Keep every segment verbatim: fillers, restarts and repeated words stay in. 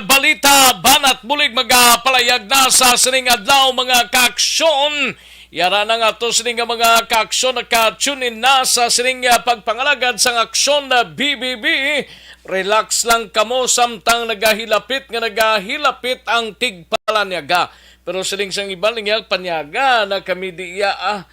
Balita, Banat Bulig, magapalayag na sa sining adlaw, mga kaaksyon. Yara na nga to sining nga mga kaaksyon naka-tune in na sa sining, ah, pagpangalagad sang aksyon na B B B. Relax lang kamo samtang nagahilapit nga nagahilapit ang tigpalanyaga. Pero sining sang iban niya, panyaga na kami diya, ah.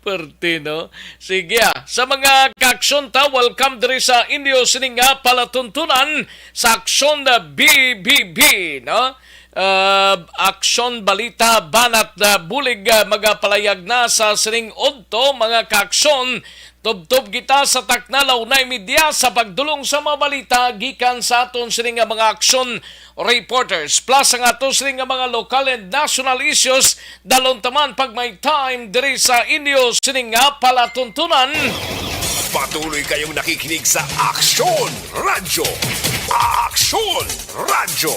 Perte, no? Sige, ah. Sa mga kaaksyon ta, welcome diri sa inyo sining nga palatuntunan sa Aksyon na B B B, no? Ah, Aksyon, Balita, Banat, ah, Bulig, ah, magapalayag na sa sining udto, mga kaaksyon. Tubtob kita sa takna la una y media sa pagdulong sa mga balita gikan sa aton sini nga mga aksyon reporters, plus ang aton sini nga mga local and national issues. Dalon ta man pag may time diri sa inyo sini nga palatuntunan. Patuloy kayong nakikinig sa Aksyon Radyo. Aksyon Radyo.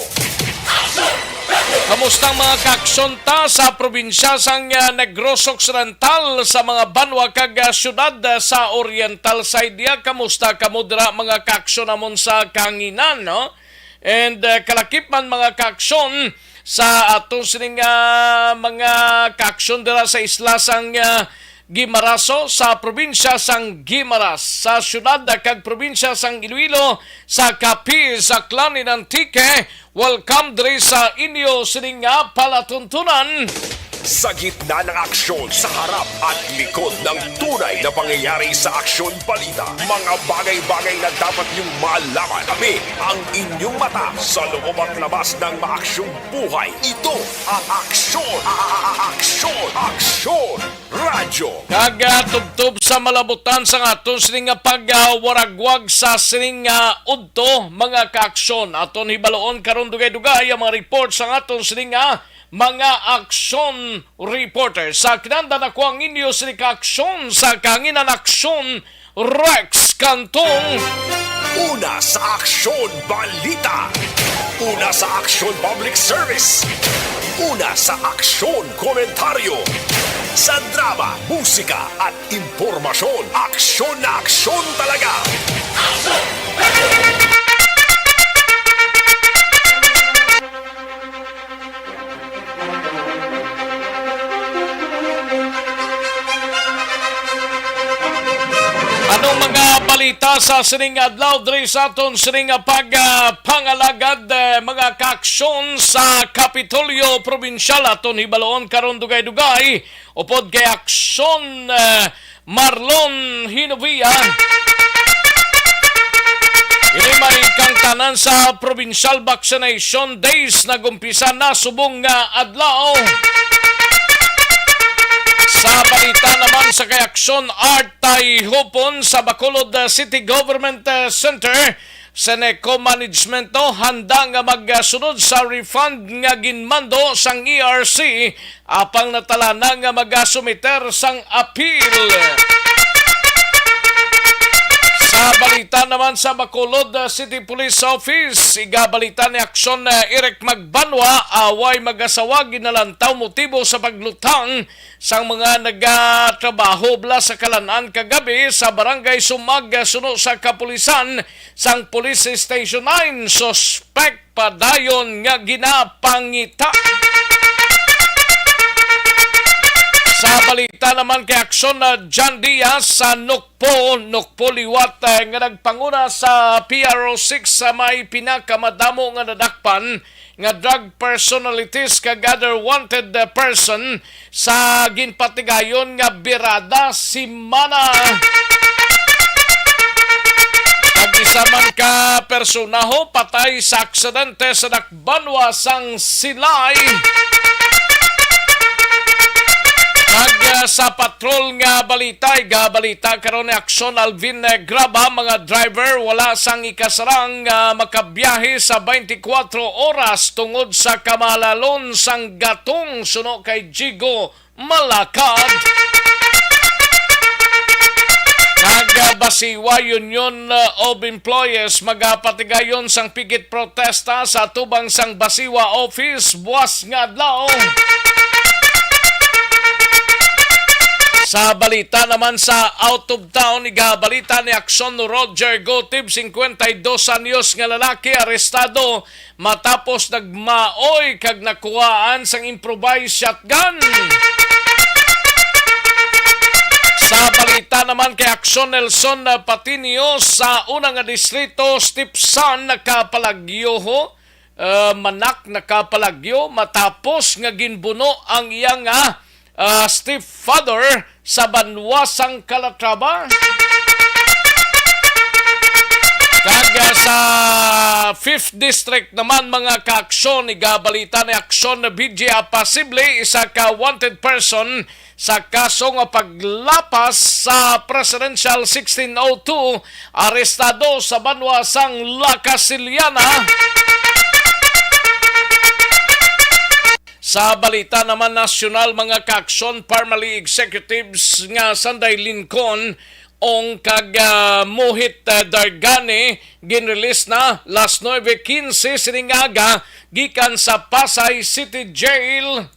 Kamusta ang mga kaaksyon ta sa probinsya sang, ah, Negros Occidental, sa mga banwa kag, ah, syudad, ah, sa Oriental side niya? Kamusta kamo dira, mga kaaksyon namon sa kahanginan, no? And, ah, kalakip man, mga kaaksyon, sa aton sining, ah, mga kaaksyon dira sa isla sang, ah, Guimaraso, sa probinsya sang Guimaras, sa syudad kag probinsya sang Iloilo, sa Capiz, Aklan, and Antique. Welcome diri sa inyo sining nga palatuntunan. Sa gitna ng aksyon, sa harap at likod ng tunay na pangyayari sa aksyon balita, mga bagay-bagay na dapat niyong malaman. Kami ang inyong mata sa loob at labas ng maaksyong buhay. Ito ang aksyon, a- a- a- aksyon, aksyon. Radyo. Kag, ah, tubtob sa malabutan sang aton sining nga pagwaragwag sa sining nga udto, mga kaaksyon. Aton hibaluon karon dugay-dugay ang mga report sang aton sining nga mga aksyon reporter. Sa kinanda na ko ang inyo sini ka aksyon sa kahanginan, Aksyon Rex Cantong. Una sa Aksyon Balita. Una sa Aksyon Public Service. Una sa Aksyon Komentaryo. Sa drama, musika, at impormasyon, aksyon na aksyon talaga. Anong mga balita sa sining adlaw diri sa aton sining pagpangalagad, eh, mga kaaksyon sa Kapitolyo Probinsyal? Aton hibaluon karon dugay-dugay upod kay Aksyon, eh, Marlon Hinovia. Ini may kangtanan sa Provincial Vaccination Days, nag-umpisa na subong nga adlaw. Sa balita naman sa kay Aksyon Art Tayhupon sa Bacolod, uh, City Government, uh, Center, Seneco Management, no, handa nga magsunod sa refund nga ginmando sang E R C apang natala na nga magasumiter sang apil. Sa balita naman sa Bacolod, uh, City Police Office, igabalita ni Aksyon, uh, Eric Magbanwa, away mag-asawa ginalantaw motibo sa pagluthang sang mga nagatrabaho bala sa kalan-an kagabi sa Barangay Sumag, uh, suno sa kapulisan sang Police Station nine. Suspect padayon nga ginapangita. Sa balita naman kay Aksyon, uh, John Diaz sa Nukpo, Nukpo liwat, uh, nga nagpanguna sa P R O six sa may pinakamadamo nga nadakpan nga drug personalities kag other wanted, uh, person sa ginpatigayon nga birada semana. Ang isa man ka personaho patay sa aksidente sa dakbanwa sang Silay. Kag, ah, sa patrol nga balita, igabalita karon ni Aksyon Alvin, eh, Graba, mga driver wala sang ikasarang nga makabiyahe sa twenty-four oras tungod sa kamahalalon sang gatong, suno kay Jigo Malakad. Kag, ah, Basiwa Union, ah, of Employees magapatigayon sang picket protesta sa atubang sang Basiwa Office buas nga adlaw. Sa balita naman sa out of town, igabalita ni Aksyon Roger Gotib, singkwenta y dos anyos nga lalaki, arestado matapos nagmaoy kag nakuhaan sang improvised shotgun. Sa balita naman kay Aksyon Nelson Patinio, sa una nga distrito, stepson nakapalagyo ho, ah, manak nakapalagyo matapos nga ginbuno ang iyang, ah, ah, stepfather sa banwa sang Calatrava. Kag, ah, sa fifth District naman, mga kaaksyon, igabalita ni Aksyon na B G A, posible isa ka wanted person sa kaso nga paglapas sa Presidential sixteen oh two, arestado sa banwa sang La Casiliana. Sa balita naman nasyonal, mga kaaksyon, formerly executives nga Sanday Lincoln, Ong kag, ah, Mohit, ah, Dargani, ginrelease na las nuebe quince sining aga gikan sa Pasay City Jail.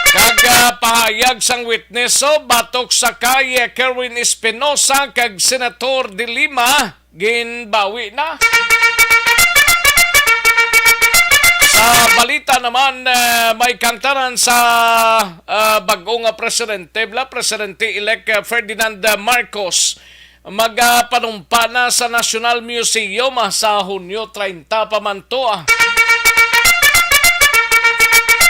Kag, ah, pahayag sang witness, oh, batok sa kay Kerwin Espinosa kag Senator De Lima, ginbawi na. Sa balita naman, eh, may kangtaran sa, ah, bag-o nga presidente, bla, Presidente-elect, eh, Ferdinand Marcos. Magapanumpa na sa National Museum, ah, sa Hunyo treinta pa man to, ah.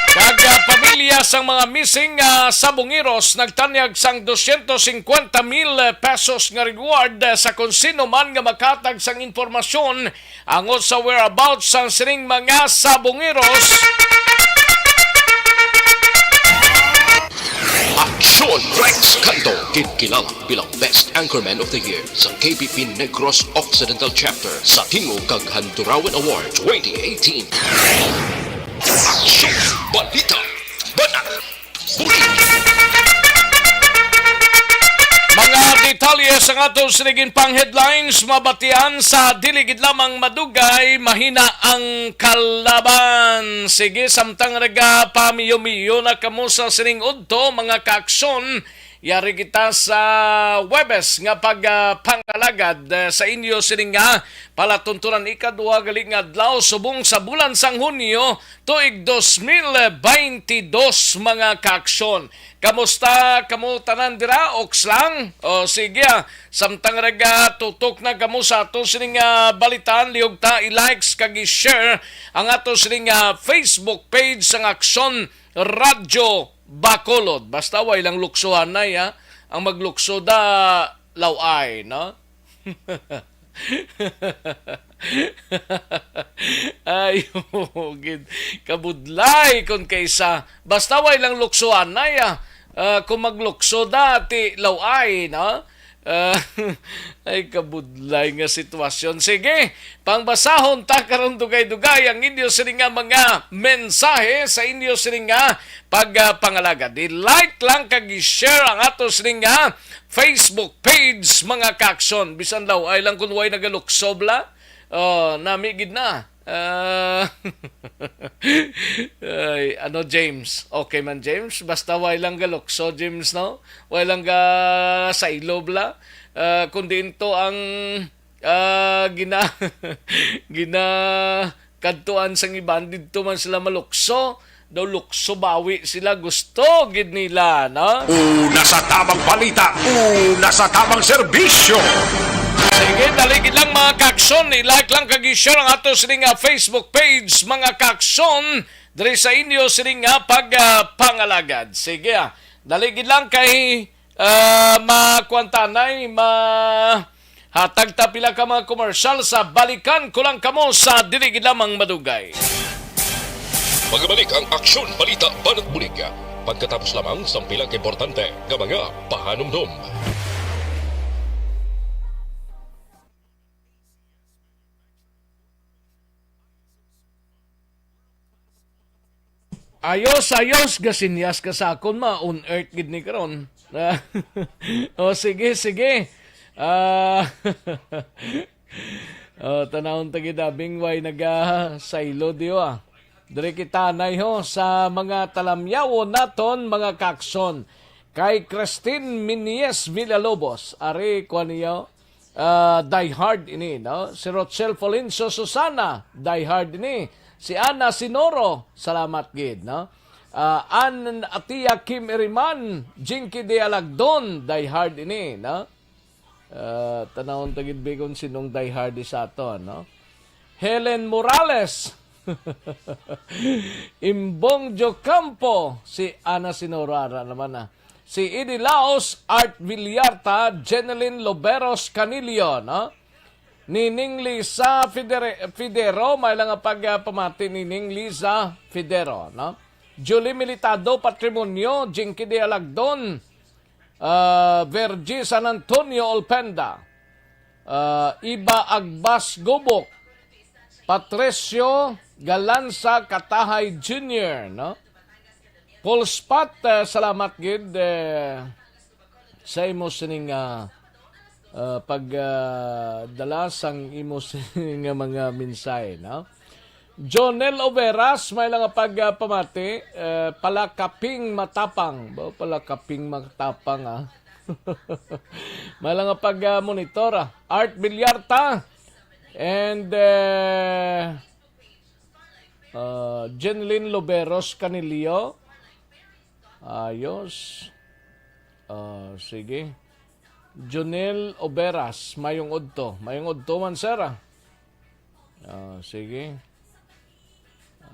Kag, ah, pamilya sang mga missing, ah, Sabongeros nagtanyag sang dosyentos singkwenta mil pesos nga reward, ah, sa kon sino man nga makatag sang impormasyon angot sa whereabouts sang sining mga Sabongeros. Aksyon Rex Canto, ginkilala bilang Best Anchorman of the Year sa K P P Negros Occidental Chapter sa Tingog kag Handurawan Award twenty eighteen. Aksyon! Balita! Banat! Bulig! Mga detalye sa aton sining pang headlines, mabatian sa dili gid lamang madugay, mahina ang kalaban. Sige, samtang nagapamiyo-miyo na kamo sa sining udto, mga kaaksyon, yari kita sa Huwebes nga pag, ah, pangalagad, eh, sa inyo sining nga palatuntunan, ikaduha gali nga adlaw subong sa bulan sang Hunyo, tuig dos mil baynte dos, mga kaaksyon. Kamusta kamo tanan dira? Oks lang? O, sige, ah. Samtang nagatutok na kamo sa ato sining, ah, balitaan, lihog ta i-likes kag i-share ang ato sining, ah, Facebook page sang Aksyon Radyo Bacolod. Basta way lang luksohanay, ha. Ang maglukso da, law-ay, no? Ay, oo, gid. Kabudlay kon kaisa. Basta way lang luksohanay, ah. Ah, kung maglukso da, ti law-ay, no? Ah, ay, kabudlay nga sitwasyon. Sige, pangbasahon ta karon dugay-dugay ang inyo sini nga mga mensahe sa inyo sini nga pagpangalagad. I-like lang kag i-share ang ato sini nga Facebook page, mga kaaksyon. Bisan law-ay lang kung way nagalukso bla. Oh, nami gid na. Ah, ay, ano, James? Okay man, James. Basta way lang galukso, James, no? Way lang ga saylo bla. Ah, kundi into ang, ah, gina-, gina-, kadtuan sang iban, didto man sila malukso. Daw lukso bawi sila, gusto gid nila, no? Una sa tamang balita, una sa tamang serbisyo. Sige, dali gid lang, mga kaaksyon, i-like lang kag i-share ang ato sini nga Facebook page, mga kaaksyon, diri sa inyo sini nga pag, ah, pangalagad. Sige, ah, dali gid lang kay, ah, makuantanay, ma-, hatag ta pila ka mga komersyal sa balikan ko lang kamo sa dili gid lamang madugay. Magabalik ang Aksyon Balita Banat Bulig pagkatapos lamang sang pila ka importante nga mga pahanumdom. Ayos, ayos, gasinyas ka sa akon, ma-on earth gid ni karon. O, sige, sige. Ah, o, tanawon ta gid, abing way nagasaylo diyo, ah. Diri kita, anay, ho, sa mga talamyawon naton, mga kakson. Kay Christine Minies Villalobos, ari, kuwan niyo, ah, die hard ini, no? Si Rochelle Folencio Susana, die hard ini. Si Ana Sinoro, salamat gid, no? Ah, Ann Atia Kim Iriman, Jinky de Alagdon, die hard ini, no? Ah, tanawon ta gid, bi, kung sinong die hard sa ato, no? Helen Morales, Imbong Jocampo, si Ana Sinoro, ara naman, ah. Si Eddie Laos, Art Villarta, Jeneline Loberos Canillo, no? Nining Lisa Fidere-, Fidero, may lang nga pagpamati, Nining Lisa Fidero, no? Julie Militado, Patrimonio, Jinky de Alagdon, ah, Virgie San Antonio Olpenda, ah, Iba Agbas Gubok, Patricio Galanza Katahay Junior, no? Paul Spot, ah, salamat gid, eh, sa imo sining, ah, ah, pag, ah, dala sang imo sining nga mga mensahe, no? Jonel Overas, may lang nga pag, ah, pamati, eh, palakaping matapang. Ba, palakaping matapang, ah. May lang nga pag, ah, monitor, ah. Art Villarta and, eh, ah, Jenlyn Loberos Canillo. Ayos. Ah, sige. Jonel Oberas, mayong udto. Mayong udto man, sir, ah. Ah, sige.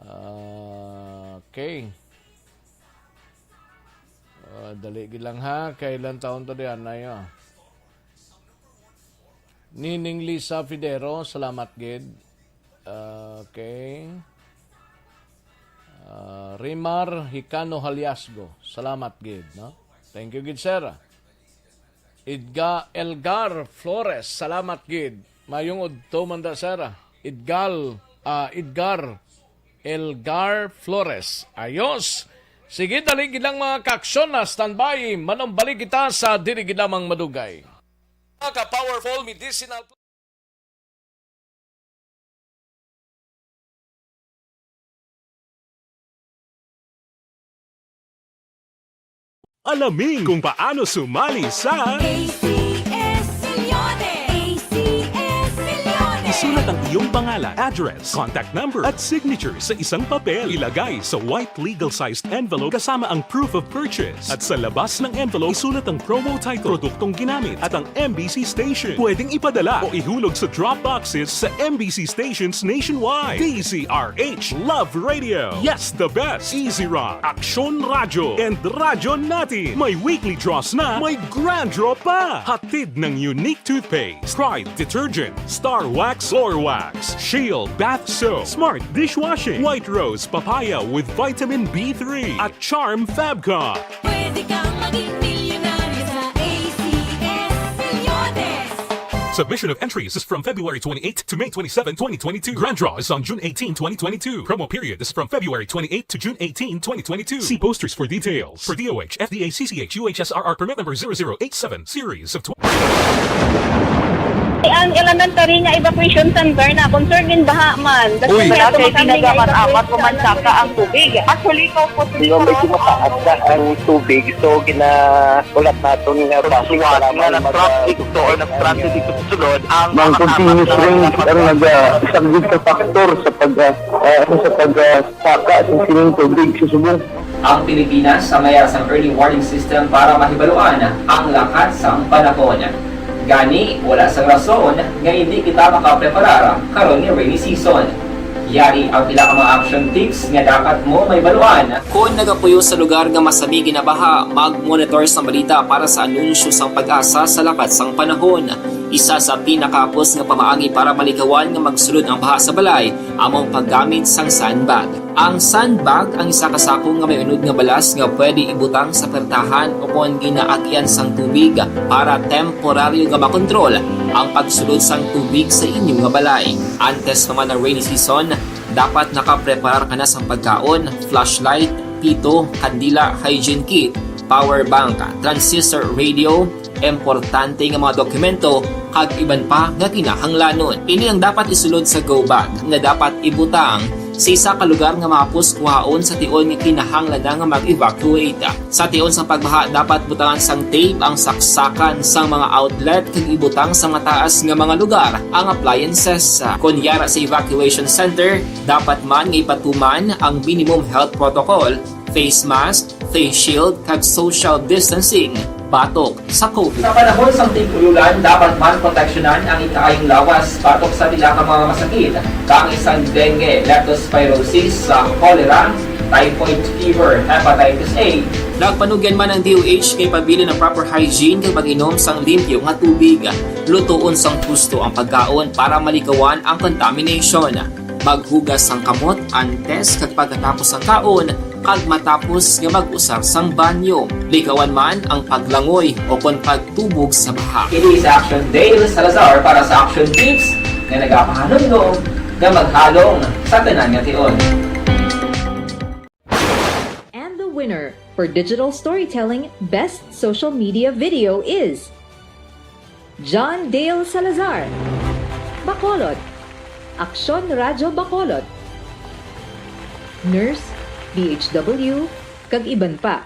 Ah, okay. Ah, dali gid lang, ha. Kailan taon to diyan na yun? Nining Lisa Fidero, salamat gid. Ah, okay. Ah, Rimar Hicano Haliasgo, salamat gid, no? Thank you gid, sir. Idga Elgar Flores, salamat gid. Mayong udto man da, sir. Idgal, ah, Idgar Elgar Flores. Ayos. Sige, dali gid lang, mga kaaksyon, na standby. Manumbalik kita sa dili gid lamang madugay. Ka powerful medicinal Alamin kung paano sumali sa A C S Millones. A C S Millones. Isulat ang iyong pangalan, address, contact number, at signature sa isang papel. Ilagay sa white legal-sized envelope kasama ang proof of purchase. At sa labas ng envelope, isulat ang promo title, produktong ginamit, at ang M B C station. Pwedeng ipadala o ihulog sa drop boxes sa M B C stations nationwide. D Z R H Love Radio. Yes, the best. Easy Rock, Aksyon Radyo, and Radyo Natin. May weekly draws na, may grand draw pa. Hatid ng Unique Toothpaste, Pride Detergent, Star Wax Floor Wax, Shield Bath Soap, Smart Dishwashing, White Rose Papaya with Vitamin B three, at Charm Fabcon. Pwede kang maging milyonaryo sa A C S Millones. Submission of entries is from February twenty-eighth to May twenty-seven, twenty twenty-two. Grand draw is on June eighteen, twenty twenty-two. Promo period is from February twenty-eighth to June eighteen, twenty twenty-two. See posters for details. For D O H, F D A C C H U H S R R permit number zero zero eight seven, series of twenty. Ang elementary nga evacuation center na concern in baha man. Uy. Wala kay pinagaman-amat, pumansaka ang tubig. Actually, ikaw po, Di ba, medyo mataas na ang tubig, so ginaulat naton nga traffic nga nag-traffic to or nag-transit dito sa sulod ang Ang continuous rain ang nag-, ah, isa gid sa factor sa pag, ah, ah, ano, sa pag, ah, saka sa sining tubig sa subong. Ang Pilipinas sa may sang early warning system para mahibaluan ang lakat sang panahon. Gani, wala sang rason nga hindi kita makapreparar karon nga rainy season. Yari ang pila ka mga action tips nga dapat mo mahibaluan. Kon nagapuyo sa lugar nga masami ginabaha, mag-monitor sa balita para sa anunsyo sang PAGASA sa lakat sang panahon. Isa sa pinakahapos nga pamaagi para malikawan nga magsulod ang baha sa balay amo ang paggamit sang sandbag. Ang sandbag ang isa ka sako nga may unod nga balas nga pwede ibutang sa pertahan o kon ginaagyan sang tubig para temporaryo nga makontrol ang pagsulod sang tubig sa inyo nga balay. Antes pa man ang rainy season, dapat nakapreparar ka na sang pagkaon, flashlight, pito, kandila, hygiene kit, power bank, transistor radio, importante nga mga dokumento, kag iban pa nga kinahanglanon. Ini ang dapat isulod sa go bag nga dapat ibutang Sa isa ka lugar nga mahapos kuhaon sa tion nga kinahanglan na nga mag-evacuate. Sa tion sang pagbaha, dapat butangan sang tape ang saksakan sang mga outlet kag ibutang sa mataas nga mga lugar ang appliances. Kon yara sa evacuation center, dapat man nga ipatuman ang minimum health protocol, face mask, face shield, kag social distancing batok sa COVID. Sa panahon sang tig-ululan, dapat man proteksyonan ang ikaayong lawas batok sa pila ka mga masakit, kaangay sang dengue, leptospirosis, sa cholera, typhoid fever, hepatitis A. Nagpanugyan man ang D O H nga ipabilin ang proper hygiene kag pag-inom sang limpyo nga tubig. Lutoon sang husto ang pagkaon para maligawan ang contamination. Maghugas sang kamot antes kag pagkatapos sang kaon, kag matapos nga mag-usar sang banyo. Ligawan man ang paglangoy o kon pagtubog sa baha. Ini si Action Dale Salazar para sa Action Tips nga nagapahanumdom nga maghalong sa tanan nga tion. And the winner for digital storytelling best social media video is John Dale Salazar, Bacolod, Aksyon Radyo Bacolod, Nurse, D H W, kag iban pa.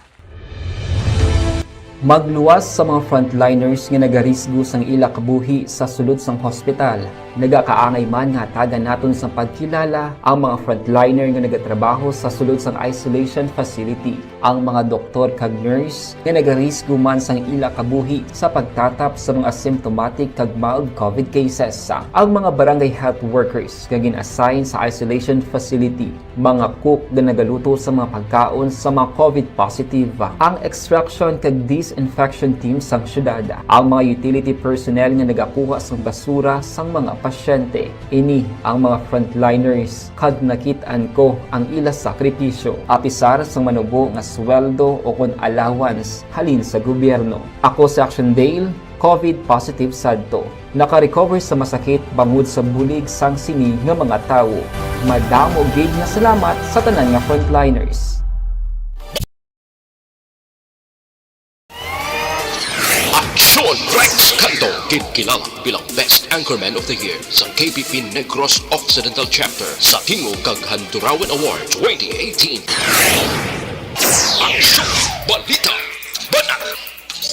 Magluwas sa mga frontliners nga nagarisgo sang ila kabuhi sa sulod sang hospital. Nagakaangay man nga hatagan naton sang pagkilala ang mga frontliner nga nagatrabaho sa sulod sang isolation facility, ang mga doktor kag nurse nga nagarisgo man sang ila kabuhi sa pagtatap sa mga asymptomatic kag mild COVID cases, ang mga barangay health workers nga gin-assign sa isolation facility, mga cook nga nagaluto sa mga pagkaon sa mga COVID positive, ang extraction kag disinfection team sang syudad, ang mga utility personnel nga nagakuha sang basura sang mga pasyente. Ini ang mga frontliners kag nakit-an ko ang ila sakripisyo, apisar sang manubo nga sweldo o kon allowance halin sa gobyerno. Ako si Action Dale, COVID positive sadto. Naka-recover sa masakit bangod sa bulig sang sini nga mga tawo. Madamo gid nga salamat sa tanan nga frontliners. Aksyon Rex Canto, ginkilala bilang Best Anchorman of the Year sa K P P Negros Occidental Chapter sa tingog kag Handurawan Award twenty eighteen. Aksyon! Balita! Banat!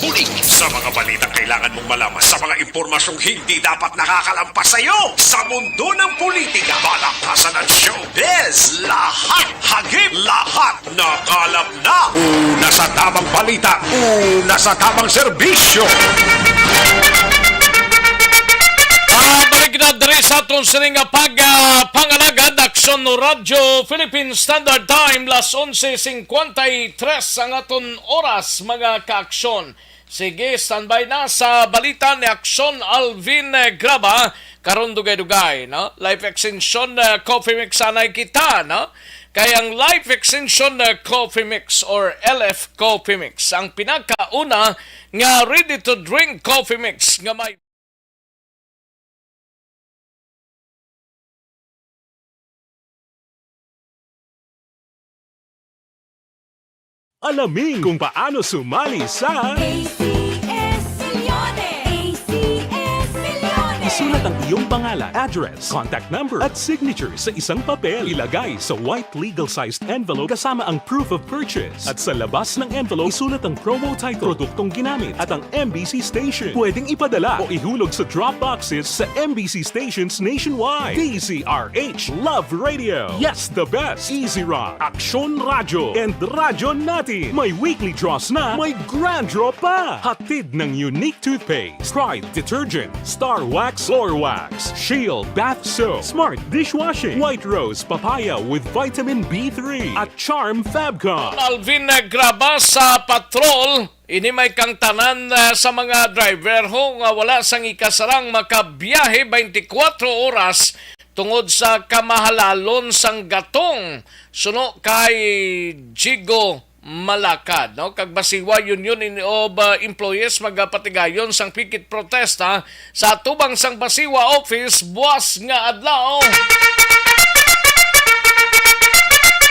Bulig! Sa mga balitang kailangan mong malaman, sa mga impormasyong hindi dapat nakakalampas sa iyo, sa mundo ng politika, balakasan at showbiz, lahat hagip, lahat nakalap na. Una sa tabang balita, una sa tabang serbisyo. Ah, balik na diri sa aton sining nga pag, ah, pangalagad, Aksyon Radyo Philippine Standard Time, las onse cincuenta y tres ang aton oras, mga kaaksyon. Sige, standby na sa balita ni Aksyon Alvin, eh, Graba. Karon dugay-dugay, no? Life Extension, eh, Coffee Mix anay kita, no? Kay ang Life Extension, eh, Coffee Mix or L F Coffee Mix, ang pinakauna nga ready-to-drink coffee mix nga may Alamin kung paano sumali sa A C S Milyones! A C S Milyones! Isulat ang iyong pangalan, address, contact number, at signature sa isang papel. Ilagay sa white legal-sized envelope kasama ang proof of purchase. At sa labas ng envelope, isulat ang promo title, produktong ginamit, at ang M B C station. Pwedeng ipadala o ihulog sa drop boxes sa M B C stations nationwide. D Z R H Love Radio. Yes, the best. Easy Rock, Aksyon Radyo, and Radyo Natin. May weekly draws na, may grand draw pa. Hatid ng Unique Toothpaste, Pride Detergent, Star Wax Floor Wax, Shield Bath Soap, Smart Dishwashing, White Rose Papaya with Vitamin B three, at Charm Fabcon. Alvin Graba sa patrol. Ini may kangtanan, ah, sa mga driver ho nga wala sang ikasarang makabiyahe twenty-four oras tungod sa kamahalalon sang gatong. Suno kay Jigo Malakad, no? Kag Basiwa Union of, ah, Employees magapatigayon sang pikit protesta sa atubang sang Basiwa Office buas nga adlaw.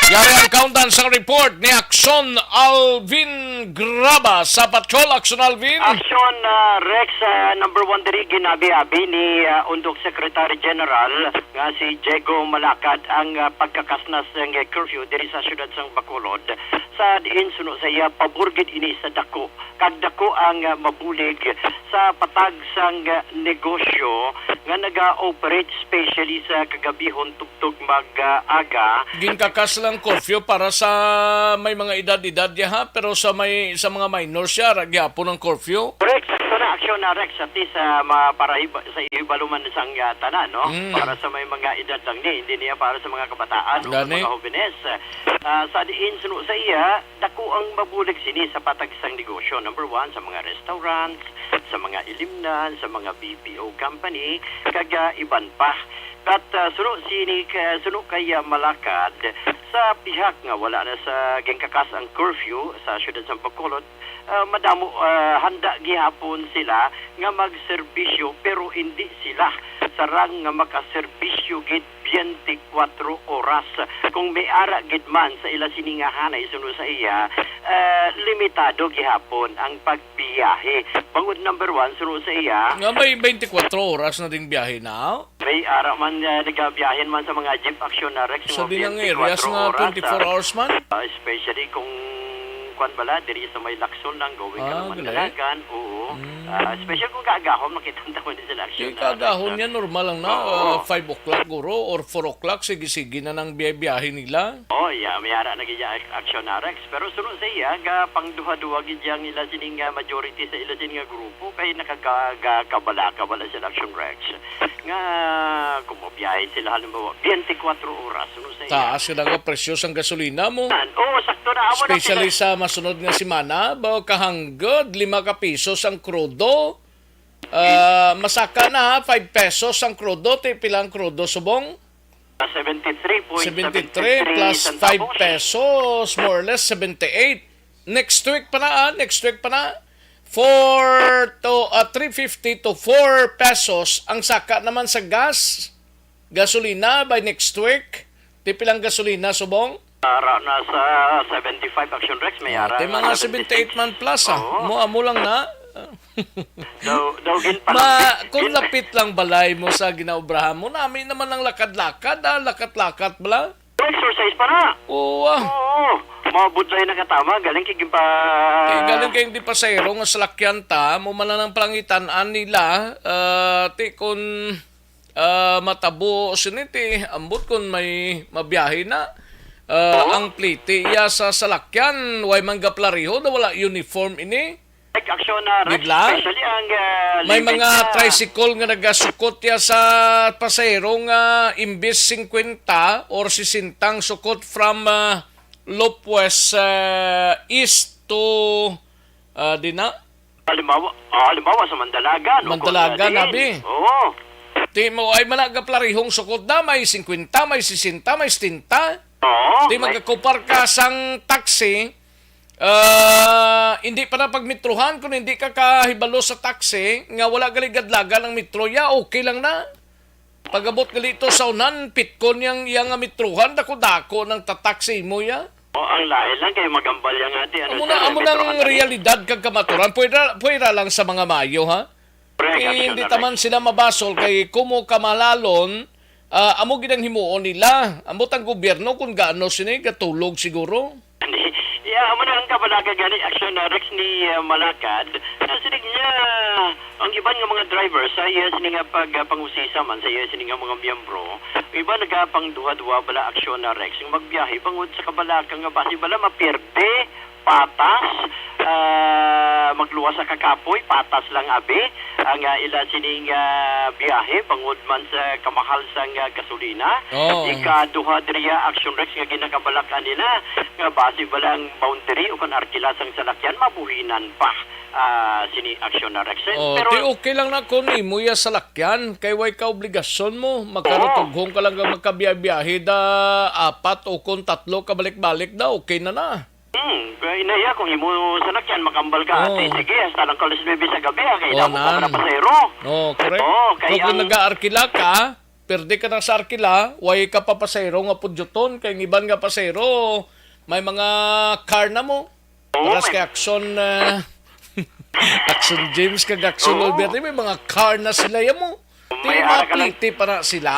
Yari ang kaundan sang report ni Aksyon Alvin Graba sa Patrol, Action Alvin. Action, ah, Rex, ah, number one diri, ginabi-abi ni, ah, Undok Secretary General nga si Diego Malacad ang, ah, pagkakasnas sang, eh, curfew diri sa siyudad sang Bacolod, sa diin suno sa iya, pabor gid ini sa dako kag dako ang, ah, mabulig sa patag sang, ah, negosyo nga naga-operate, especially sa kagabihon tugtog mag-aga. Ginkakas lang curfew para sa may mga edad-edad diha, pero sa may, sa mga minor siya, ra gyapon ang curfew. Correct. Sa na aksyon na, Rex, at least, ah, ma-, para hiba-, sa ibaluman sang, ah, tanan, no? Mm. Para sa may mga edad lang ni, hindi niya para sa mga kabataan o Gani. mga hobenes. Ah, sa diin suno sa iya, dako ang mabulig sini sa patag sang negosyo. Number one, sa mga restaurants, sa mga ilimnan, sa mga B P O company, kag, ah, iban pa. Kat, ah, suno sini ka-, suno kay, ah, Malacad, sa pihak nga wala na sa ginkakas ang curfew sa siyudad sa Bacolod, ah, madamo, ah, handa gihapon sila nga magserbisyo, pero hindi sila sarang nga makaserbisyo gid twenty-four oras. Kung may ara gid man sa ila sini nga hanay suno sa iya, ah, limitado gihapon ang pagbiyahe. Bangod number one, suno sa iya. Nga may twenty-four oras na ding biyahe na? May ara man, ah, nagabiyahin man sa mga jeep action na Rex, So, mga di nang twenty-four areas nga oras, twenty-four ah. hours man? Ah, especially kung, kwan bala, diri sa may Lacson lang, going ka Ah, naman gali. Dalagan, oo. Mm. Ah, especially kung kaagahon, makita ang tawon din sila action Di na kaagahon Rex, yan, normal lang na, Oo. ah, five o'clock guro or four o'clock, sige-sige na nang biyahe-biyahe nila. Oh, yeah, may ara na gid ya action na Rex. Pero sunod sa iya, ga pang duha-duha gid yang ila sining, ah, majority sa ila sining nga grupo kay nakagakabalaka bala sila action Rex. Nga kung mobiyahe sila halimbawa twenty-four oras, sunod sa iya. Taas ka na nga presyo sang gasolina mo. Yan. Oo, sakto na. Amo na Especially sila. Sa masunod nga semana, ba kahanggod lima ka pisos ang krudo. Ah, masaka na, five pesos ang krudo. Ti pila ang krudo subong? Seventy-three point seventy-three plus five pesos, more or less seventy-eight. Next week pa na, ah, next week pa na. Four to, ah, three fifty to four pesos ang saka naman sa gas, gasolina by next week. Ti pilang gasolina subong? Ara na sa seventy-five action Rex, may Ah, ara ti na mga seventy-six. Seventy-eight man plus, ah. Oo. Mo, amo lang na. Daw, daw gin pa Ma, lang, kung gin lapit lang balay mo sa ginaobrahan mo, nami naman ang lakad-lakad, ah, lakat-lakat bala. Exercise pa na. Oo, ah. Oo. Maabot lang yung nakatama, galing kay gimpa- Eh, galing kay hindi pasahero nga salakyan ta, mo man lang ang palangitan-an nila, ah, ti kun, ah, matabo sini ti, ambot kun may mabiyahe na, ah, Oo. Ang pliti iya sa salakyan, way man gaplariho, na wala uniform ini. Like action na Rex, Gid lang? Especially ang, ah, May living mga na tricycle nga nagasukot ya sa pasahero nga imbis singkwenta or sesenta ang sukot from, ah, Lopez, ah, East to, ah, di na? Halimbawa, ah, halimbawa sa Mandalagan, o Mandalagan, kung abi. Din. Oo. Ti mo ay malagap larihong sukot na, may singkwenta, may sesenta, may setenta. Oo, Di may magkakupar ka sang taxi, ah, hindi pa na pagmetrohan kung hindi ka kahibalo sa taxi nga wala gali gadlagan ang metro ya, okay lang na. Pag-abot gali to sa unan, pitkon yang, yang nga metrohan, dako-dako nang tatak sa imo ya. O, ang lain lang kay magambal yang ati, ano, Amo sir, na, amo nang metrohan na rin. Realidad kag kamaturan. Pwera, pwera lang sa mga mayo, ha? Correct, Kay action hindi na taman rin. Sila mabasol kay kumo kamalalon, ah, amo gid ang himuon nila. Amo tang gobyerno kung gaano sini gatulog siguro. Hindi. Yeah, amo na ang kabalaga gani action na Rex ni, ah, Malakad. Na sinig niya, ang iban nga mga driver sa iya sini nga pag, ah, pangusisa man sa iya sini nga mga miyembro, iba nagapang duha-duha bala aksyon na Rex, yung magbiyahe bangod sa kabalaka nga basi bala mapierde, patas, ah, magluwas sa kakapoy, patas lang abi ang, ah, ila sining, ah, biyahe bangod man sa kamahal sang, ah, gasolina. Oo. Ikaduha diriya action Rex nga ginakabalak-an nila nga basi bala ang boundary o kon arkila sang salakyan mabuhinan pa, ah, sini action na Rex. Oh, Pero ti okay lang na kung imo ya salakyan kay way ka obligasyon mo, Oo. Makarutughong ka lang nga magkabiyahe-biyahe da apat o kung tatlo ka balik-balik da, okay na na. Hmm, kaya inaya kung imo salakyan makambal ka, Oo. Ate, sige, hasta lang kalas nuebe sa gabi, ha, kay Oo, damo ka na. Para pasahero. Oo, correct. Oo, So, kaya kung ang nag-aarkila ka, perde ka na sa arkila, way ka pa pasahero nga pudyoton, kay ang iban nga pasahero, may mga car na mo. Oo, Paras may kay Action, ah, Action James kag Action Oo. Albert, may mga car na sila, ya mo. Ti May mga ara ka lang. pliti pa na sila.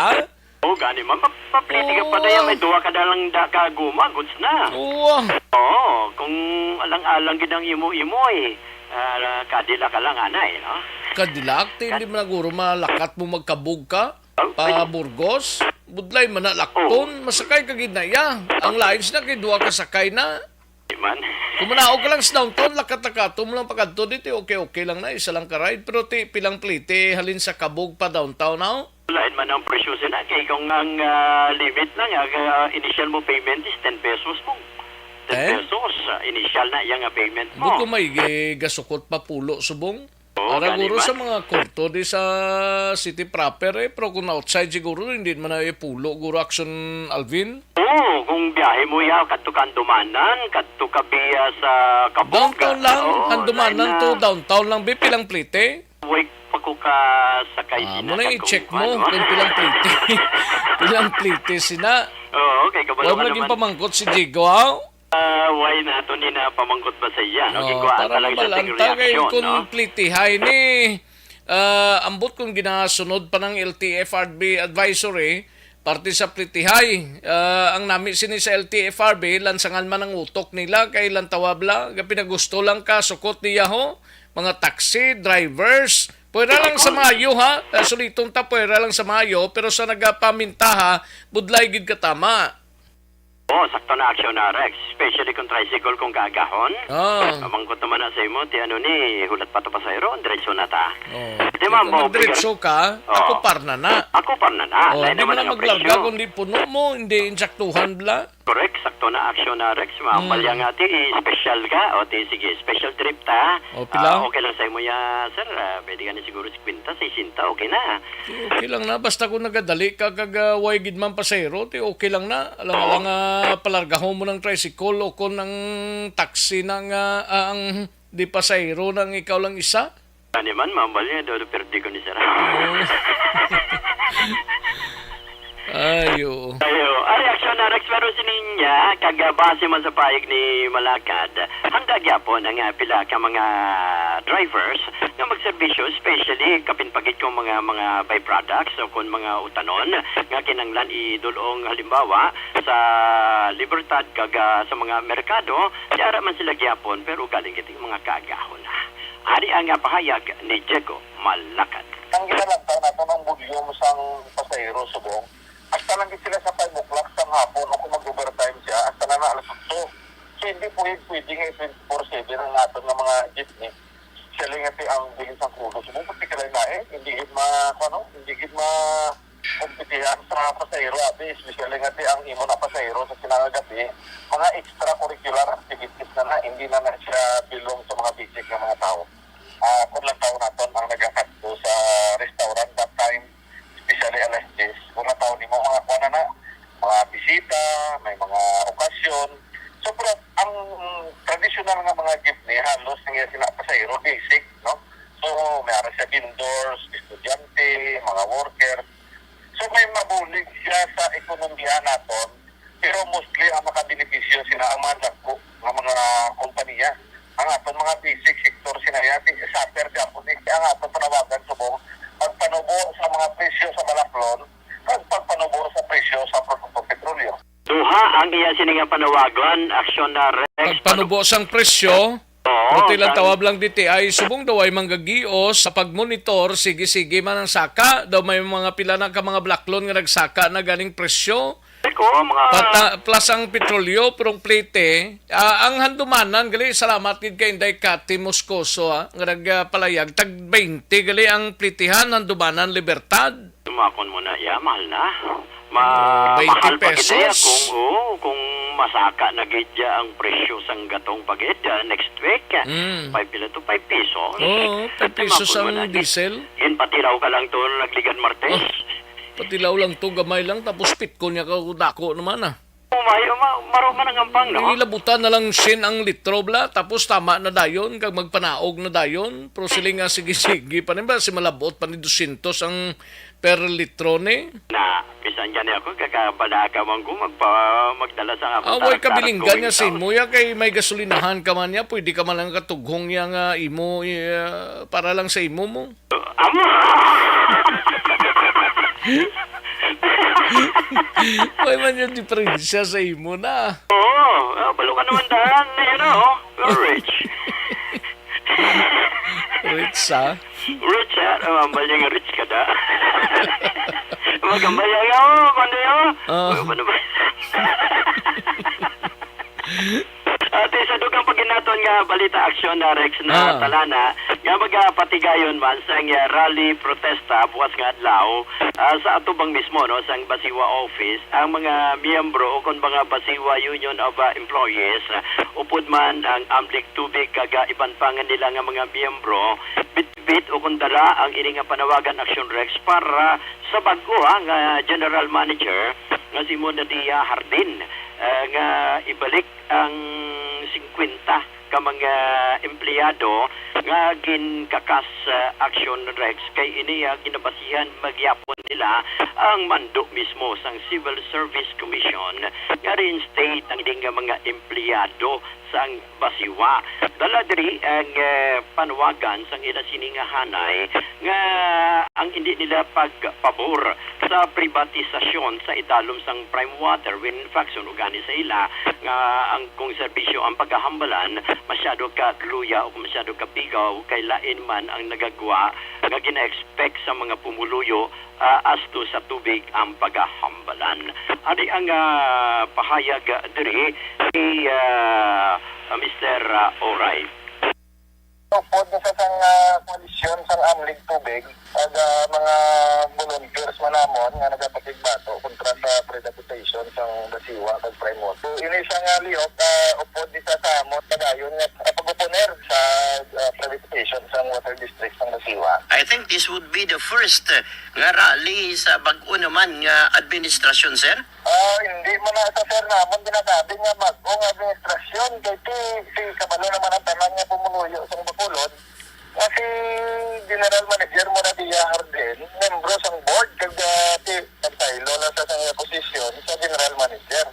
Oo, gani man. Map-, mapliti ka pa Oo. na yan. May duha ka na lang da ka guma, goods na. Oo. Oo, kung alang-alang gid ang imo-imo, eh, ah, Cadillac ka lang, anay, no? Cadillac, ti hindi man naguro malakat mo magkabog ka Oh, pa ay. Burgos. Budlay man na lakton, Oh. masakay ka gid na iya. Ang lines na kay duha ka sakay na. Di man. Kung manaog ka lang sa downtown, lakat-lakat mo lang pagkadto dito, okay-okay lang na, isa lang ka ride. Pero ti, pilang pliti, halin sa Kabog pa downtown, aw? Lain man ang presyo sila. Kay kung ang, ah, limit lang, ang, ah, initial mo payment is ten pesos mo. Ten Ten? pesos, ah, initial na iya nga payment mo. Buko may gi-, gasukot pa pulo, subong? Oo, Ara gani guro man. sa mga kurto di sa city proper, eh. Pero kung outside siguro, hindi man na ipulo, guro, Action Alvin. Oo, kung biyahe mo ya, kadto ka Andumanan, kadto ka biya sa Kabog. Downtown lang, Oo, Handumanan lain to na. downtown lang, bi, pilang plite? Wait pa ko ka sakay Ah, sina muna kag i-check kung mo ano. kung pilang plite. Pilang plite sina. Oo, kay kabalo Wala ka mo naging naman. pamangkot si Jigo, ha? Ah, why nato ni na pamangkot ba sa iya, no? Oh, Gikuhaan para ta lang sa mabalanta ting kay reaksyon, kung no? plitihay ni, ah, ambot kung ginasunod pa ng L T F R B advisory, parte sa plitihay, ah, ang nami sini sa L T F R B, lansangan man ang utok nila kay lantawab la, ga pinagusto lang ka, sukot niya ho, mga taxi drivers, pwera lang sa Mayo, ha? Ah, suliton ta, pwera lang sa Mayo, pero sa nagapamintaha, budlay gid katama. Oh, sakto na aksyon na, Rex. Especially kung tricycle, kung kaagahon. Ah. Pamangkot naman na sa imo, ti ano ni, hulat pa to pasahero, diretso na ta. Oh. Di ba, Kung mo, magdiretso ka, Oh. ako par na na. Ako par na na. Oh, Lain di mo naman na ang maglarga presyo. kung di puno mo, hindi insaktuhan bla. Correct, sakto na aksyon na, Rex. Ma'am, Hmm. Balya nga, ti, special ka. O, ti, sige, special trip ta. O, pila? Ah, okay lang sa imo ya, sir. Ah, pwede ka na siguro kwenta, sesenta, okay na. Ti, okay lang na. Basta kung nagadali ka, kag, ah, way gid man pasahero, ti okay lang na. Alang, Oo. alang, ah, palargahon mo ng tricycle o kung ang taxi na nga, ah, ang di pasahero nang ikaw lang isa. Ano man, mambal niya, do, do, perdi ko ni sir. Oo. Ay, oo. Ayo, ang reaksyon na Rex, pero sininya, kag, ah, base man sa payag ni Malakad, handa gyapon ang, ah, pila ka mga drivers nga magserbisyo, especially kapin pagid kung mga, mga byproducts o kung mga utanon nga kinanglan idulong, halimbawa sa Libertad kag, ah, sa mga merkado, yara man sila gyapon, pero galing kiti mga kaagahon na. Ari ang, ah, pahayag ni Diego Malakad. Ang ginalantaw nato ang volume sang pasahero subong, hasta lang gid sila sa five o'clock sang hapon o kung mag-overtime siya, hasta na na alas otso. So, hindi po pwede nga twenty-four seven ang aton nga mga jeepney. Siya lang nga ti ang bilin sang krudo. So, kung particular na eh, hindi gid ma-, ano, hindi gid ma-, kompetihan sa pasahero, abi, especially nga ti ang imo na pasahero sa sinangag gabi, mga extracurricular activities na na, hindi na na siya belong sa mga basic nga mga tao. Ah, kung lang tao naton ang nagakadto sa restaurant that time, especially alas diyes, kung lang tao nimo mga kuwan na na, mga bisita, may mga okasyon. So, pero ang traditional nga mga jeepney, halos ang iya sina pasahero, basic, no? So, may ara siya vendors, estudyante, mga worker. So, may mabulig siya sa ekonomiya naton, pero mostly ang makabenepisyo sina ang mga dagko nga mga kompanya. Ang aton mga basic sector sina ya, ti-, suffer gapon ni ang aton panawagan subong pagpanubo sa mga presyo sa balaklon kag pagpanubo sa presyo sa produkto petrolyo. Duha ang iya sini nga panawagan, aksyon na Rex. Pagpanubo sang presyo, Oo, o ti lang sang tawag lang D T I, subong daw ay manggagios sa pagmonitor, sige-sige man ang saka, daw may mga pila na ka mga blaklon nga nagsaka na ganing presyo. Ay ko, mga Pata-, plus ang petrolyo, pero ang plite, ah, ang handumanan, gali, salamat gid kay Inday Cathy Moscoso, ah, nga nagpalayag, tag twenty gali ang plitihan, handumanan, Libertad. Tumakon mo na, ya, mahal na. Ma-, Oh, mahal pa gid na ya twenty pesos. kung, oo, kung masaka na gid ya ang presyo sang gatong pa gid, ah, next week, ah, Mm. five pila to, five pesos. Oo, five pesos Tumakon mo ang na. diesel. Ginpatilaw ka lang to, nagligan Martes. Oh, patilaw lang to, gamay lang, tapos pitkon niya ka, dako naman, ah. Umayo, ma-, maro man ang ampang, no? Ilabutan na lang sin ang litro, bla, tapos tama na dayon, kag magpanaog na dayon. Pero sila nga, sige-sige pa rin ba, si malabot pa ni dosyentos ang per litro ni? Na, Bisan gani ako, kakabalaka man ko magpa-, magdala sa akong Away karakter kabilinggan nga sa imo ya, kay may gasolinahan ka man ya, pwede ka man lang katughong ya nga imo, eh, para lang sa imo mo. Amo! May man yung diferensya sa imo na. Oo, ah, balo ka naman dahan, you know, rich. Rich, ah. Rich, ah. Ang ambal niya nga rich ka da. Magambal niya nga, oh, kundi, oh. Ah. Ano ba naman? Ate, sa dugang paginaton nga balita, aksyon na Rex na Ah. talana, nga magapatigayon man sa nga rally protesta buwas nga adlaw, ah, sa atubang mismo, no, sang Basiwa office, ang mga miyembro o kon mga Basiwa Union of, ah, Employees, ah, upod man ang Amlig Tubig kag, ah, iban pa nga nila nga mga miyembro, bitbit o kon dala ang ini nga panawagan, Action Rex, para sa bag-o, ha, nga general manager nga si Mona Dia Hardin, ah, nga ibalik ang singkwenta ka mga empleyado nga ginkakas, ah, Action Rex, kay ini, ah, ginabasihan magyapon nila ang mando mismo sang Civil Service Commission nga reinstate ang ining nga mga empleyado sang Basiwa. Dala diri ang, eh, panuwagan sang ila sini nga hanay nga ang hindi nila pagpabor sa pribatisasyon sa idalom sang Prime Water, when in fact, suno gani sa ila nga ang kung serbisyo ang pagahambalan, masyado ka luya o masyado ka bigaw, kay lain man ang nagagwa nga gina-expect sa mga pumuluyo, ah, asto sa tubig ang pagahambalan. Ari ang, ah, pahayag, ah, diri ni, ah, Mister, ah, Oray. Upod ni sa sang, ah, koalisyon sang Amlig Tubig, ag, ah, mga volunteers man namon nga nagapakigbato kontra sa privatization sang Basiwa kag Prime Water. So, ini siya nga lihok, ah, upod ni sa sa amon padayon nga, ah, pag-uponer sa, ah, privatization sang water district sang Basiwa. I think this would be the first, uh, nga rally sa bag-o naman nga administrasyon, sir. Ah, hindi man na sa, sir, namon ginasabi nga bag-o nga administrasyon, kay ti, si kabalo naman ang tanan nga pumuluyo sang Bacolod, nga si General Manager Mona Dia Hardin, membro sang board, kag, ah, ti, nagsaylo lang sa sang posisyon sa General Manager.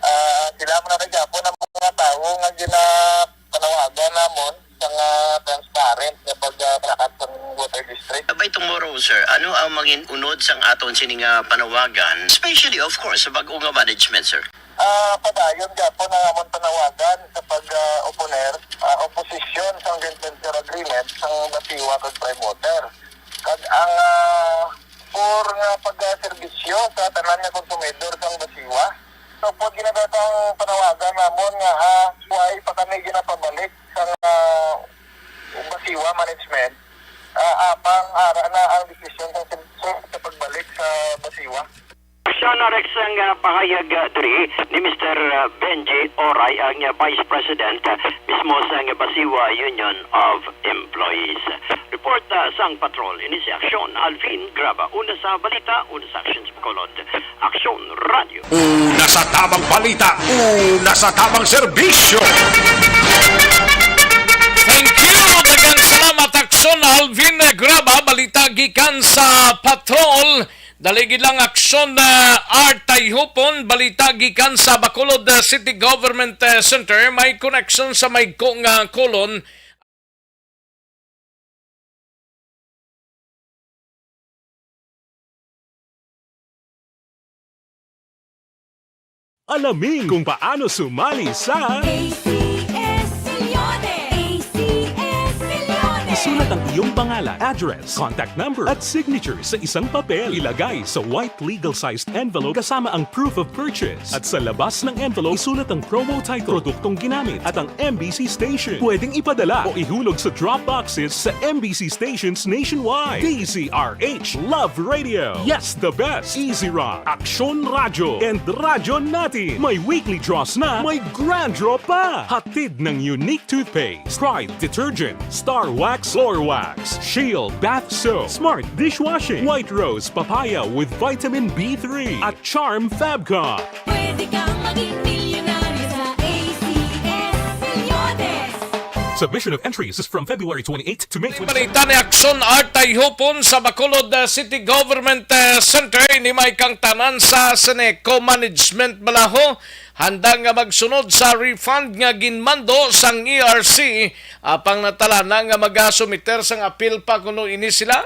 Ah, sila man na kay gapon ang mga tawo nga ginapanawagan namon sang, ah, transparent nga paglakat sang water district. By tomorrow, sir, ano ang mangin unod sang aton sini nga panawagan, especially, of course, sa bag-o nga management, sir? Ah, padayon gapon ang amon panawagan sa pag, ah, oponer, ah, opposition sang joint venture agreement sang Basiwa kag Prime Water. Kag ang, ah, for nga pagserbisyo sa tanan nga konsumidor sang Basiwa. So, pod ginadatang panawagan namon nga, ah, why pa kami ginapabalik sang, ah, Basiwa management, ah, apang ara na ang desisyon sang Senado sa pagbalik sa Basiwa. Siya na, Rex, ang, ah, pahayag, ah, diri ni Mister, ah, Benji Oray, ang, ah, Vice President, ah, mismo sang Basiwa Union of Employees. Report, ah, sang Patrol, ini si Aksyon Alvin Graba. Una sa balita, una sa Aksyon sa Bacolod. Aksyon Radio. Una sa tabang balita, una sa tabang serbisyo. Thank you. Daghang salamat, Aksyon Alvin Graba. Balita gikan sa Patrol. Dali gid lang, Aksyon, ah, Art Tayhupon. Balita gikan sa Bacolod, ah, City Government, ah, Center. May koneksyon sa may ko nga kolon. Alamin kung paano sumali sa A C S Millones! A C S Millones! Isulat ang iyong pangalan, address, contact number, at signature sa isang papel. Ilagay sa white legal-sized envelope kasama ang proof of purchase. At sa labas ng envelope, isulat ang promo title, produktong ginamit, at ang M B C station. Pwedeng ipadala o ihulog sa drop boxes sa M B C stations nationwide. D Z R H Love Radio. Yes, the best. Easy Rock, Aksyon Radyo, and Radyo Natin. May weekly draws na, may grand draw pa. Hatid ng Unique Toothpaste, Pride Detergent, Star Wax, Floor Wax, Shield Bath Soap, Smart Dishwashing, White Rose Papaya with Vitamin B three, at Charm Fabcon. Pwede kang maging milyonaryo sa A C S Millones. Submission of entries is from February twenty-eighth to May twenty-seventh. Balita ni Action Art Tayhupon sa Bacolod, uh, City Government, uh, Center. Ini may kangtanan sa Seneco Management Balaho. Handa nga magsunod sa refund nga ginmando sang E R C. Apang natalana nga magasumiter sang apil pa kuno ini sila.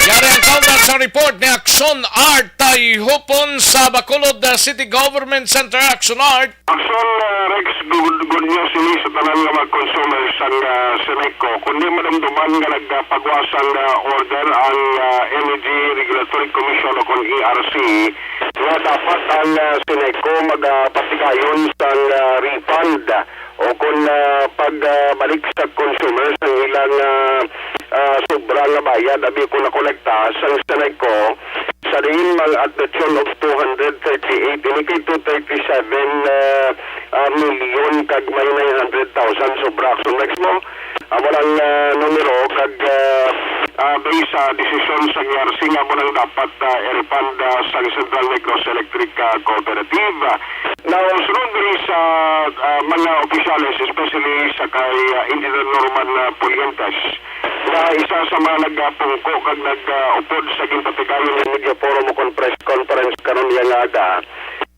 Yari ang kaundan sa report ni Action Art Tayhupon sa Bacolod, uh, City Government Center. Action Art. Action, uh, Rex, good, good news ini sa tanan nga mga consumers sang, uh, Seneco. Kundi madumduman nga nagpagwa sang, uh, order ang, uh, Energy Regulatory Commission o kon E R C nga dapat ang, uh, Seneco magapatigayon sang, uh, refund o kon, uh, pagbalik sa consumers ang ilang, uh, uh, sobra nga bayad abi kon nakolekta sang Seneco. Sa diin man at the tune of two hundred thirty-eight, ini kay two thirty-seven, uh, uh, million kag may nine hundred thousand sobra. Action Rex, mo, amo lang, uh, numero kag, uh, uh, based sa desisyon sa E R C nga amo nang dapat, uh, i-refund, uh, sa Central Negros Electric, uh, Cooperative. Now, sunod diri sa, uh, mga opisyales, especially sa kay, uh, Engineer Norman, uh, Pulientes, nga isa sa mga nagapungko kag nag-upod sa ginpatigayon nga media forum o kon press conference karon nga aga.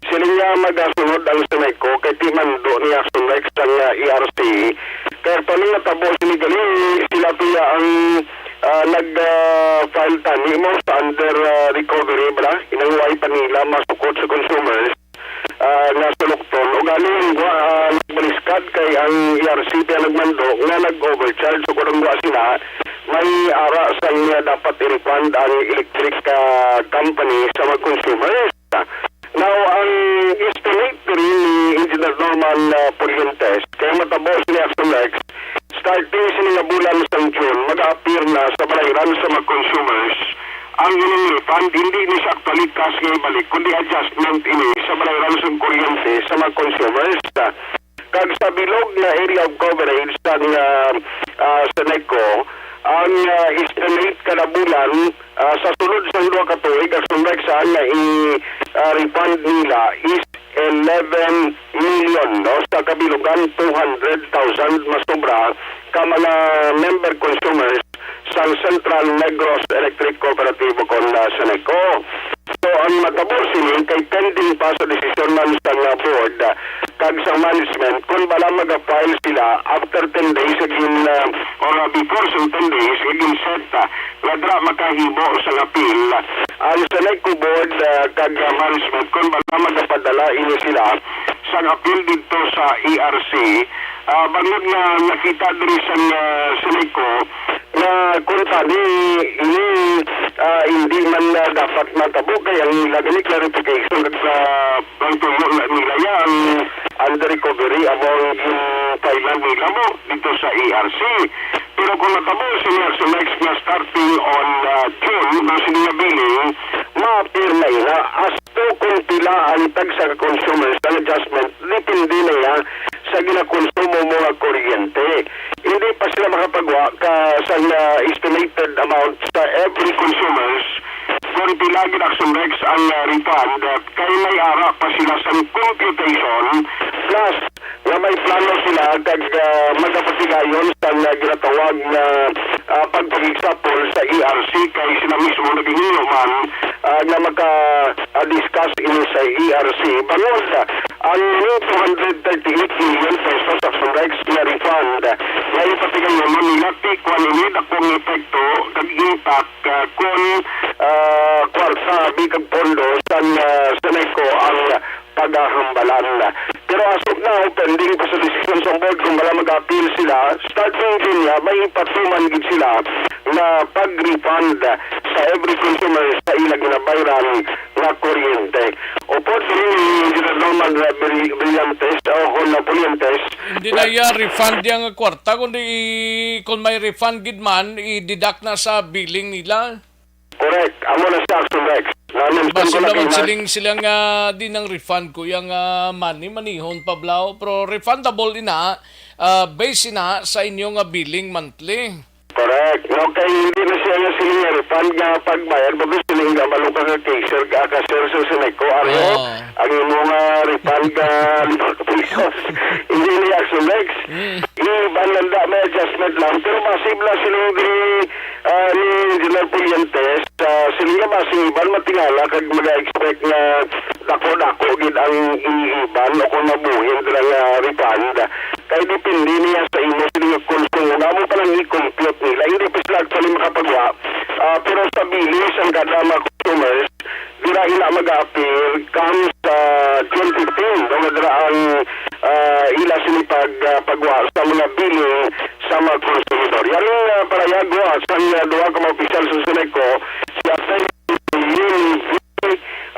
Sila nga magasunod ang Seneco kay ti mando ni Action Rex ang, ah, E R C. Kay pa nung natabo sini gali, sila tuya ang, ah, nag, ah, file tani mo sa under, ah, recovery bala. Inang way pa nila masukot sa consumers, ah, nga sulukton. O gani, ah, nagbaliskad kay ang E R C kaya nagmando nga nag-overcharge. So, kung wa sila, may ara sa niya dapat i-refund ang electric, ah, company sa mga consumers. Now, ang estimate diri ni Engineer Norman, ah, Pulientes, kay matabo sini Action Rex, starting sini nga bulan sang June, mag-appear na sa balayran sa mga consumers ang ilang refund. Hindi ni siya actually cash nga ibalik, kundi adjustment ini sa balayran sa kuryente sa mga consumers. Kag sa bilog nga area of coverage sang, ah, ah, Seneco, ang, ah, estimate kada bulan, ah, sa sulod sang duha ka tuig, Action Rex, ah, nga i, ah, refund nila is eleven million, no, sa kabilugan two hundred thousand masobra ka mga member consumers sang Central Negros Electric Cooperative o kon, ah, Seneco. So, ang matabo sini kay pending pa sa desisyon man sa nga board, ah, kag sa management kung bala maga-file sila after ten days sa gin, ah, or, ah, before sa ten days nga gin-set, ah, nga dira makahimo sa appeal ang Seneco board, ah, kag, ah, management kung bala magapadala ini sila sa appeal didto sa E R C. Ah, bangod nga nakita diri sa, ah, Seneco nga kung tani ini, ah, hindi man, ah, dapat matabo kay ang ila gani clarification kag sa pagtuyo na nila ya ang under recovery amo ang gin-file nila mo dito sa E R C. Pero kung matabo si Nelson X nga starting on, ah, June, ang sini nga billing, ma-appear na ina as to kung pila ang tagsa ka consumers ang adjustment, depende na iya sa ginakonsumo mo nga kuryente. Hindi pa sila makapagwa ka sa, ah, estimated amount sa every consumers kung pila gid Action Rex ang, ah, refund, ah, kay may ara pa sila sa computation, plus nga may plano sila kag, ah, magapatigayon sa, ah, ginatawag nga, ah, pagpag-example sa E R C kay sila mismo naghinyo man, ah, nga maka, ah, discuss ini sa E R C. Bangod, ah, ang two hundred thirty-eight million pesos Action Rex nga refund nga ipatigayon mo nila, ti kuan ini dakong epekto kag impact, ah, kon, ah, kwarta abi kag pondo sang, ah, Seneco ang pagahambalan. Pero as of now, pending pa sa desisyon sa board kung bala mag-appeal sila. Starting din niya, may ipatuman gid sila na pag-refund sa every consumer sa ila ginabayran nga kuryente. Upod ni Engineer Norman Bri-, Brillantes o Hon Brillantes, hindi na iya refund yang kwarta, kundi i-, kung may refund gid man, i-deduct na sa billing nila. Correct. Amo na siya, Action Rex. Na-mention ko na naman kina- siling sila nga di nang refund ko yang, ah, money, manihon pa blaw. Pero refundable ina, ah, base ina sa inyo nga billing monthly. Correct. No, kay hindi na siya nga siling nga refund nga pagbayad, bakit siling nga maluka ka cashier, ka cashier sa Seneco, ano? Oo. Ang imo nga refund nga lima ka pesos. Hindi na lang, pero base lang siling diri, ah, ni Engineer Pulientes, ah, siling nga base iban matingala kag mag-expect nga dako-dako gid ang iiban o kung mabuhin dira nga refund. Kay depende niya sa imo siling nga konsumo. Nga amo pa lang i-compute nila. Hindi pa sila actually makapagwa. Ah, pero sa billing sang kada mga consumers, dira ila mag-appeal comes sa June fifteen, daw nga dira ang, ah, ila sini pag, ah, pagwa sa mga billing sa mga konsumidor. Yan ang, ah, pahayag, ah, sang, ah, duha ka mga opisyal sa Seneco, si Attorney Lily,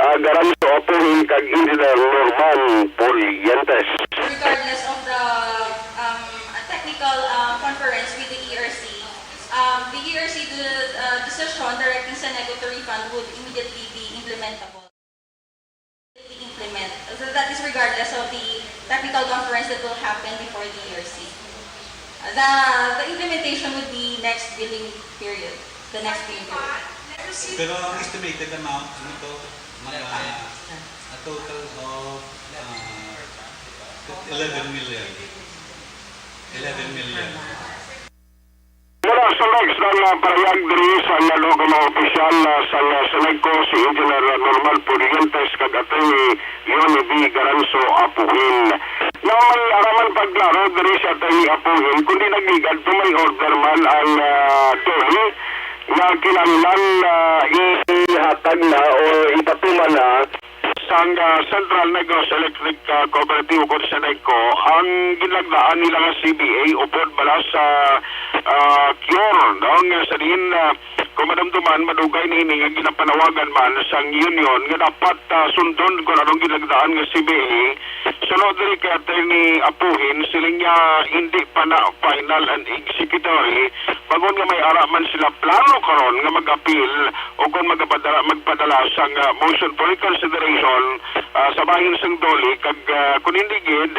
ah, Garanso Apuhin kag Engineer Norman Pulientes. Regardless of the, um, technical, um, conference with the E R C, um, the E R C de-, uh, decision directing Seneco to refund would immediately be implementable. Implement. So that is regardless of the technical conference that will happen before the E R C. Uh, the, the implementation would be next billing period, the next billing period. Pero ang estimated amount, ano to? Mga, a total of, ah, eleven million. Eleven million. Mura sa next ang, ah, pahayag diri sa, ah, duha ka mga opisyal, ah, sa, ah, Seneco, si Engineer Norman Pulientes kag Attorney Leonie B. Garanso Apuhin. Nga may araman pagklaro diri si Attorney Apuhin, kundi nagligad to may order man ang, ah, DOLE nga kinahanglan, ah, ihatag na o ipatuman na sang, ah, Central Negros Electric, ah, Cooperative o Seneco ang ginlagdaan nila nga C B A upod bala sa, ah, cure, no? Nga sa diin, ah, kung madumduman, madugay na ini nga ginapanawagan man sang union nga dapat, ah, sundon kung anong ginlagdaan nga C B A. Suno diri kay Attorney Apuhin, siling niya hindi pa na final and executory, bangod nga may ara man sila plano karon nga mag-appeal o kung magapadala, magpadala sang, ah, motion for reconsideration, ah, sa bahin sang DOLE kag, ah, kung hindi gid,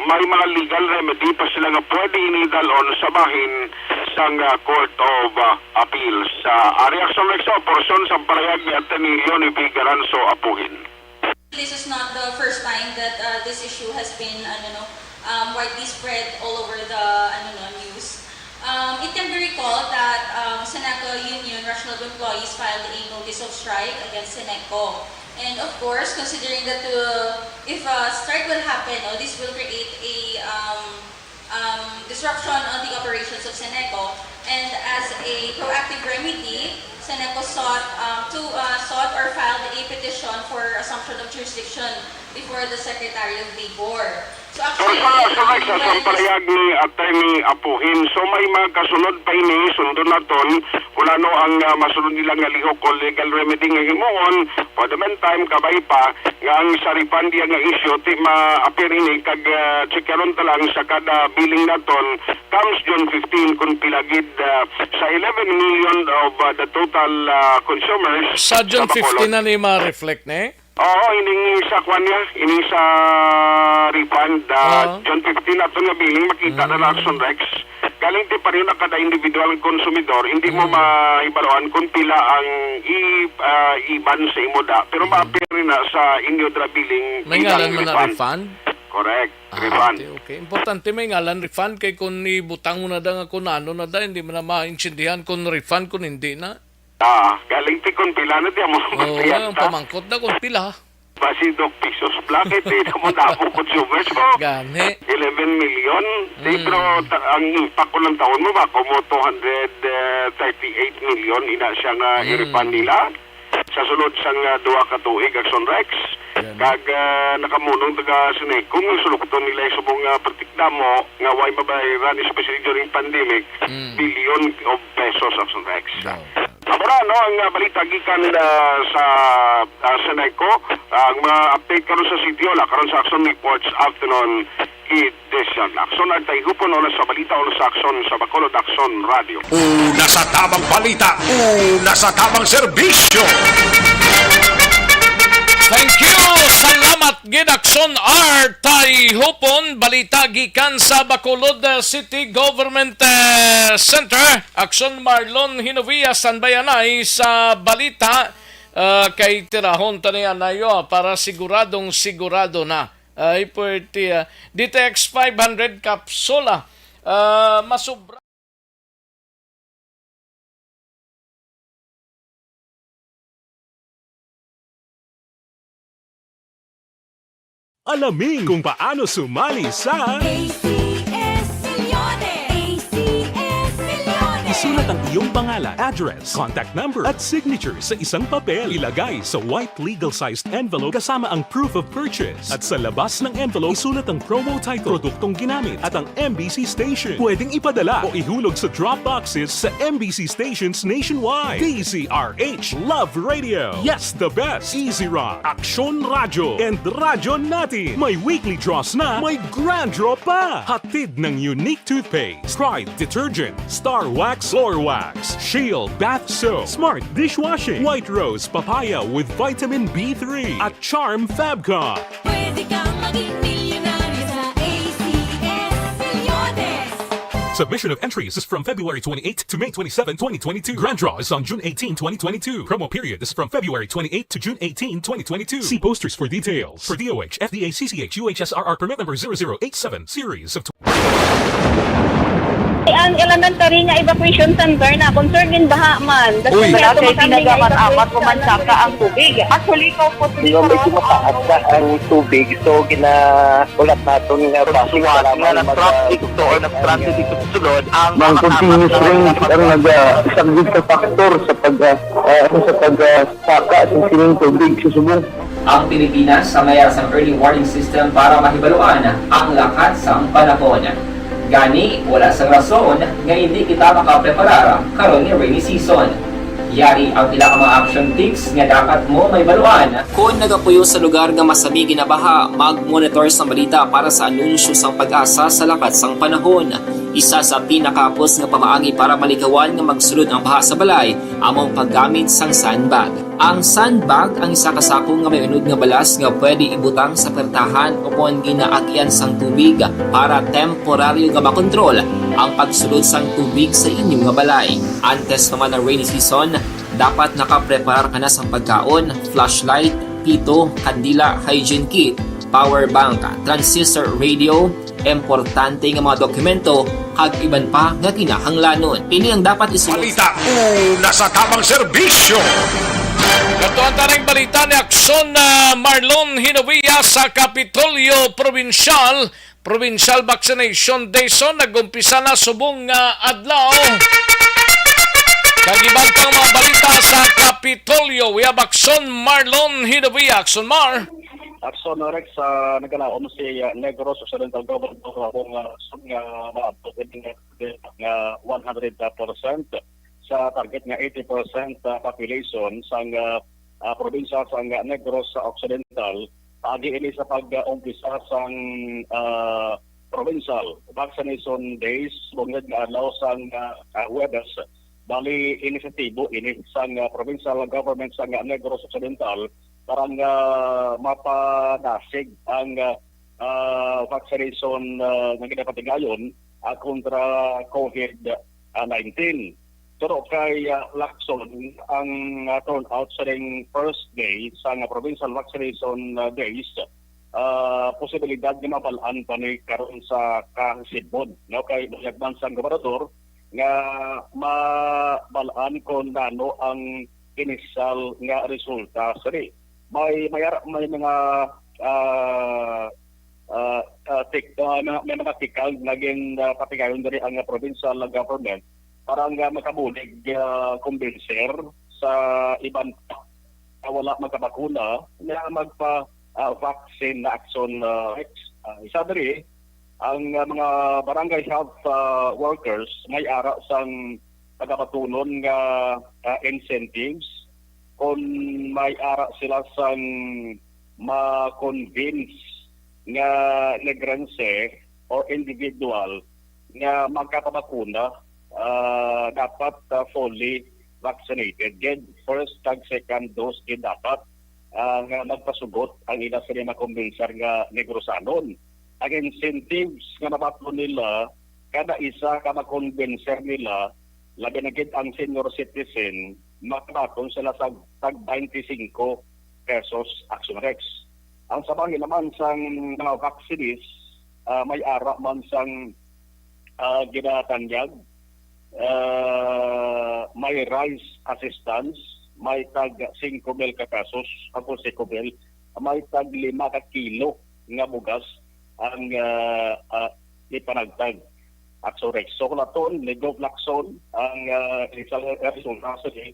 may mga legal remedy pa sila nga pwede ini dal-on sa bahin sang, ah, Court of, ah, Appeals. Sa Ari Action Next, portion sa palayag ni Attorney Leonie B. Garanso Apuhin. This is not the first time that, uh, this issue has been, ano, no, um, widely spread all over the, ano, no, news. Um, it can be recalled that, um, Seneco Union Rational Employees filed a notice of strike against Seneco. And of course, considering that, uh, if a strike will happen, no, this will create a, um, um, disruption on the operations of Seneco, and as a proactive remedy, Seneco sought, um, to, uh, sought or filed a petition for assumption of jurisdiction before the Secretary of Labor. So, actually, sa, sa, um, sa, sa pahayag ni Attorney Apuhin, so may mga kasunod pa ini, sundon naton, kung ano ang, ah, masunod nila nga lihok o legal remedy nga himuon, for the meantime, kabay pa, nga ang sa refund diya nga issue, ti ma-appear ini kag, ah, checkaron ta lang sa kada billing naton comes June fifteen kung pila gid, ah, sa eleven million of, ah, the total, ah, consumers Sa June sa Bacolod. Fifteen na ni ma-reflect ni? Oo, ining sa kwan niya, ining sa refund, ah, Ah. June fifteen naton nga billing makita na lang Mm. Action Rex. Galing ti pareho na kada individual nga konsumidor, hindi mo Mm. mahibaluan kung pila ang i-, ah, iban sa imo da. Pero Mm. ma-appear na sa inyo dra billing May ilang ngalan man na refund. Refund? Correct. Ah, Refund. Okay, okay. Importante may ngalan refund kay kung ibutang mo na da nga kung ano na da, hindi mo na maintindihan kung refund kung hindi na. Ah, galing ti kung pila na di mo Oo, ang pamangkot na kung pila. Basi dok pesos black, eh, di na mo damo consumers ko. Gani. Eleven million. Di, Mm. pero ta-, ang impact ko lang taon mo ba, kumo two hundred thirty-eight million ina siya nga Mm. i-refund nila sa sulod sang, ah, duha ka tuig, Action Rex. Gani. Kag, ah, nakamunong taga Seneco nga sulukton nila yung subong, ah, pertik damo nga way mabayaran, especially during pandemic, Mm. billion of pesos, Action Rex. Daw. Amo ra, no, ang, ah, balita gikan, ah, sa, ah, Seneco. Ang mga update karon sa sitio, la, karon sa Action Reports Afternoon Edition. Action, nagtahigupon, una sa balita, una sa aksyon sa Bacolod Aksyon Radio. Una sa tamang balita, una sa tamang serbisyo. Thank you. Salamat gid, Aksyon R. Tayhupon. Balita gikan sa Bacolod, uh, City Government, uh, Center. Aksyon Marlon Hinovia, standby anay sa balita. Uh, kay tirahon tani anayo para siguradong sigurado na. Ay, puwerte, ah. D T X five hundred kapsula. Ah, masubra. Alamin kung paano sumali sa A C S Millones! A C S Millones! Isulat ang iyong pangalan, address, contact number, at signature sa isang papel. Ilagay sa white legal-sized envelope kasama ang proof of purchase. At sa labas ng envelope, isulat ang promo title, produktong ginamit, at ang M B C station. Pwedeng ipadala o ihulog sa drop boxes sa M B C stations nationwide. D Z R H Love Radio. Yes, the best. Easy Rock, Aksyon Radyo, and Radyo Natin. May weekly draws na, may grand draw pa. Hatid ng Unique Toothpaste, Pride Detergent, Star Wax Floor Wax, Shield Bath Soap, Smart Dishwashing, White Rose Papaya with Vitamin B three, at Charm Fabcon. Pwede kang maging milyonaryo sa A C S Millones. Submission of entries is from February twenty-eighth to May twenty-seven, twenty twenty-two. Grand draw is on June eighteen, twenty twenty-two. Promo period is from February twenty-eighth to June eighteen, twenty twenty-two. See posters for details. For D O H, F D A, C C H, U H S R R permit number zero zero eight seven, series of Ang elementary nga evacuation center na concerned din baha man. Uy. Wala kay tinaga man amat ko man saka ang tubig. Actually, ko po. Di ba, medyo mataas na ang tubig, so ginahulat naton nga basi suwat nga nag-traffic to or nag-transit dito sa sulod ang mga continuous rain ang nagasaglit sa factor sa pag, ah, ah, sa pag, ah, saka sa sining tubig sa subong. Ang Pilipinas sa mayar sang early warning system para mahibaluan ang lakat sang panahon. Gani, wala sang rason nga hindi kita makapreparar karon nga rainy season. Yari ang pila ka mga action tips nga dapat mo mahibaluan. Kon nagapuyo sa lugar nga masami ginabaha, mag-monitor sang balita para sa anunsyo sang PAGASA sa lakat sang panahon. Isa sa pinakahapos nga pamaagi para malikawan nga magsulod ang baha sa balay amo ang paggamit sang sandbag. Ang sandbag ang isa ka sako nga may unod nga balas nga pwede ibutang sa pertahan ukon ginaagian sang tubig para temporaryo nga makontrol ang pagsulod sang tubig sa inyo nga balay. Antes pa man ang rainy season, dapat nakapreparar ka na sang pagkaon, flashlight, pito, kandila, hygiene kit, power bank, transistor radio, importante nga mga dokumento, kag iban pa nga kinahanglanon. Ini ang dapat isunod. Balita una sa tamang serbisyo. Katuan ta ning balita ni Akson, ah, Marlon Hinovia sa Kapitolyo Probinsyal. Provincial Vaccination Day so nag-umpisa na subong nga adlaw. Kag iban pang mga balita sa Kapitolyo, we have Akson Marlon Hinovia. Akson Mar. Akson Rex, ah, nagalaom si, ah, Negros Occidental Governor, ah, kung, ah, sud nga maabot ini nga, nga one hundred percent sa target nga eighty percent, ah, population sang, ah, ah, probinsya sang, ah, Negros Occidental, paagi ini sa pag-umpisa sang, ah, provincial vaccination days, bungod nga adlaw sang, ah, ah, Huwebes. Bali, inisyatibo ini sang, ah, provincial government sang, ah, Negros Occidental para nga mapadasig ang, ah, ah, vaccination, ah, nga ginapatigayon, ah, kontra COVID nineteen. Turo kay, ah, Lacson, ang, ah, turnout sa ding first day sang, ah, provincial vaccination, ah, days, ah, posibilidad nga mabal-an pa ni karon sa kasidmon. No, kay bunyag man sang gobernador nga mabal-an kon nano ang initial nga resulta sini. May, may ara-, may mga, ah, ah, ah, tik-, ah, may, may mga tikang naging, ah, patigayon diri ang, ah, provincial government para nga makabulig, ah, kumbinser sa iban pa nga wala magkabakuna nga magpa, ah, vaccine na Akson, ah, Rex. Ah, isa diri, ang, ah, mga barangay health, ah, workers may ara sang pagabatunon nga, ah, incentives kon may ara sila sang ma-convince nga Negrense or individual nga magkapabakuna, ah, dapat, ah, fully vaccinated gid. First kag second dose gid dapat, ah, nga magpasugot ang ila sini makumbinser nga Negrosanon. Ang incentives nga mabaton nila, kada isa ka makumbinser nila, labi na gid ang senior citizen, makabaton sila sa tag twenty-five pesos, Akson Rex. Ang sa bahin naman sang mga vaccinees, ah, may ara man sang, ah, ginatanyag, ah, may rice assistance, may tag singko mil ka pesos, ako singko mil, may tag lima ka kilo nga bugas ang, ah, ah, ipanagtag. Action Rex. So, kung aton, ni Gov Lacson ang, ah, initial resulta sa di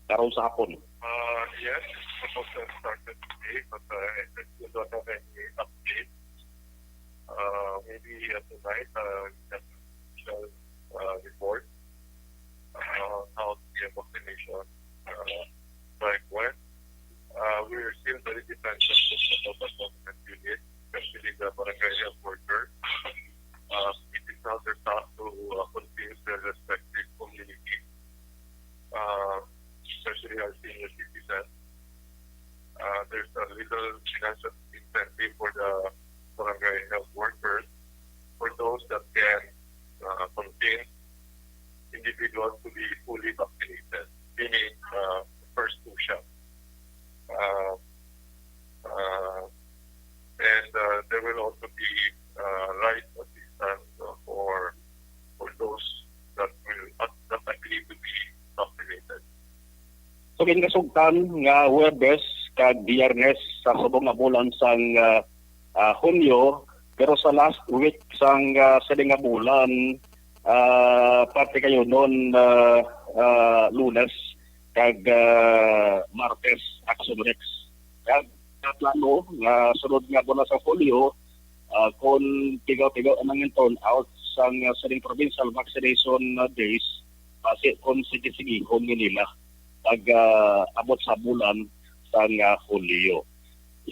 karon sa hapon. Uh, yes, it's supposed to have started today, but, uh, we don't have any update. Uh, maybe, uh, tonight, uh, we can share, uh, report, uh, how the vaccination, uh, strike went. Uh, we're still very dependent on the local government unit, especially the barangay health worker. Uh, it is now their task to, uh, convince their respective community, uh, especially our senior citizens. Uh, there's a little financial incentive for the barangay health workers for those that can, uh, convince individuals to be fully vaccinated, meaning, uh, first two shots. Uh, uh, and, uh, there will also be, uh, rice assistance, uh, for, for those that will, uh, that agree to be vaccinated. So, ginkasugtan nga Huwebes kag Biyernes sa subong nga bulan sang, ah, ah, Hunyo, pero sa last week sang, ah, sini nga bulan, ah, parte kayo nun, ah, ah, Lunes kag, ah, Martes, Action Rex. Kag plano nga sunod nga bulan sa Hulyo, ah, kung tigaw-tigaw ang mga turnout sang, ah, sining provincial vaccination, ah, days, basi kung sige-sigihon ni nila pag, ah, abot sa bulan sang, ah, Hulyo.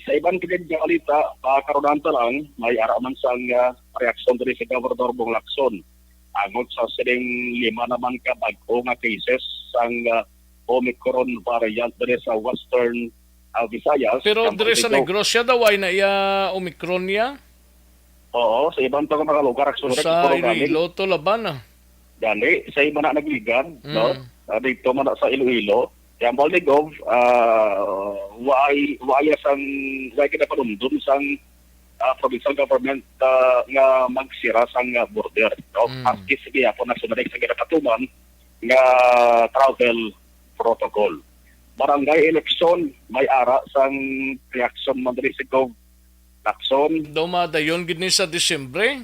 Sa iban pa gid nga balita, pakarunan ta lang, may ara man sang, ah, reaksyon diri sa Governor Bong Lacson angot sa sining lima naman ka bag-o nga cases sang, ah, Omicron variant diri sa Western, ah, Visayas. Pero kag diri sa Manila. Negros siya daw ay na iya Omicron niya? Oo, sa iban pa nga mga lugar, actually, Sa siguro galing. Iloilo to laban, ah. Gani, sa iba na nagligan, Mm. no? Ah, dito man na sa Iloilo. Kaya ang Baldigov, ah, waay, waay sang, waay kinapanumdum sang, ah, provincial government, ah, nga magsira sang, ah, border, no? Mm. Maski sige ako na sumalig sa ginapatuman nga travel protocol. Barangay election, may ara sang reaksyon man diri si Gov Lacson. Daw madayon gid ni sa Disyembre.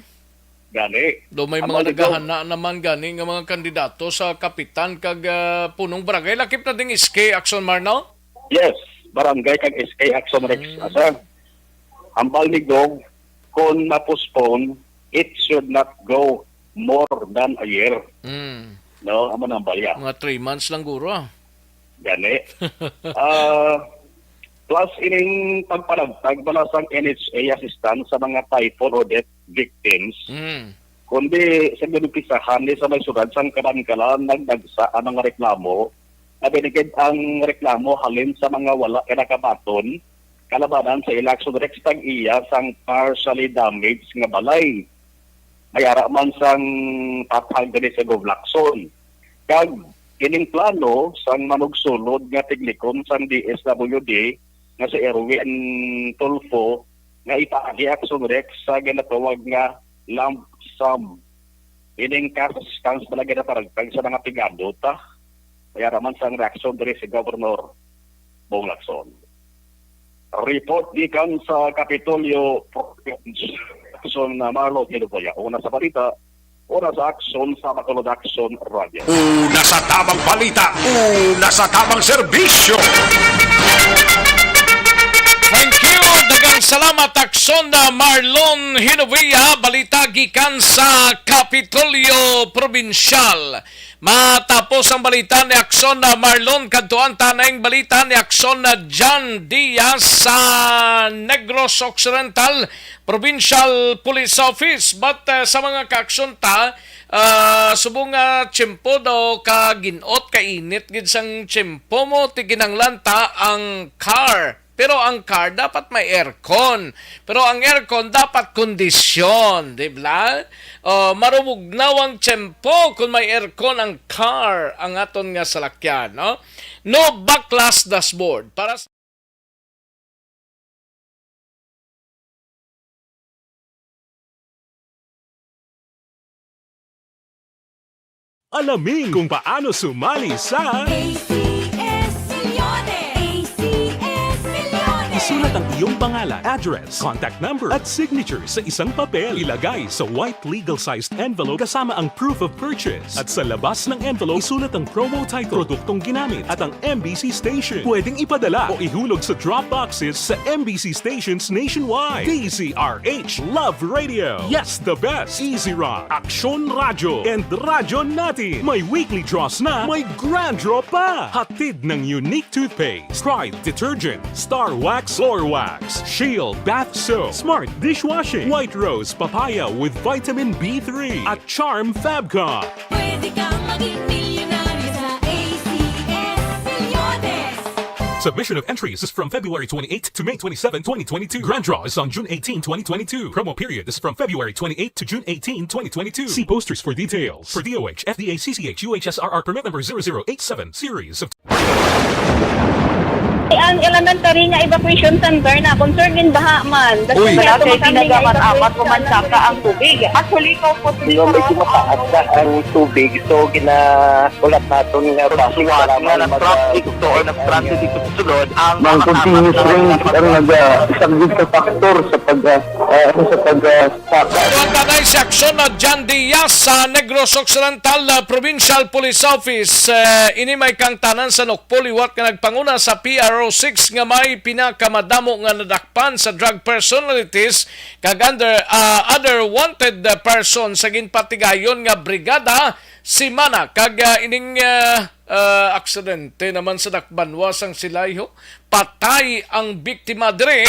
Gani. Daw may Ang mga mga ligaw. Naghahana naman gani nga mga kandidato sa kapitan kag, ah, punong barangay. Lakip na ding S K Action, Marno? Yes, barangay kag S K Action Rex. Mm. Asa? Hambal ni Gov, kung ma-postpone, it should not go more than a year. Mm. No, amo nang balya. Mga three months lang guro, ah. Gani. Ah, plus ining pagpanagtag bala sang N H A assistance sa mga typhoon o death victims. Mm. Kundi sa ginumpisahan ni sa may syudad sang Kabankalan, nagdagsa ang mga reklamo. Labi na gid ang reklamo halin sa mga wala kinakabaton kalabanan sa ila Action Rex tag-iya sang partially damaged nga balay. May ara man sang pathag diri sa Gov Lacson. Kag ining plano sang manugsulod nga tiknikon sang D S W D nga si Erwin Tulfo nga ipaagi Action Rex sa ginatawag nga lump sum. Ining cash assistance pala ginaparagtag sa mga pigado ta. May ara man sang reaksyon diri si Governor Bong Lacson. Report gikan sa Kapitolyo, Province, Action na Marlo Hinugoya. Una sa balita, una sa aksyon sa Bacolod Action Radio. Una sa tamang balita, una sa tamang serbisyo. Thank you. Daghang salamat, Aksyon na Marlon Hinovia. Balita gikan sa Kapitolyo Probinsyal. Matapos ang balita ni Aksyon na Marlon, kadtuan ta na ing balita ni Aksyon na John Diaz sa Negros Occidental Provincial Police Office. But, uh, sa mga kaaksyon ta, uh, subong nga tiyempo daw ka gin-ot, ka init gid sang tiyempo mo, ti kinahanglan ta ang car. Pero ang car dapat may aircon. Pero ang aircon dapat kondisyon, di ba? O, marumugnaw ang tiyempo kung may aircon ang car, ang aton nga salakyan, no? No backlash dashboard. Para sa Alamin kung paano sumali sa A C S Milyones! A C S Milyones! Sulat ang iyong pangalan, address, contact number, at signature sa isang papel. Ilagay sa white legal-sized envelope kasama ang proof of purchase. At sa labas ng envelope, isulat ang promo title, produktong ginamit, at ang M B C station. Pwedeng ipadala o ihulog sa drop boxes sa M B C stations nationwide. D Z R H Love Radio. Yes, the best. Easy Rock, Aksyon Radyo, and Radyo Natin. May weekly draws na, may grand draw pa. Hatid ng Unique Toothpaste, Pride Detergent, Star Wax, Floor Wax, Shield Bath Soap, Smart Dishwashing, White Rose Papaya with Vitamin B three, at Charm Fabcon. Pwede kang maging milyonaryo sa A C S Milyones. Submission of entries is from February twenty-eighth to May twenty-seven, twenty twenty-two. Grand draw is on June eighteen, twenty twenty-two. Promo period is from February twenty-eighth to June eighteen, twenty twenty-two. See posters for details. For D O H, F D A, C C H, U H S R R permit number zero zero eight seven, series of Ang elementary nga evacuation center na concern gin baha man. Uy. Wala kay tinaga man amat o mansaka ang tubig. Actually, ko po Medyo mataas na ang tubig, so ginaulat naton nga basi nga nag-traffic to or nag-transit dito sa sulod ang mga continuous rains ang nag-, ah, isang big factor sa pag, ah, ah, sa pag, ah, Tuwan tanay si aksyon na John Diaz sa Negros Occidental, uh, Provincial Police Office. Uh, ini may kangtanan sa Nokpo liwat nga nagpanguna sa P R O six nga may pinakamadamo nga nadakpan sa drug personalities kag under, uh, other wanted, uh, person sa ginpatigayon nga brigada simana kag, uh, ining, uh, uh, aksidente naman sa dakbanwa sang Silay, ho. Patay ang biktima diri.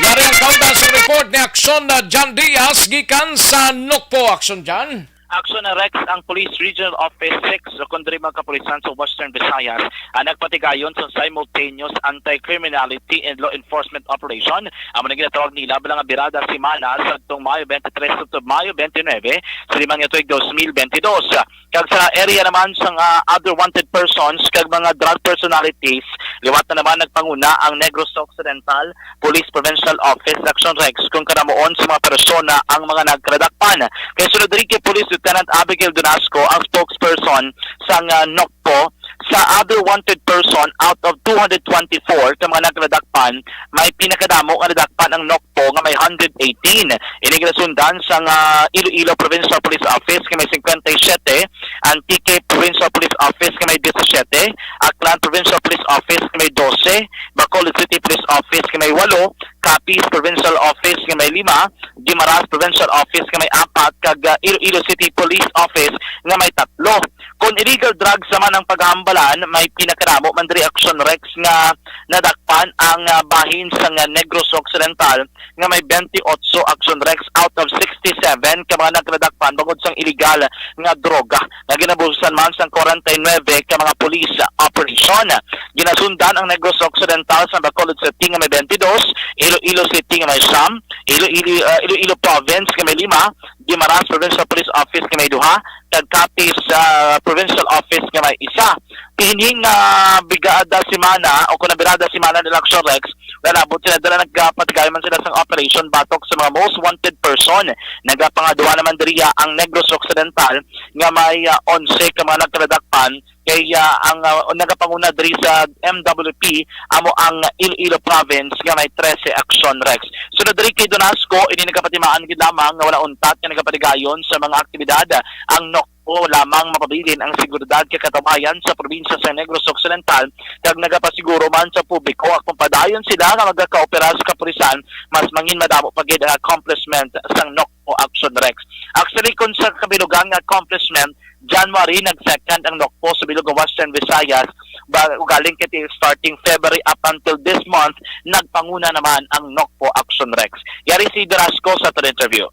Yari ang kaundan sa report ni Aksyon na John Diaz gikan sa Nokpo. Aksyon, John. Aksyon na Rex, ang Police Regional Office six, o kon diri mga kapulisan sa Western Visayas, ang nagpatigayon sa simultaneous anti-criminality and law enforcement operation, amo na ginatawag nila bilang ang Birada Semana sa atong Mayo twenty-three to Mayo twenty-nine sa limang tuig dos mil bentidós. Kag sa area naman sang, ah, other wanted persons kag mga drug personalities, liwat na naman nagpanguna ang Negros Occidental Police Provincial Office Action Rex kon karamuon sa mga persona ang mga nagkaladakpan. Kay sulod diri kay Police Lieutenant Abigail Donasco ang spokesperson sang, ah, Nokpo, sa other wanted person out of two hundred twenty-four ka mga nagkaladakpan, may pinakadamo nga nadakpan ang Nokpo nga may hundred eighteen. Ini ginasundan sang, ah, Iloilo Provincial Police Office nga may cincuenta y siete, Antique Provincial Police Office nga may disisiete, Aklan Provincial Police Office nga may dose, Bacolod City Police Office nga may walo, Capiz Provincial Office nga may lima, Guimaras Provincial Office nga may apat, kag, ah, Iloilo City Police Office nga may tatlo. Kon illegal drugs naman ang paghambalan, may pinakadamo man diri Action Rex nga nadakpan ang, ah, bahin sang, ah, Negros Occidental nga may twenty-eight Action Rex out of sixty-seven ka mga nagkadakpan bangod sang illegal nga droga nga ginabusan man sang forty-nine ka mga police operation. Ginasundan ang Negros Occidental sa Bacolod City nga may twenty-dos, Iloilo City nga may siyam, Iloilo, ah, Iloilo Province nga may lima, Guimaras Provincial Police Office nga may duha, kag Capiz, ah, Provincial Office nga may isa. Kay ining, ah, bigada semana o kon birada semana ni Action Rex, nalabot sila dala, nagpatigayon man sila sang operation batok sa mga most wanted person. Nagapangaduha naman diriya ang Negros Occidental nga may, ah, onse ka mga nagkaladakpan, kay, ah, ang, ah, nagapanguna diri sa M W P amo ang Iloilo Province nga may trese Action Rex. Sunod diri kay Donasco, ini nagapatimaan gid lamang nga wala untat nga nagapatigayon sa mga aktibidad ang Nokpo lamang mapabilin ang seguridad kay katabayan sa probinsya sa Negros Occidental, kag nagapasiguro man sa publiko nga kung padayon sila nga magakaopera sa kapulisan, mas mangin madamo pa gid ang accomplishment sang Nokpo Action Rex. Actually, kung sa kabilugan nga accomplishment, January, nag-second ang Nokpo sa bilog nga Western Visayas. Ba, ugaling kay starting February up until this month, nagpanguna naman ang Nokpo Action Rex. Yari si Donasco sa aton interview.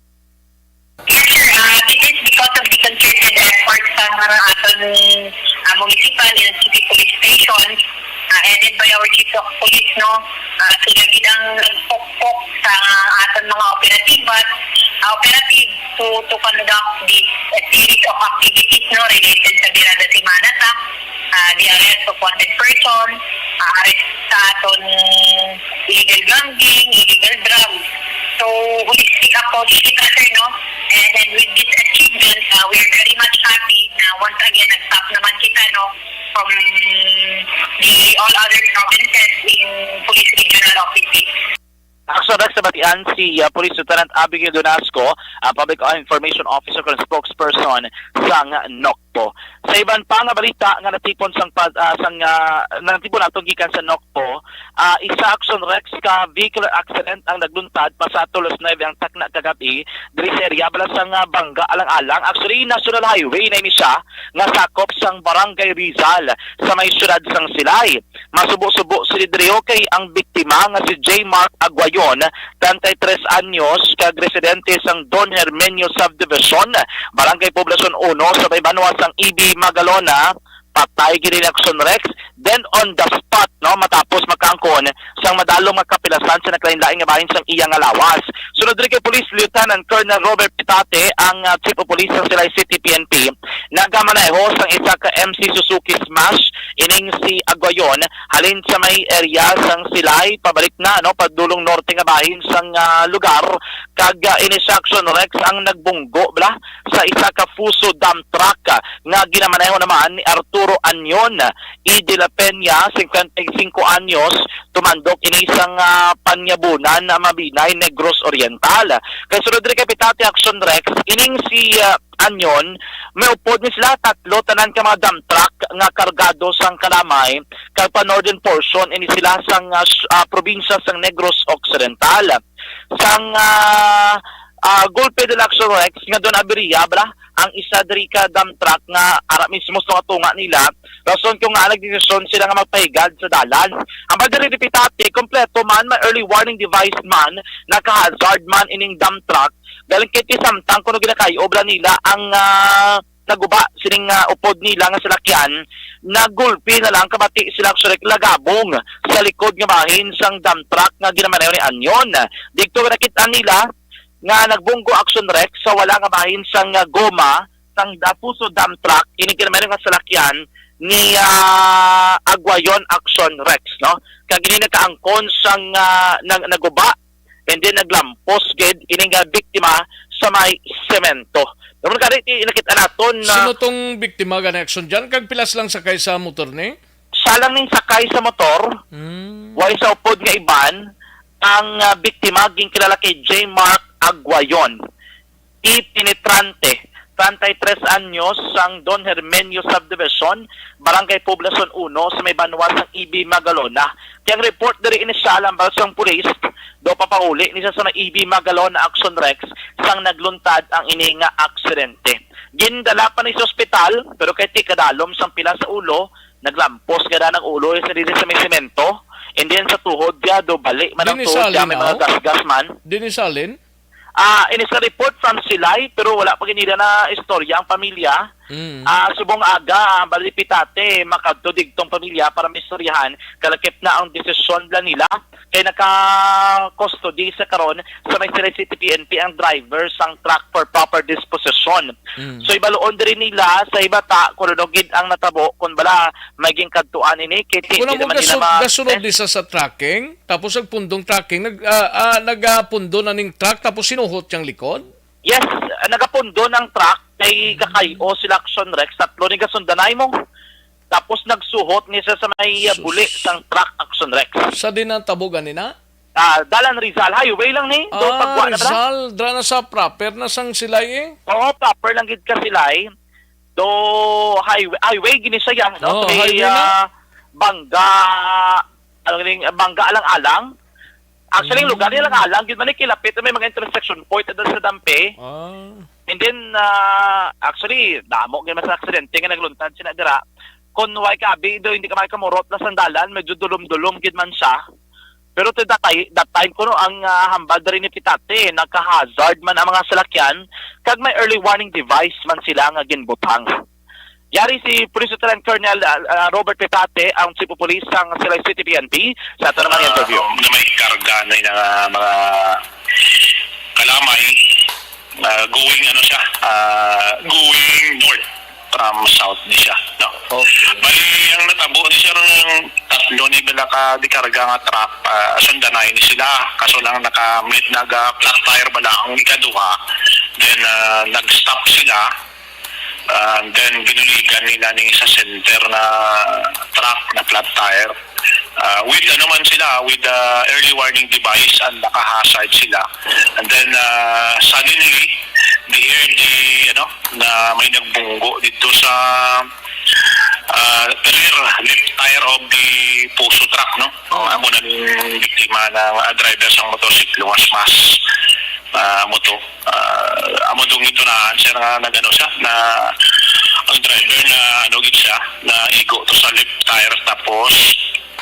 Yes, sir. Ah, this is because of the concerted effort sa mga aton, ah, municipal and city police stations, ah, headed by our chief of police, no? Ah, sila gid ang nagpukpok sa aton mga operatiba, ah, operative to, to conduct this, ah, series of activities, no, related sa Birada Semana ta, ah, the arrest of wanted person, ah, arrest sa aton illegal gambling, illegal drugs. So, holistic approach kita, sir, no? And, and with this achievement, ah, we are very much happy na once again nag-top naman kita, no? from the all other provinces in police regional offices. Action Rex, sa batian si, ah, Police Lieutenant Abigail Donasco, ang Public Information Officer kag spokesperson sang NOCPO. Sa iban pa nga balita nga natipon sang pad-, ah, sang, ah, natipon naton gikan sa NOCPO, ah, isa, Action Rex, ka vehicular accident ang nagluntad pasado alas nuebe ang takna kagab-i diri sa area bala sang, ah, Bangga Alang-alang. Actually, National Highway na ini siya nga sakop sang Barangay Rizal sa may siyudad sang Silay. Masubo-subo sini diri, okay, ang biktima nga si J Mark Aguayon, treinta y tres anyos, kag residente sang Don Hermenio Subdivision, Barangay Poblacion Uno, sa may banwa sang E B Magalona. Patay gid ni Action Rex, then on the spot, no, matapos makaangkon sang madalom nga kapilasan sa naglain-lain nga bahin sang iya nga lawas. Sunod diri kay Police Lieutenant Colonel Robert Pitate, ang, ah, Chief of Police sa Silay City P N P, nagamaneho sang isa ka M C Suzuki Smash, ining si Aguayon, halin sa may area sang Silay, pabalik na, no, padulong norte nga bahin sang, ah, lugar, kag, ah, ini si Action Rex ang nagbunggo, bala, sa isa ka Fuso dump truck, ah, nga ginamaneho naman ni Arturo Anyon E de la Peña, cincuenta y cinco anyos, tumandok ini sang, ah, Panyabunan, ah, Mabinay, Negros Oriental. Kay sunod diri kay Pitate, Action Rex, ining si, ah, Anyon, may upod ni sila tatlo tanan ka mga dump truck nga kargado sang kalamay, kag pa northern portion ini sila sang, ah, s-, ah, probinsya sang Negros Occidental. Sang, ah, ah, golpe de la Action Rex nga doon aberia, bala, ang isa diri ka dump truck nga ara mismo sa tunga-tunga nila, rason kung nga nagdesisyon sila nga magpahigad sa dalan. Ang diri ni Pitate, kompleto man, may early warning device man, naka-hazard man ining dump truck, galing kay ti samtang kuno ginakay-o bala nila ang, ah, naguba sining, ah, upod nila nga salakyan, nagulpi na lang kabati sila, actually, lagabong sa likod nga bahin sang dump truck nga ginamaneho ni Anyon. Didto nakit-an nila nga nagbunggo, Action Rex, sa wala nga bahin sang, ah, goma sang Fuso dump truck, ini ginamaneho nga salakyan ni, ah, Aguayon, Action Rex, no? Kag ini nakaangkon sang, ah, nag-, naguba, and then naglampos gid ini nga biktima sa may semento. Naman gani, ti-, nakita naton na Sino tong biktima gani, Action Jan? Kag pilas lang sakay sa motor ni? Siya lang ning sakay sa motor. Hmm. Way sa upod nga iban. Ang, ah, biktima ginkilala kay J Mark Aguayon, E Penetrante, treinta y tres anyos, sang Don Hermenio Subdivision, Barangay Poblacion Uno, sa may banwa sang E B Magalona. Kay ang report diri, inisyal, hambal sang pulis, do papauli ni sa, sa may E B Magalona, Action Rex, sang nagluntad ang ini nga aksidente. Gindala pa ni sa ospital, pero kay ti kadalom sang pila sa ulo, naglampos nga daan ang ulo sa dili sa may semento. And then sa tuhod niya, do bali man ang Dinisalin tuhod niya, may na, mga oh. gasgas man. Dinisalin? Ah, ini sa report from Silay, pero wala pa ginila na istorya ang pamilya. Mm. Ah, subong aga, ah, bali Pitate, makadto digtong pamilya para maistoryahan, kalakip na ang desisyon bala nila, kay naka-custody sa karon sa may Silay City P N P ang driver sang truck for proper disposition. Mm. So, ibaluon diri nila sa hibata kung ano gid ang natabo, kung bala may ginkadtuan ini, kay ti-, Kung di mo naman nila gasu-, ma- gasunod eh. Di sa, sa trucking, tapos nagpundong trucking, nag-, ah, ah, nagapundo na ning truck, tapos sinuhot yang likod? Yes, ah, nagapundo ng truck, kay Mm. kakay-o sila Action Rex, tatlo ni gasundanay mo. Tapos nagsuhot ni sa, sa may, ah, Sus. buli sang truck, Action Rex. Sa din ang tabo ganina? Ah, Dalan Rizal Highway lang ni. Do Ah, pagwa na bala? Rizal, dra na sa proper na sang Silay eh. Oo, proper lang gid ka Silay. Do highway, highway gini siya, no? Oo, Sa may, highway na. ah, Bangga, ano gini, Bangga Alang-alang. Actually, ang Mm. lugar ni Alang-alang, gid man ni kilapit na may mga intersection point na sa Dampe. Ah. And then, ah, actually, damo gid man sa aksidente nga nagluntad sina dira. Kung way kabi do, hindi ka makamurot na sandalan, medyo dulom-dulom gid man siya. Pero to that time, that time kuno ang, ah, hambal diri ni Pitate, naka-hazard man ang mga salakyan, kag may early warning device man sila nga ginbutang. Yari si Police Lieutenant Colonel, ah, ah, Robert Pitate, ang Chief of Police sang Silay City P N P, sa ato naman Ah, interview. Na may karga na yung, ah, mga kalamay, ah, going, ano siya, ah, going north from south ni siya, no? Okay. Bali, ang natabo ni siya, ang tatlo ni bala ka di karga nga truck, ah, sundanay ni sila. Kaso lang naka-, may, naga-flat tire bala ang ikaduha. Then, ah, nag-stop sila. Ah, and then, ginuligan nila ni sa center na truck na flat tire. Ah, with, ano man sila, with, ah, early warning device, and naka-hazard sila. And then, ah, suddenly, they heard the, ano, na may nagbunggo dito sa, ah, rear left tire of the Fuso truck, no? Oh. Amo na ning biktima ng, ah, driver sa motorsiklo, mas mas, ah, moto. Ah, amo dong ito na, sir, nga nag-ano siya, na ang driver na, ano gid siya, na igo to sa left tire, tapos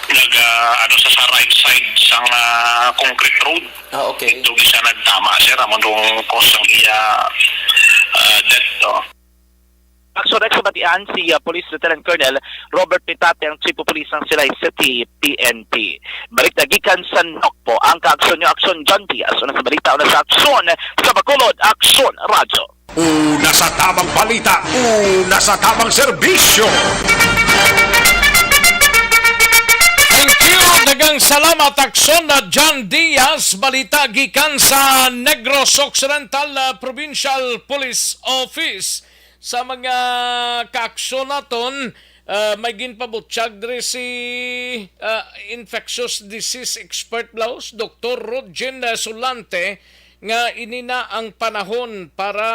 nag, ah, ano sa, sa right side sang, ah, concrete road. Ah, okay. Ito gid siya nagtama, sir, amo dong cause ang iya, ah, death, no? Aksyon, nagsabatian si, ah, Police Lieutenant Colonel Robert Pitate, ang Chief of Police ng Silay City P N P. Balita gikan sa Nokpo, ang kaaksyon nyo, Aksyon John Diaz. Una sa balita, una sa aksyon, sa Bacolod, Aksyon Radyo. Una sa tamang balita, una sa tamang serbisyo. Thank you. Daghang salamat, Aksyon na John Diaz. Balita gikan sa Negros Occidental, ah, Provincial Police Office. Sa mga kaaksyon naton, ah, may ginpabutyag diri si, ah, infectious disease expert, Blaus, Doktor Rodgin, ah, Solante, nga ini na ang panahon para,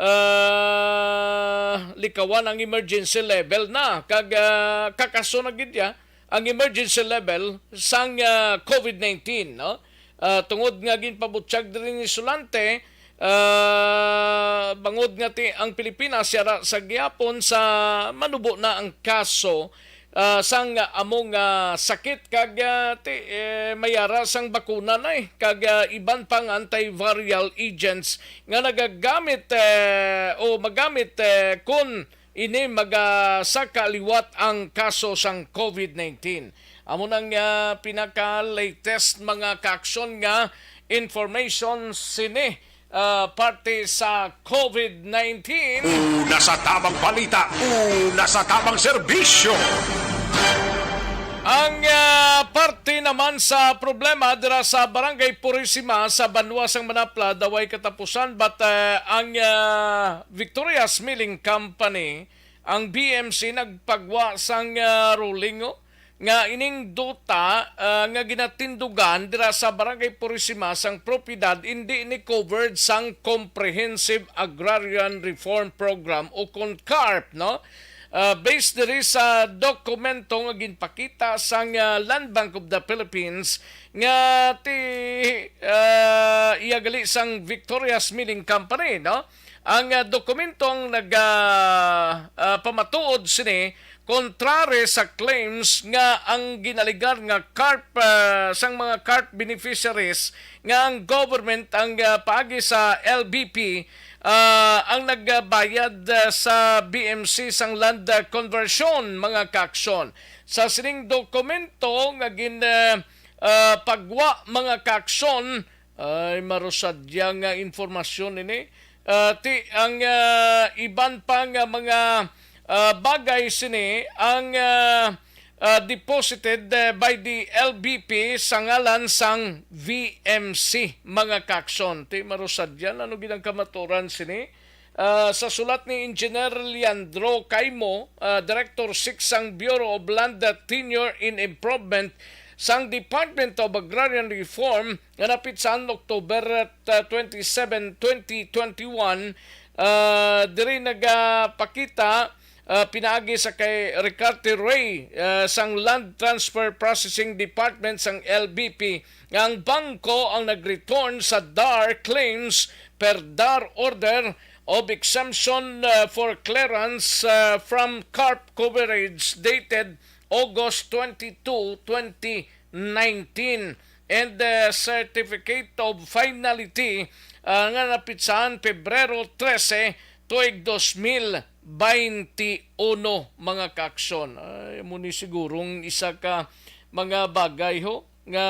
ah, likawan ang emergency level na, kag, ah, kakaso na gid ya ang emergency level sang, ah, covid nineteen, no? Ah, tungod nga ginpabutyag diri ni Solante, ah, bangod nga ti ang Pilipinas yara sa gihapon sa manubo na ang kaso, ah, sang among, ah, sakit, kag, ah, ti, eh, mayara sang bakuna na, eh, kag, ah, iban pang antiviral agents nga nagagamit, eh, o magamit, eh, kun ini maga-, sa kaliwat ang kaso sang covid nineteen. Amo nang, ah, pinaka-latest mga kaaksyon nga information sini, ah, parte sa covid nineteen. Una sa tamang balita, una sa tamang serbisyo. Ang, ah, parte naman sa problema dira sa Barangay Purisima sa banwa sang Manapla, daway katapusan, but, ah, ang, ah, Victorious Milling Company, ang B M C, nagpagwa sang, ah, ruling, oh, nga ining duta, ah, nga ginatindugan dira sa Barangay Purisima sang propiedad indi ni covered sang Comprehensive Agrarian Reform Program o kon CARP, no? Ah, based diri sa dokumento nga ginpakita sang, ah, Land Bank of the Philippines nga ti, ah, iya gali sang Victorious Milling Company, no? Ang, ah, dokumentong nag, ah, ah, pamatuod sini kontrary sa claims nga ang ginaligar nga CARP, ah, sang mga CARP beneficiaries nga ang government ang, ah, paagi sa L B P, ah, ang nagbayad, ah, sa B M C sang land, ah, conversion, mga kaaksyon. Sa sining dokumento nga gin, ah, ah, pagwa, mga kaaksyon, ay, marusadya nga informasyon ini. Ah, ti, ang, ah, iban pa nga mga, ah, bagay sini ang, ah, ah, deposited, eh, by the L B P sa ngalan sang V M C, mga kaaksyon. Ti, marusadya, ano gid ang kamaturan sini? Ah, sa sulat ni Engineer Leandro Caimo, ah, Director six sang Bureau of Land Tenure and Improvement sang Department of Agrarian Reform nga napitsan October, ah, twenty-seven, twenty twenty-one, ah, diri nagapakita, ah, pinaagi sa kay Ricarte Ray, ah, sang Land Transfer Processing Department sang L B P, nga ang bangko ang nag-return sa DAR claims per DAR order of exemption, uh, for clearance, uh, from CARP coverage dated August twenty-two, twenty nineteen, and the certificate of finality, uh, nga napitsahan Pebrero trese, tuig dos mil baynte uno, mga kaaksyon. Ay, amo ni sigurong isa ka mga bagay, ho, nga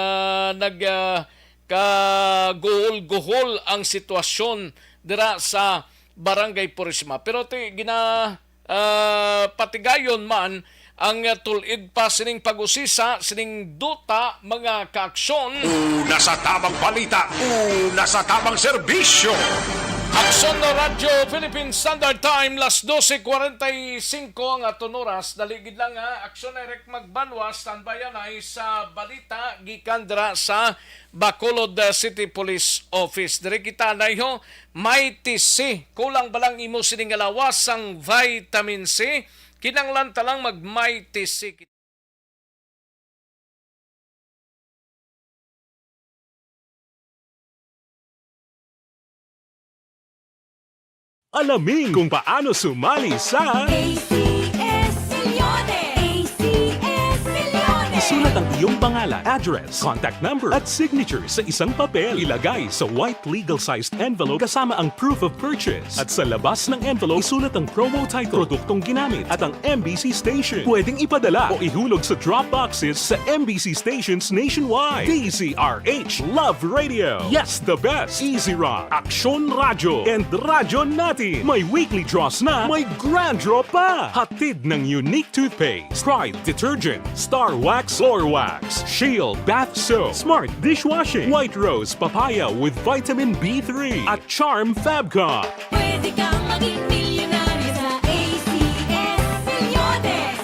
nag, ah, kaguhol-guhol ang sitwasyon dira sa Barangay Purisima. Pero ti, gina, ah, patigayon man ang, ah, tulid pa sining pag-usisa sining duta, mga kaaksyon. Una sa tamang balita, una sa tamang serbisyo. Aksyon na Radyo Philippine Standard Time, las doce cuarenta y cinco ang aton oras. Dali gid lang, ha. Aksyon na Eric Magbanwa, standby anay sa balita gikan dira sa Bacolod, uh, City Police Office. Diri kita anay ho, may T C. Kulang ba lang imo sining nga lawas sang vitamin C? Kinahanglan ta lang mag may T C. Alamin kung paano sumali sa A C S Milyones! A C S Milyones! Isulat ang iyong pangalan, address, contact number, at signature sa isang papel. Ilagay sa white legal-sized envelope kasama ang proof of purchase. At sa labas ng envelope, isulat ang promo title, produktong ginamit, at ang M B C station. Pwedeng ipadala o ihulog sa drop boxes sa M B C stations nationwide. D Z R H Love Radio. Yes, the best. Easy Rock, Aksyon Radyo, and Radyo Natin. May weekly draws na, may grand draw pa. Hatid ng Unique Toothpaste, Pride Detergent, Star Wax Floor Wax, Shield Bath Soap, Smart Dishwashing, White Rose Papaya with Vitamin B three, at Charm Fabcon. Pwede kang maging milyonaryo sa A C S Milyones.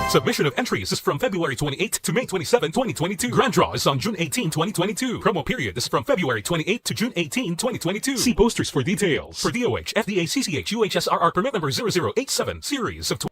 Submission of entries is from February twenty-eighth to May twenty-seven, twenty twenty-two. Grand draw is on June eighteen, twenty twenty-two. Promo period is from February twenty-eighth to June eighteen, twenty twenty-two. See posters for details. For D O H, F D A, C C H, U H S R R permit number zero zero eight seven, series of tw-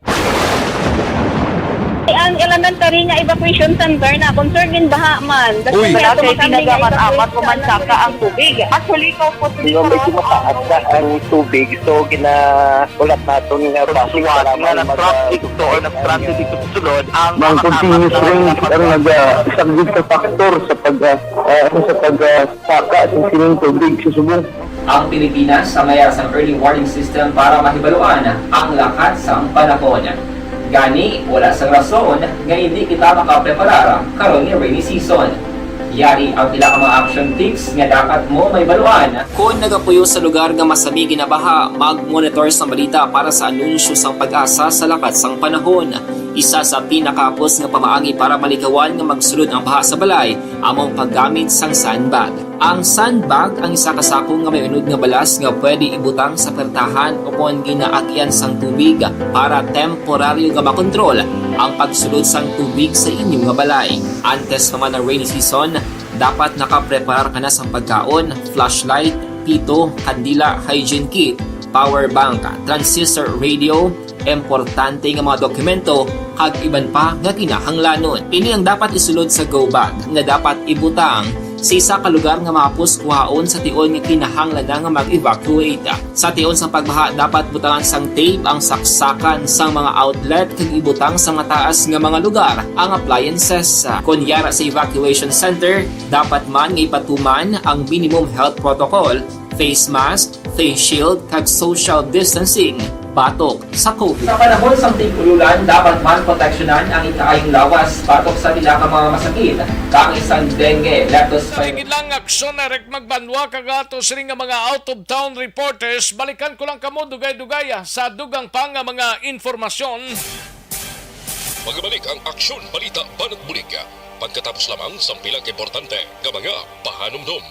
Ang elementary nga evacuation center na concerned in baha man. Uy. Wala kay tinaga man, amat ko man saka ang tubig. Actually, ko po. Di ba, medyo mataas na ang tubig, so ginaulat naton nga traffic, suwat nga na traffic to or nag-transit dito sa sulod ang mga continuous rain ang nag-, ah, isa gid ka factor sa pag, ah, ah, ano, sa pag, ah, saka sa sining tubig sa subong. Ang Pilipinas sa mayar sang early warning system para mahibaluan ang lakat sang panahon. Gani, wala sang rason nga hindi kita makapreparar karon nga rainy season. Yari ang pila ka mga action tips nga dapat mo mahibaluan. Kon nagapuyo sa lugar nga masami ginabaha, mag-monitor sang balita para sa anunsyo sang PAGASA sa lakat sang panahon. Isa sa pinakahapos nga pamaagi para malikawan nga magsulod ang baha sa balay amo ang paggamit sang sandbag. Ang sandbag ang isa ka sako nga may unod nga balas nga pwede ibutang sa pertahan o kon ginaagyan sang tubig para temporaryo nga makontrol ang pagsulod sang tubig sa inyo nga balay. Antes pa man ang rainy season, dapat nakapreparar ka na sang pagkaon, flashlight, pito, kandila, hygiene kit, power bank, transistor radio, importante nga mga dokumento, kag iban pa nga kinahanglanon. Ini ang dapat isulod sa go bag nga dapat ibutang sa isa ka lugar nga mahapos kuhaon sa tion nga kinahanglan na nga mag-evacuate. Sa tion sang pagbaha, dapat butangan sang tape ang saksakan sang mga outlet kag ibutang sa mataas nga mga lugar ang appliances. Kon yara sa evacuation center, dapat man nga ipatuman ang minimum health protocol, face mask, face shield, kag social distancing batok sa COVID. Sa panahon sang tig-ululan, dapat man proteksyonan ang ikaayong lawas batok sa pila ka mga masakit, kaangay sang dengue, leptospir- Sige lang, aksyon na Eric Magbanwa kag ato sini nga mga out-of-town reporters. Balikan ko lang kamo dugay-dugay, ah, sa dugang pa nga mga informasyon. Magabalik ang Aksyon Balita Banat Bulig pagkatapos lamang sang pila ka importante nga mga pahanumdom.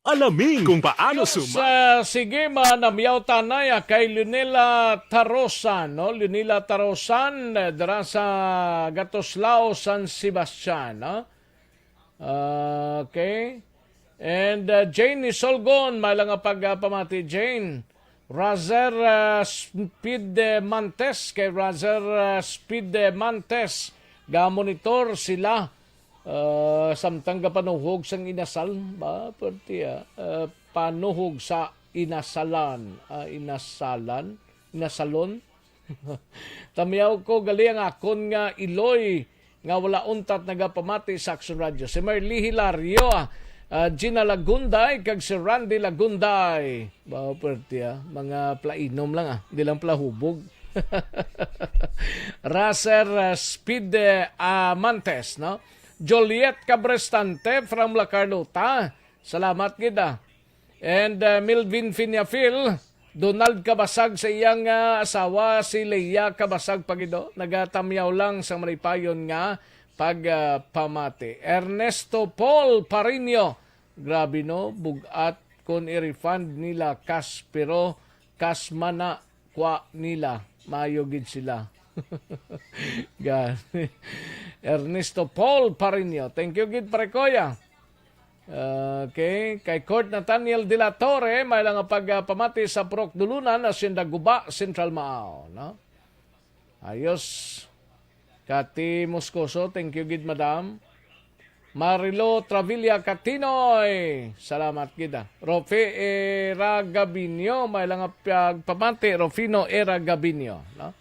Alamin kung paano suma- Sa, sige, manamyaw tanay, ah, kay Leonela Tarosan, no? Leonela Tarosan, eh, dira sa Gatoslao, San Sebastian, no? Ah, okay. And, uh, Jane Isolgon, may lang nga pagpamati, Jane. Razer, uh, Speed, uh, Mantes, kay Razer, uh, Speed, uh, Mantes, ga-monitor sila, uh, samtang gapanuhog sang inasal, ba, pwerte, ah, uh, panuhog sa inasalan, ah, inasalan, inasalon. Tamyaw ko gali ang akon nga iloy nga wala untat nagapamati sa Aksyon Radyo. Si Marly Hilario, ah, Gina Lagunday, kag si Randy Lagunday. Ba, pwerte, ah. Mga plainom lang, ah. Di lang plahubog. Racer, ah, Speed, eh, Amantes, no? Juliet Cabrestante from La Carlota. Salamat gid, ah. And, uh, Melvin Finiafil, Donald Kabasag sa iyang, ah, asawa, si Leia Kabasag pa gid, oh. Nagatamyaw lang sa malipayon nga pag, ah, pamati. Ernesto Paul Parinio, grabe, no, bugat kon i-refund nila kas, pero kas man na kwa nila, maayo gid sila. Gani. Ernesto Paul Parinio, thank you gid, pare, kuya. Okay, kay Court Nathaniel de la Torre, may lang nga pagpamati sa Purok Dulunan, Hacienda Guba, Central Maao, no? Ayos. Kati Moscoso, thank you gid, madam. Marilo Travilla Catinoy, salamat gid, ah. Rofe Era Gabinio, may lang nga pagpamati, Rofino Era Gabinio, no?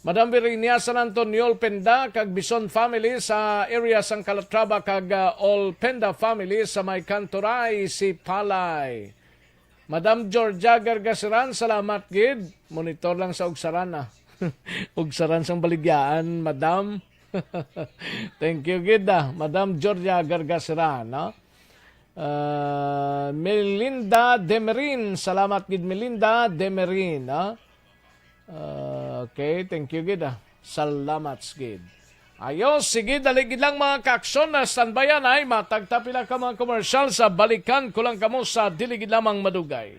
Madam Virginia San Antonio Olpenda kag Bison family sa area sang Calatrava kag, ah, Olpenda family sa may Kanturay, Sipalay. Madam Georgia Gargasiran, salamat gid. Monitor lang sa Ugsaran, ah. Ugsaran sang baligyaan, madam. Thank you gid, ah, Madam Georgia Gargasiran, no? Ah, Melinda Demerin, salamat gid, Melinda Demerin, ah. Ah, okay, thank you gid, ah. Salamat gid. Ayos, sige, dali gid lang, mga kaaksyon, na standbyan ay matagta pila ka mga komersyal sa balikan ko lang kamo sa dili gid lamang madugay.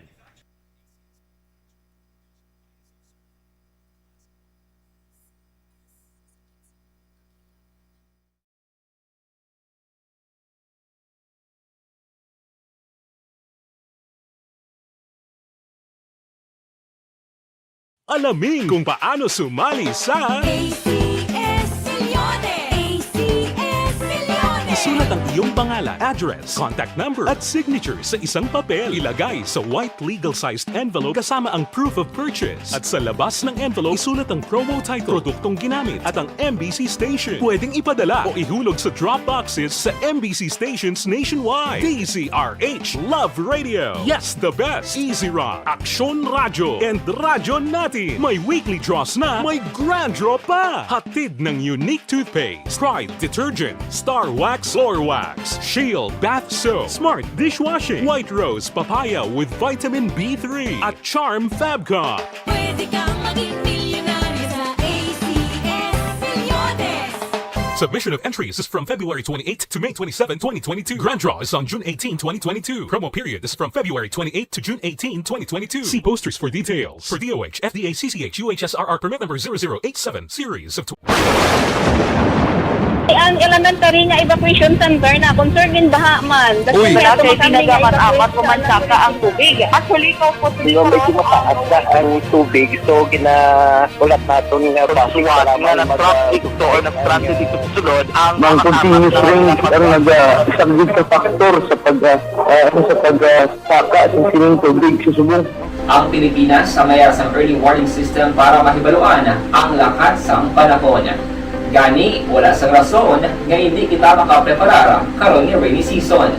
Alamin kung paano sumali sa A C S Milyones! A C S Milyones! Isulat ang iyong pangalan, address, contact number, at signature sa isang papel. Ilagay sa white legal-sized envelope kasama ang proof of purchase. At sa labas ng envelope, isulat ang promo title, produktong ginamit, at ang M B C station. Pwedeng ipadala o ihulog sa drop boxes sa M B C stations nationwide. D Z R H, Love Radio. Yes, the best. Easy Rock, Aksyon Radyo, and Radyo Natin. May weekly draws na, may grand draw pa. Hatid ng Unique Toothpaste, Pride Detergent, Star Wax Floor Wax, Shield Bath Soap, Smart Dishwashing, White Rose Papaya with Vitamin B three, at Charm Fabcon. Pwede kang maging milyonaryo sa A C S Milyones. Submission of entries is from February twenty-eighth to May twenty-seven, twenty twenty-two. Grand draw is on June eighteen, twenty twenty-two. Promo period is from February twenty-eighth to June eighteen, twenty twenty-two. See posters for details. For D O H, F D A, C C H, U H S R R permit number zero zero eight seven, series of Ang elementary nga evacuation center na concern in baha man. Uy. Wala kay ginagamit-amat ko man saka ang tubig. Actually, ko po Di ba medyo mataas na ang tubig, so ginaulat naton nga base nga para na mag- traffic to or nag-transit dito sa sulod ang Ang continuous rain ang nagasaglit sa factor sa pag, ah, ah, sa pag, ah, saka sa sining tubig sa subong. Ang Pilipinas ang mayara sang early warning system para mahibaluan ang lakat sang panahon. Gani, wala sang rason nga indi kita makapreparar karon nga rainy season.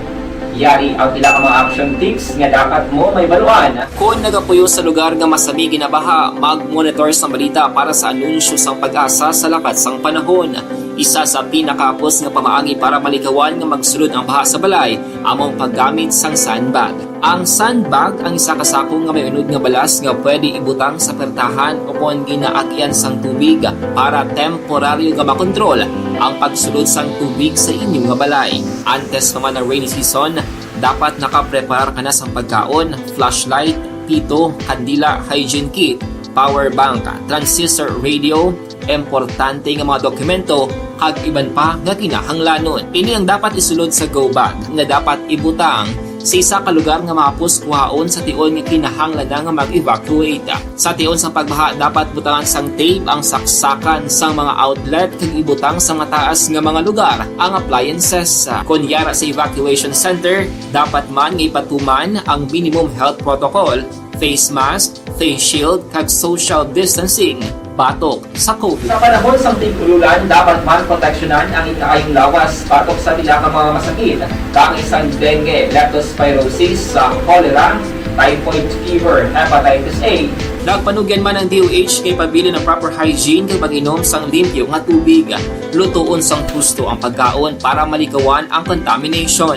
Yari ang pila ka mga action tips nga dapat mo mahibaluan. Kon nagapuyo sa lugar nga masami ginabaha, mag-monitor sang balita para sa anunsyo sang PAGASA sa lakat sang panahon. Isa sa pinakahapos nga pamaagi para malikawan nga magsulod ang baha sa balay amo ang paggamit sang sandbag. Ang sandbag ang isa ka sako nga may unod nga balas nga pwede ibutang sa pertahan o kon ginaagian sang tubig para temporaryo nga makontrol ang pagsulod sang tubig sa inyo nga balay. Antes pa man ang rainy season, dapat nakapreparar ka na sang pagkaon, flashlight, pito, kandila, hygiene kit, power bank, transistor radio, importante nga mga dokumento, kag iban pa nga kinahanglanon. Ini ang dapat isulod sa go bag nga dapat ibutang sa isa ka lugar nga mahapos kuhaon sa tion nga kinahanglan na nga mag-evacuate. Sa tion sang pagbaha, dapat butangan sang tape ang saksakan sang mga outlet kag ibutang sa mataas nga mga lugar ang appliances. Kon yara sa evacuation center, dapat man nga ipatuman ang minimum health protocol, face mask, face shield, kag social distancing batok sa COVID. Sa panahon sang tig-ululan, dapat man proteksyonan ang ikaayong lawas batok sa pila ka mga masakit, kaangay sang dengue, leptospirosis, sa cholera, typhoid fever, hepatitis A. Nagpanugyan man ang D O H nga ipabilin ang proper hygiene kag pag-inom sang limpyo nga tubig. Lutoon sang husto ang pagkaon para malikawan ang contamination.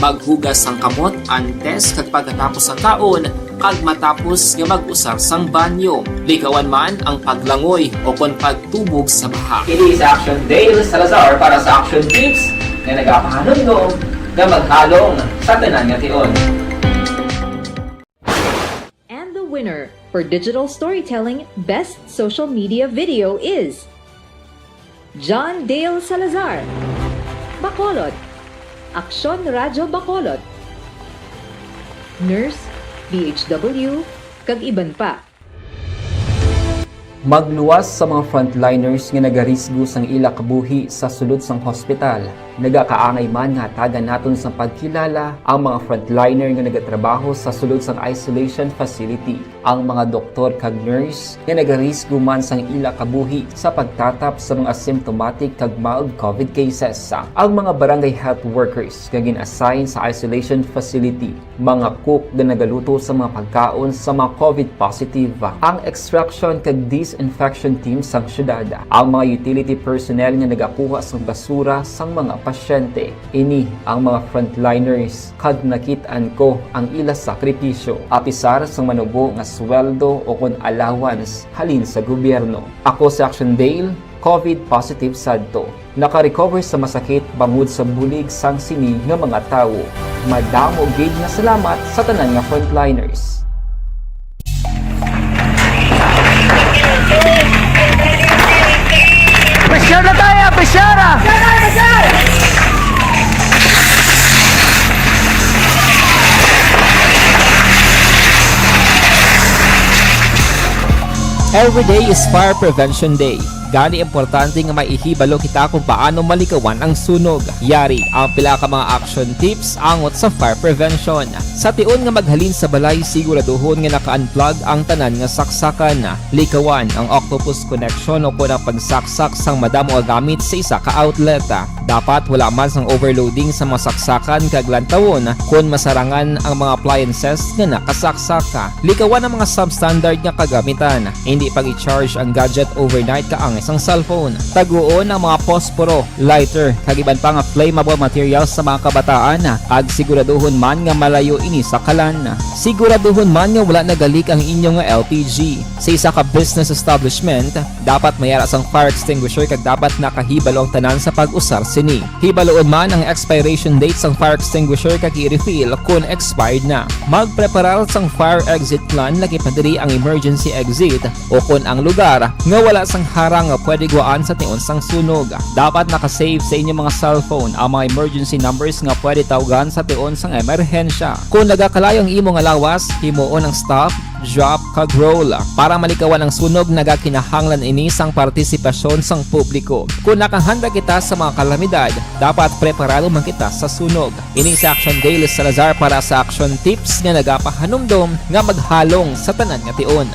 Maghugas sang kamot antes kag pagkatapos sang kaon, kag matapos nga mag-usar sang banyo, likawan man ang paglangoy o kon pagtubog sa baha. Kini si Action Dale Salazar para sa Action Tips nga nagapahanumdom nga maghalong sa tanan nga tion. And the winner for Digital Storytelling Best Social Media Video is John Dale Salazar, Bacolod, Aksyon Radyo Bacolod, Nurse, D H W, kag iban pa. Magluwas sa mga frontliners nga nagarisgo sang ila kabuhi sa sulod sang hospital. Nagakaangay man nga hatagan naton sang pagkilala ang mga frontliner nga nagatrabaho sa sulod sang isolation facility, ang mga doktor kag nurse nga nagarisgo man sang ila kabuhi sa pagtatap sa mga asymptomatic kag mild COVID cases, ang mga barangay health workers nga gin-assign sa isolation facility, mga cook nga nagaluto sa mga pagkaon sa mga COVID positive, ang extraction kag disinfection team sang syudad, ang mga utility personnel nga nagakuha sang basura sang mga pasyente. Ini ang mga frontliners kag nakit-an ko ang ila sakripisyo, apisar sang manubo nga sweldo o kon allowance halin sa gobyerno. Ako si Action Dale, COVID positive sadto. Naka-recover sa masakit bangod sa bulig sang sini nga mga tawo. Madamo gid nga salamat sa tanan nga frontliners. Pressure na tayo! Pressure na! Every day is Fire Prevention Day. Gani importante nga may ihibalo kita kung paano malikawan ang sunog. Yari ang pila ka mga action tips angot sa fire prevention. Sa tion nga maghalin sa balay, siguraduhon nga naka-unplug ang tanan nga saksakan. Likawan ang octopus connection o kon ang pagsaksak sang madamo nga gamit sa isa ka outlet. Dapat wala man sang overloading sa mga saksakan kag lantawon kon masarangan ang mga appliances nga nakasaksak. Likawan ang mga substandard nga kagamitan. Indi pag-i-charge ang gadget overnight kaangay sang cellphone. Taguon ang mga posporo, lighter, kag iban pa nga flammable materials sa mga kabataan, kag siguraduhon man nga malayo ini sa kalan. Siguraduhon man nga wala nagalik ang inyo nga L P G. Sa isa ka business establishment, dapat may ara sang fire extinguisher kag dapat nakahibalo ang tanan sa pag-usar sini. Hibaluon man ang expiration date sang fire extinguisher kag i-refill kon expired na. Magpreparar sang fire exit plan, lakip na diri ang emergency exit o kon ang lugar nga wala sang harang nga pwede guwaan sa tion sang sunog. Dapat naka-save sa inyo mga cellphone ang mga emergency numbers nga pwede tawgan sa tion sang emerhensya. Kon nagakalayo ang imo nga lawas, himuon ang stop, drop, kag roll. Para malikawan ang sunog, nagakinahanglan ini sang partisipasyon sang publiko. Kon nakahanda kita sa mga kalamidad, dapat preparado man kita sa sunog. Ini si Action Dale Salazar para sa Action Tips nga nagapahanumdom nga maghalong sa tanan nga tion.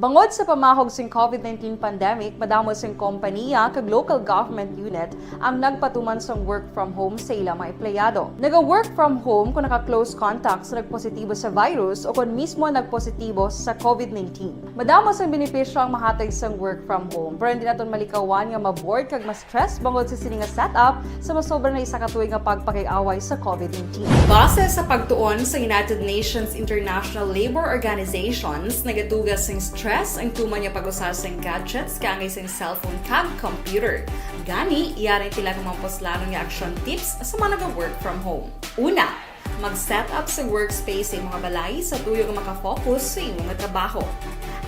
Bangod sa pamahog sing COVID nineteen pandemic, madamo sing kompaniya kag local government unit ang nagpatuman sang work from home sa ila mga empleyado. Naga-work from home kung naka-close contact sa nagpositibo sa virus o kon mismo nagpositibo sa COVID nineteen. Madamo sang benepisyo ang mahatag sang work from home, pero hindi naton malikawan nga ma-bored kag ma-stress bangod sa sini nga setup sa masobra na isa ka tuig nga pagpakig-away sa COVID nineteen. Base sa pagtuon sa United Nations International Labour Organizations, nagatuga sing stress ang tuman nga pag-usar sing gadgets kaangay sing cellphone kag computer. Gani, yari ang pila ka mga puslanon nga action tips sa mga naga-work from home. Una, mag-set up sa workspace sa imo nga balay sa tuyo nga maka-focus sa imo nga trabaho.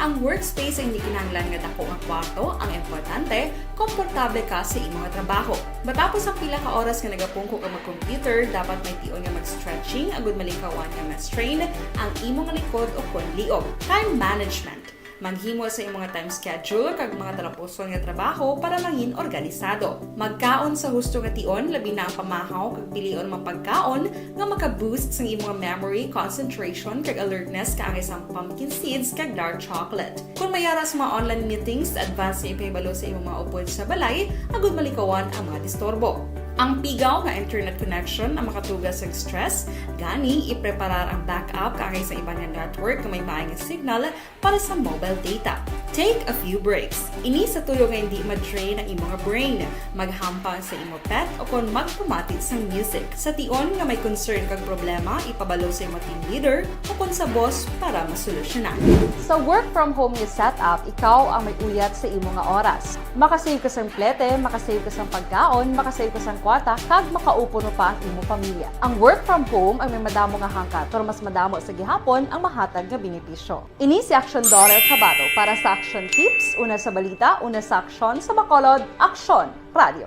Ang workspace ay hindi kinahanglan nga dako nga kwarto, ang importante, komportable ka sa imo nga trabaho. Matapos ang pila ka oras nga nagapungko ka mag-computer, dapat may tion nga mag-stretching agud malikawan nga ma-strain ang imo nga likod o kon liog. Time management. Maghimo sa imo nga time schedule kag mga talapuson nga trabaho para mangin organisado. Magkaon sa husto nga tion, labi na ang pamahaw kag pilion nga mga pagkaon nga maka-boost sang imo nga memory, concentration, kag alertness kaangay sang pumpkin seeds kag dark chocolate. Kon may ara sa mga online meetings, advance nga ipahibalo sa imo mga upod sa balay agud malikawan ang mga disturbo. Ang pigaw nga internet connection ang makatuga sa stress, gani ipreparar ang backup kaangay sa iban nga network nga may maay nga signal para sa mobile data. Take a few breaks. Ini sa tuyo nga hindi ma-drain ang imo nga brain. Maghampang sa imo pet o kon magpamati sang music. Sa tion nga may concern kag problema, ipabalo sa imo team leader o kon sa boss para masolusyonan. Sa work from home nga setup, ikaw ang may uyat sa imo nga oras. Makasave ka sang plete, makasave ka sang pagkaon, makasave ka sang kwarta, kag makaupo mo pa ang imo pamilya. Ang work from home ang may madamo nga hangkat, pero mas madamo sa gihapon ang mahatag nga benepisyo. Ini si Action Daughter Kabato para sa Action Tips, una sa balita, una sa aksyon, sa Bacolod, Action Radio.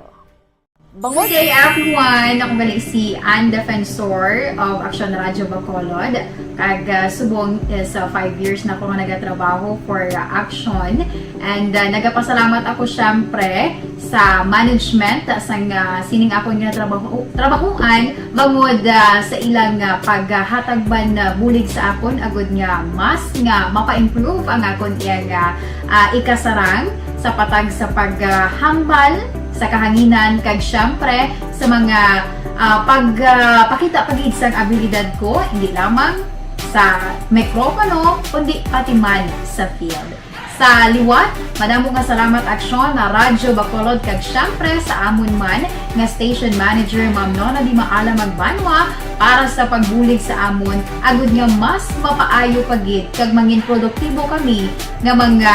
Good day, everyone! Ako gali si Ann Defensor of Action Radio Bacolod. Kag, ah, subong is, ah, five years na ako nga nagatrabaho for, ah, Action. And, ah, nagapasalamat ako, syempre, sa management, ah, sang, ah, sining akon nga trabaho, trabahuan, bangod, ah, sa ilang, ah, paghatag man, ah, bulig sa akon, agud nga mas nga mapa-improve ang akon iyang, ah, ah, ikasarang sa patag sa paghambal sa kahanginan, kag syempre sa mga, ah, pag, ah, pakita pa gid sang abilidad ko, hindi lamang sa mikropono, kundi pati man sa field. Sa liwat, madamo nga salamat, Aksyon, na Radyo Bacolod, kag syempre sa amon man nga station manager, Ma'am Nona Di Maala Magbanwa, para sa pagbulig sa amon, agud nga mas mapaayo pa gid kag mangin produktibo kami nga mga,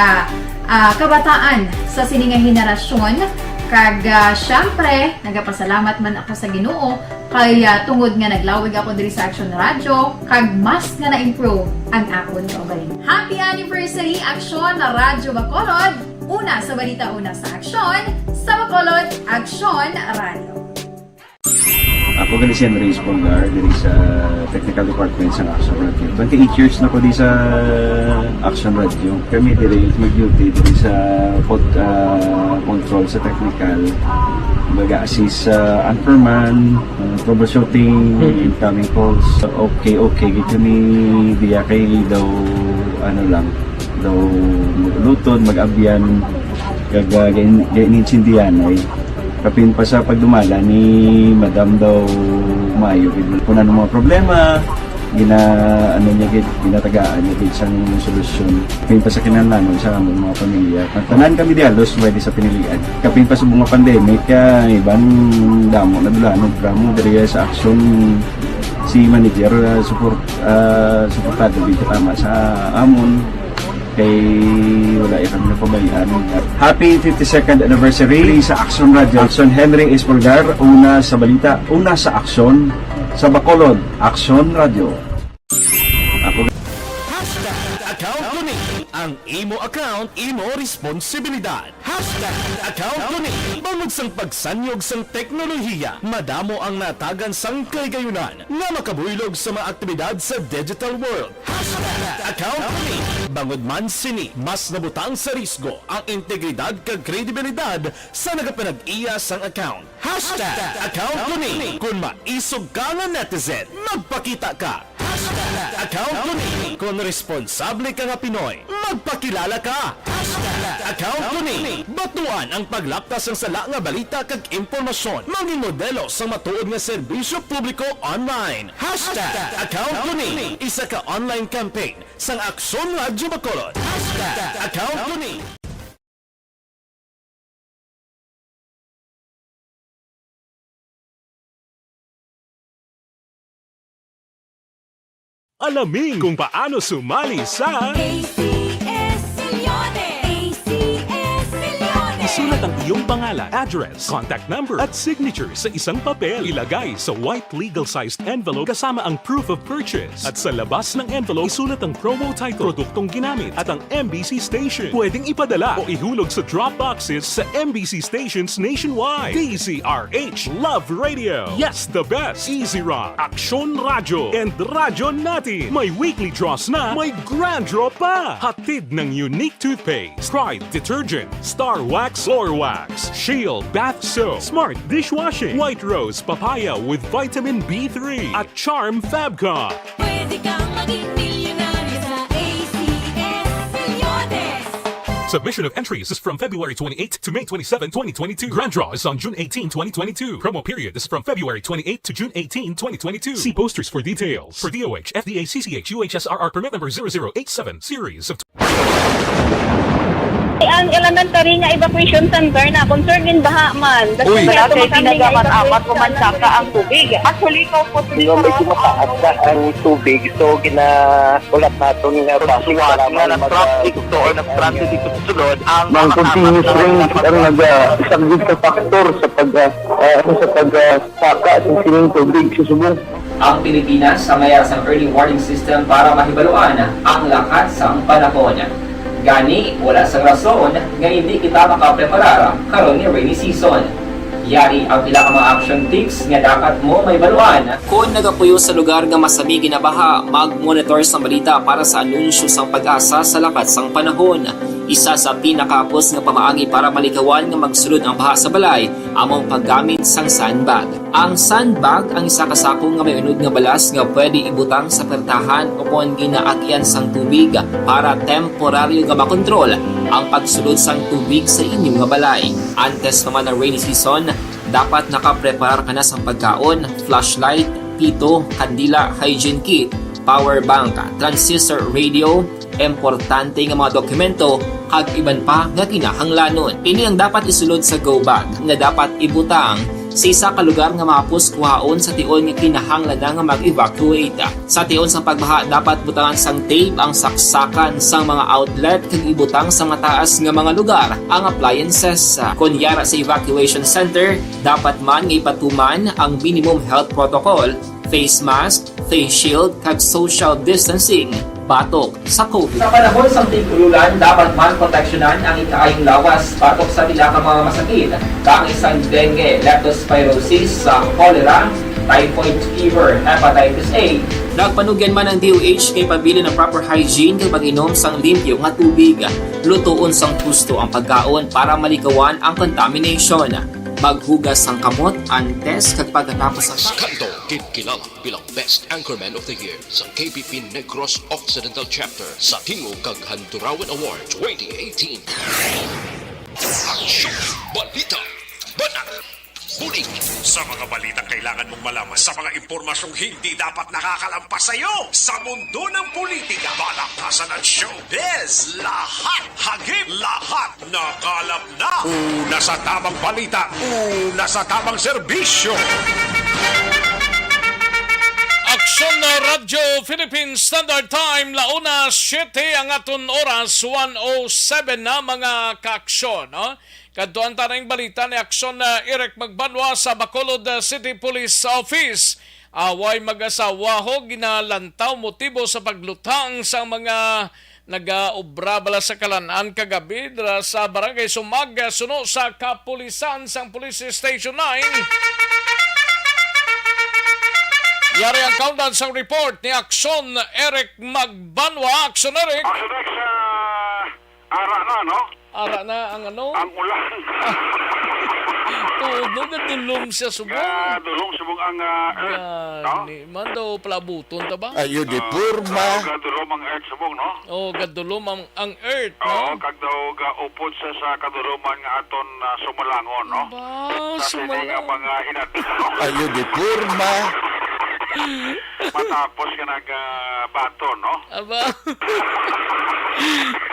ah, kabataan sa sini nga henerasyon. Kag, ah, syempre, nagapasalamat man ako sa Ginoo kay, ah, tungod nga naglawig ako diri sa Action Radio, kag mas nga na-improve ang akon kaugalingon. Happy anniversary, Aksyon na Radyo Bacolod! Una sa balita, una sa aksyon, sa Bacolod, Aksyon Radio. Ako gali si Henry Espolgar, diri sa Technical Department sa Action Radio. Twenty-eight years na ko di sa Action Radio. Kami diri mag-duty diri sa pod-, ah, control sa technical. Mag-assist sa anchorman, ah, troubleshooting, incoming calls. Okay, okay, gid kami diya kay daw, ano lang, daw mag-ulutod, mag-abyan, kag, ah, gain-, gainintindihan ay. Kapin pa sa pagdumala ni Madam daw maayo gid. Kung ano mga problema, gina-, ano niya gid, ginatagaan niya gid sang solusyon. Kapin pa sa kinahanglanon sa among mga pamilya. Tanan kami di halos pwede sa pinilian. Kapin pa sa mga pandemic, ah, iban damo na dulanon, drama diri sa aksyon si manager, ah, support, ah, suportado gid tama sa amon. Kay wala ya kami napabayaan. Happy fifty-second anniversary sa Action Radio. Action Henry Espolgar, una sa balita, una sa aksyon, sa Bacolod, Action Radio. Ako Hashtag account ko ni. Ang imo account, imo responsibilidad. Hashtag account ko ni. Bangod sang pagsanyog sang teknolohiya, madamo ang natagan sang kahigayunan nga makabuylog sa mga aktibidad sa digital world. Hashtag account ko ni. Bangod man sini, mas nabutang sa risgo ang integridad kag kredibilidad sa nagapanag-iya sang account. Hashtag account ko ni. Kung maisog ka nga netizen, magpakita ka. Hashtag account ko ni. Kung responsable ka nga Pinoy, magpakilala ka. Hashtag account ko ni. Batuan ang paglapta sang sala nga balita kag impormasyon. Mangin modelo sang matuod nga serbisyo publiko online. Hashtag account ko ni. Isa ka online campaign sang Aksyon Radyo Bacolod. Hashtag account ko ni. Alamin kung paano sumali sa A C S Millones. A C S Millones. Isulat ang iyong pangalan, address, contact number, at signature sa isang papel. Ilagay sa white legal-sized envelope kasama ang proof of purchase. At sa labas ng envelope, isulat ang promo title, produktong ginamit, at ang M B C station. Pwedeng ipadala o ihulog sa drop boxes sa M B C stations nationwide. D Z R H, Love Radio. Yes, the best. Easy Rock, Aksyon Radyo, and Radyo Natin. May weekly draws na, may grand draw pa. Hatid ng Unique Toothpaste, Pride Detergent, Star Wax Floor Wax, Shield Bath Soap, Smart Dishwashing, White Rose Papaya with Vitamin B three, at Charm Fab Cup. Pwede kang maging milyonaryo sa A C S Millones. Submission of entries is from February twenty-eighth to May twenty-seven, twenty twenty-two. Grand draw is on June eighteen, twenty twenty-two. Promo period is from February twenty-eighth to June eighteen, twenty twenty-two. See posters for details. For D O H, F D A, C C H, U H S R R permit number zero zero eight seven, series of Ang elementary nga evacuation center na concerned in baha man. Uy. Wala kay ginagamit-amat o mansaka ang tubig. Actually, ikaw po, medyo mataas na ang tubig, so ginahulat naton nga basi nga mag-, traffic to or nag-transit dito sa sulod ang mga continuous rain ang nag-, ah, isang big factor sa pag, ah, ah, sa pag, ah, saka sa sining tubig sa subong. Ang Pilipinas ang mayara sang early warning system para mahibaluan ang lakat sang panahon. Gani, wala sang rason nga hindi kita makapreparar karon nga rainy season. Yari ang pila ka mga action tips nga dapat mo mahibaluan. Kon nagapuyo sa lugar nga masami ginabaha, mag-monitor sang balita para sa anunsyo sang PAGASA sa lakat sang panahon. Isa sa pinakahapos nga pamaagi para malikawan nga magsulod ang baha sa balay amo ang paggamit sang sandbag. Ang sandbag ang isa ka sako nga may unod nga balas nga pwede ibutang sa pertahan o kon ginaagian sang tubig para temporaryo nga makontrol ang pagsulod sang tubig sa inyo nga balay. Antes pa man ang rainy season, dapat nakapreparar ka na sang pagkaon, flashlight, pito, kandila, hygiene kit, power bank, transistor radio, importante nga mga dokumento, kag iban pa nga kinahanglanon. Ini ang dapat isulod sa go bag nga dapat ibutang sa isa ka lugar nga mahapos kuhaon sa tion nga kinahanglan na nga mag-evacuate. Sa tion sang pagbaha, dapat butangan sang tape ang saksakan sang mga outlet kag ibutang sa mataas nga mga lugar ang appliances. Kon yara sa evacuation center, dapat man nga ipatuman ang minimum health protocol, face mask, face shield, kag social distancing batok sa COVID. Sa panahon sang tig-ululan, dapat man proteksyonan ang ikaayong lawas batok sa pila ka mga masakit, kaangay sang dengue, leptospirosis, sa cholera, typhoid fever, hepatitis A. Nagpanugyan man ang D O H kay pabilin ang proper hygiene kag pag-inom sang limpyo nga tubig, lutoon sang husto ang pagkaon para malikawan ang contamination. Maghugas sang kamot antes kag pagkatapos sang Kanto, gid kilala bilang Best Anchorman of the Year sa K P P Negros Occidental Chapter sa Tingog kag Handurawan Award twenty eighteen. Aksyon! Balita! Banat! Bulig! Sa mga balitang kailangan mong malaman, sa mga impormasyong hindi dapat nakakalampas sa iyo, sa mundo ng politika, balaktasan at showbiz, lahat hagip, lahat nakalap na. Una sa tamang balita, una sa tamang serbisyo. Aksyon na Radyo Philippine Standard Time, launa siete ang aton oras, one oh seven na, mga kaaksyon, no? Kadtuan ta ning balita ni Aksyon na Eric Magbanwa sa Bacolod, uh, City Police Office. Away mag-asawaho ginalantaw motibo sa paglutang sa mga nagaobra bala sa kalan-an kagabi dira sa Barangay Sumag, suno sa kapulisan sang Police Station nine. Yari ang kaundan sang report ni Aksyon Eric Magbanwa. Aksyon Eric. Aksyon Eric, ah, ara na, no? Ara na ang ano? Ang ulan. Tuod, no? Gadulom siya subong. Gadulom subong ang, ah, earth, no? Gani man daw palabuton ta ba? Ayo di Ah, porma. Ah, gadulom ang earth subong, no? Oh, gadulom ang, ang earth, Oo, no? Kag daw gaupod siya sa kaduloman nga aton, ah, sumalangon, no? Ba, sa sini nga sumalangon. Mga inadlaw. Ayo di porma. Matapos nga nagabaton, no? Aba.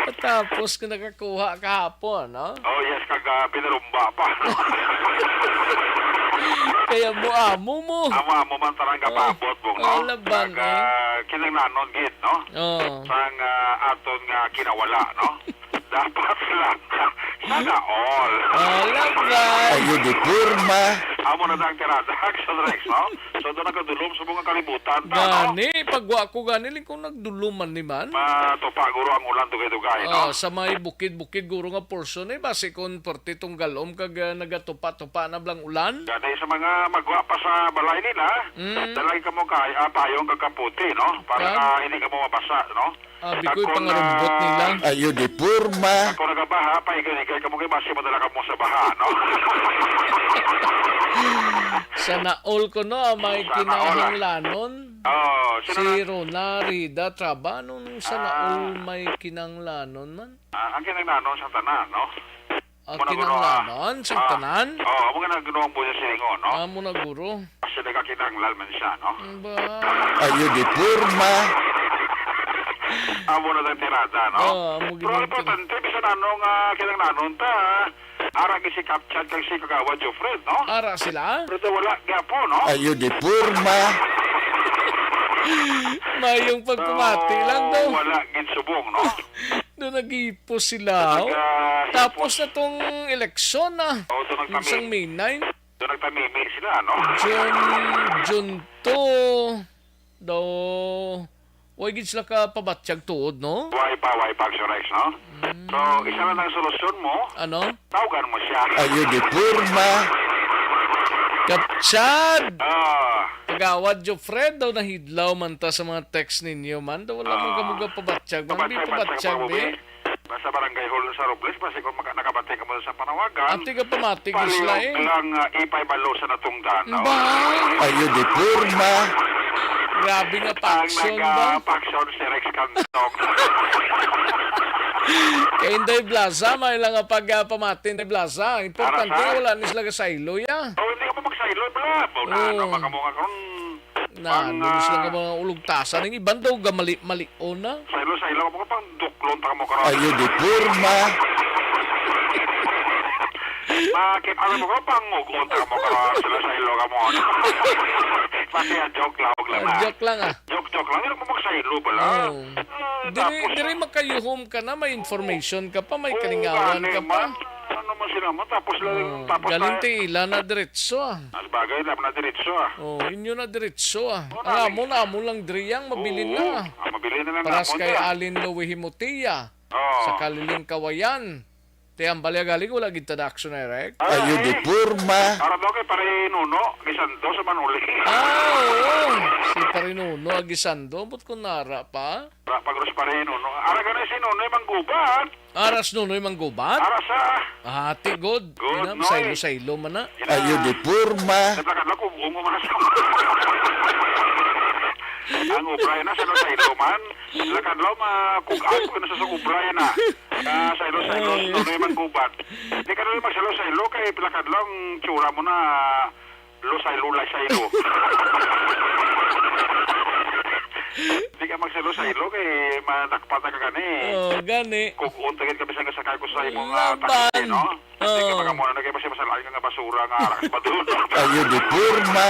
Matapos nga nakakuha kahapon, no? Oh, yes, kag, ah, pinarumba pa. Kaya mo amo mo. Amo-amo man tarang Ah, kapabot, Bong, no? Alaban, Kag, eh. Ah, kinahanglanon gid, no? Oh. Sang, ah, aton nga kinawala, no? Dapat lang. Sana all. Alaban. Ayo di porma. Amo na ang tirada, Action Rex, no? So, doon nagkadulom sa mga kalibutan ta, no? Gani, pagwa ko gani, ling kung nagdulom man ni man. Matupa, guro, ang ulan, dugay-dugay, no? Ah, sa may bukid-bukid, guro, nga portion, eh, basi kung perti tong galom, kag, ah, nagatupa-tupa na blang ulan. Gani, sa mga magwa pa sa balay nila, Mm. dalay kamo kay, ah, payong kag kaputi, no? Para Kag? na hindi kamo mabasa, no? Abi ko'y Kag kung, pangarumbot ah, nila. Ayo di porma. Kag kung nagabaha, paigay-igay kamo kay basi madala kamo sa baha, no? Sana all ko, no, may Sana all, ah. kinahanglanon. Oh, sino Si na? Rona Rida Traba, nung sana Ah. all may kinahanglanon man. Ah, ang kinahanglanon sa tanan, no? Ah, Muna, guro, ah, kinahanglanon sa ah, tanan? Oh, amo nga na, Ginoo, ang buhay sa silingon, no? Amo na, guro. Kasi nagkakinahanglan man siya, no? Ba? Ayo di porma. Amo na ang tirada, no? Oo, amo Pero gid ang importante, bisan ano nga kinahanglanon ta, ara gid si Kap Chad kag si Kagawad Jofred, no? Ara sila? Pero daw wala gyapo, no? Ayo di porma. Mayong pagpamati So, lang daw. Wala gid subong, no? Daw nag-ipos sila, oh. Nag-, ah, Tapos ipos. Na tong eleksyon, ah. Oh, doon Yung nagtami-, sang May nine. Doon nagtamimi sila, no? June, June two, daw, way gid sila ka pabatyag tuod, no? Way pa, way pa, Action Rex, no? Mm. So, isa lang ang solusyon mo, Ano? Tawagan mo siya. Ayo di porma. Kap Chad! Ah. Kagawad Jofred daw nahidlaw man ta sa mga text ninyo man. Daw wala man Ah. Kamo gapabatyag man. Pabatyag, Bi, pabatyag, pabatyag, pabatyag, bi. Bi. Basta barangay hall sa Robles, basta kung maka-, nakabati ka mo sa panawagan, Ati ka pamati, palihog Gisla, eh. Lang, ah, ipay balo sa natungdan, no? Ba? Ayo di porma. Grabe nga Ang paksyon ba? Nag-, ah, paksyon si Rex Cantong. Kay Inday Blaza, may lang nga pag, ah, pamati, Inday Blaza. Importante, Ara sa? Wala ni sila kasaylo, ya. Oh, hindi ka pa magsaylo, bala. Baw na, Oo. Ano, baka mo nga kung Na, pang, ano, sila ah, nga mga ulugtasan. Ang iban daw, gamali-mali, oh, na. Saylo-saylo ka mo, pang duklon pa ka mo karon. Ayo di porma. Bakit, ano mo ka, pang ugon pa ka mo karon, saylo-saylo ka mo. Pati, ah, joke lang, huwag lang Ah, na. Joke lang, ah. Joke, joke lang. Hindi mo magsaylo pala. Oo. Ah, Diri, tapos, diri makayuhom ka na, may information ka pa, may Oo, kalingawan gani, ka pa. Man. Ano man sila mo, tapos lang, Oo, tapos galing na. Ti ila na diretso, ah. Ah, sabagay, ila na diretso, ah. Oh, inyo na diretso, ah. Oo, Ang nani. Amo na, amo lang diri ang mabilin Oo, na. Ang mabilin na lang Paras namon kay na. Alin Louie Himutia, Oo. Sa Kaliling Kawayan. Ti ang Balyagalig, wala gid ta na action direct. Ah, Ayo di eh. Porma. Para daw kay Pare Nuno, Gisando sa Manuli. Ah, oo. Si Pare Nuno, Agisando, ambot kung nara pa. Ra-, pag-, Rosparino, no? Ara ka na si Nonoy Manggubat. Aras Nonoy Manggubat? Ara sa Ah, ti, good. Good, Ina, Noy. Saylo-saylo man na. Ina. Ayo di porma. Kadlak-kadlak, kung umo man sa Ang ubray na, saylo-saylo man. Kadlak-kadlak, ma-, kung ako na sa ubray na. Ah, saylo-saylo, Ay. Nonoy Manggubat. Di ka na rin magsaylo-saylo, kay kadlak-kadlak, ang tsura mo na, Lusay, lulay, saylo. Di ka magsaylo-saylo kay madakpan ta ka gani. Oh, gani. Kung untagin ka bisan nga sakay ko sa imo nga Laban. Taxi, no? Di ka Oh. Makamuna na kay basi masalain ka nga basura nga aras pa doon. Ayo di porma.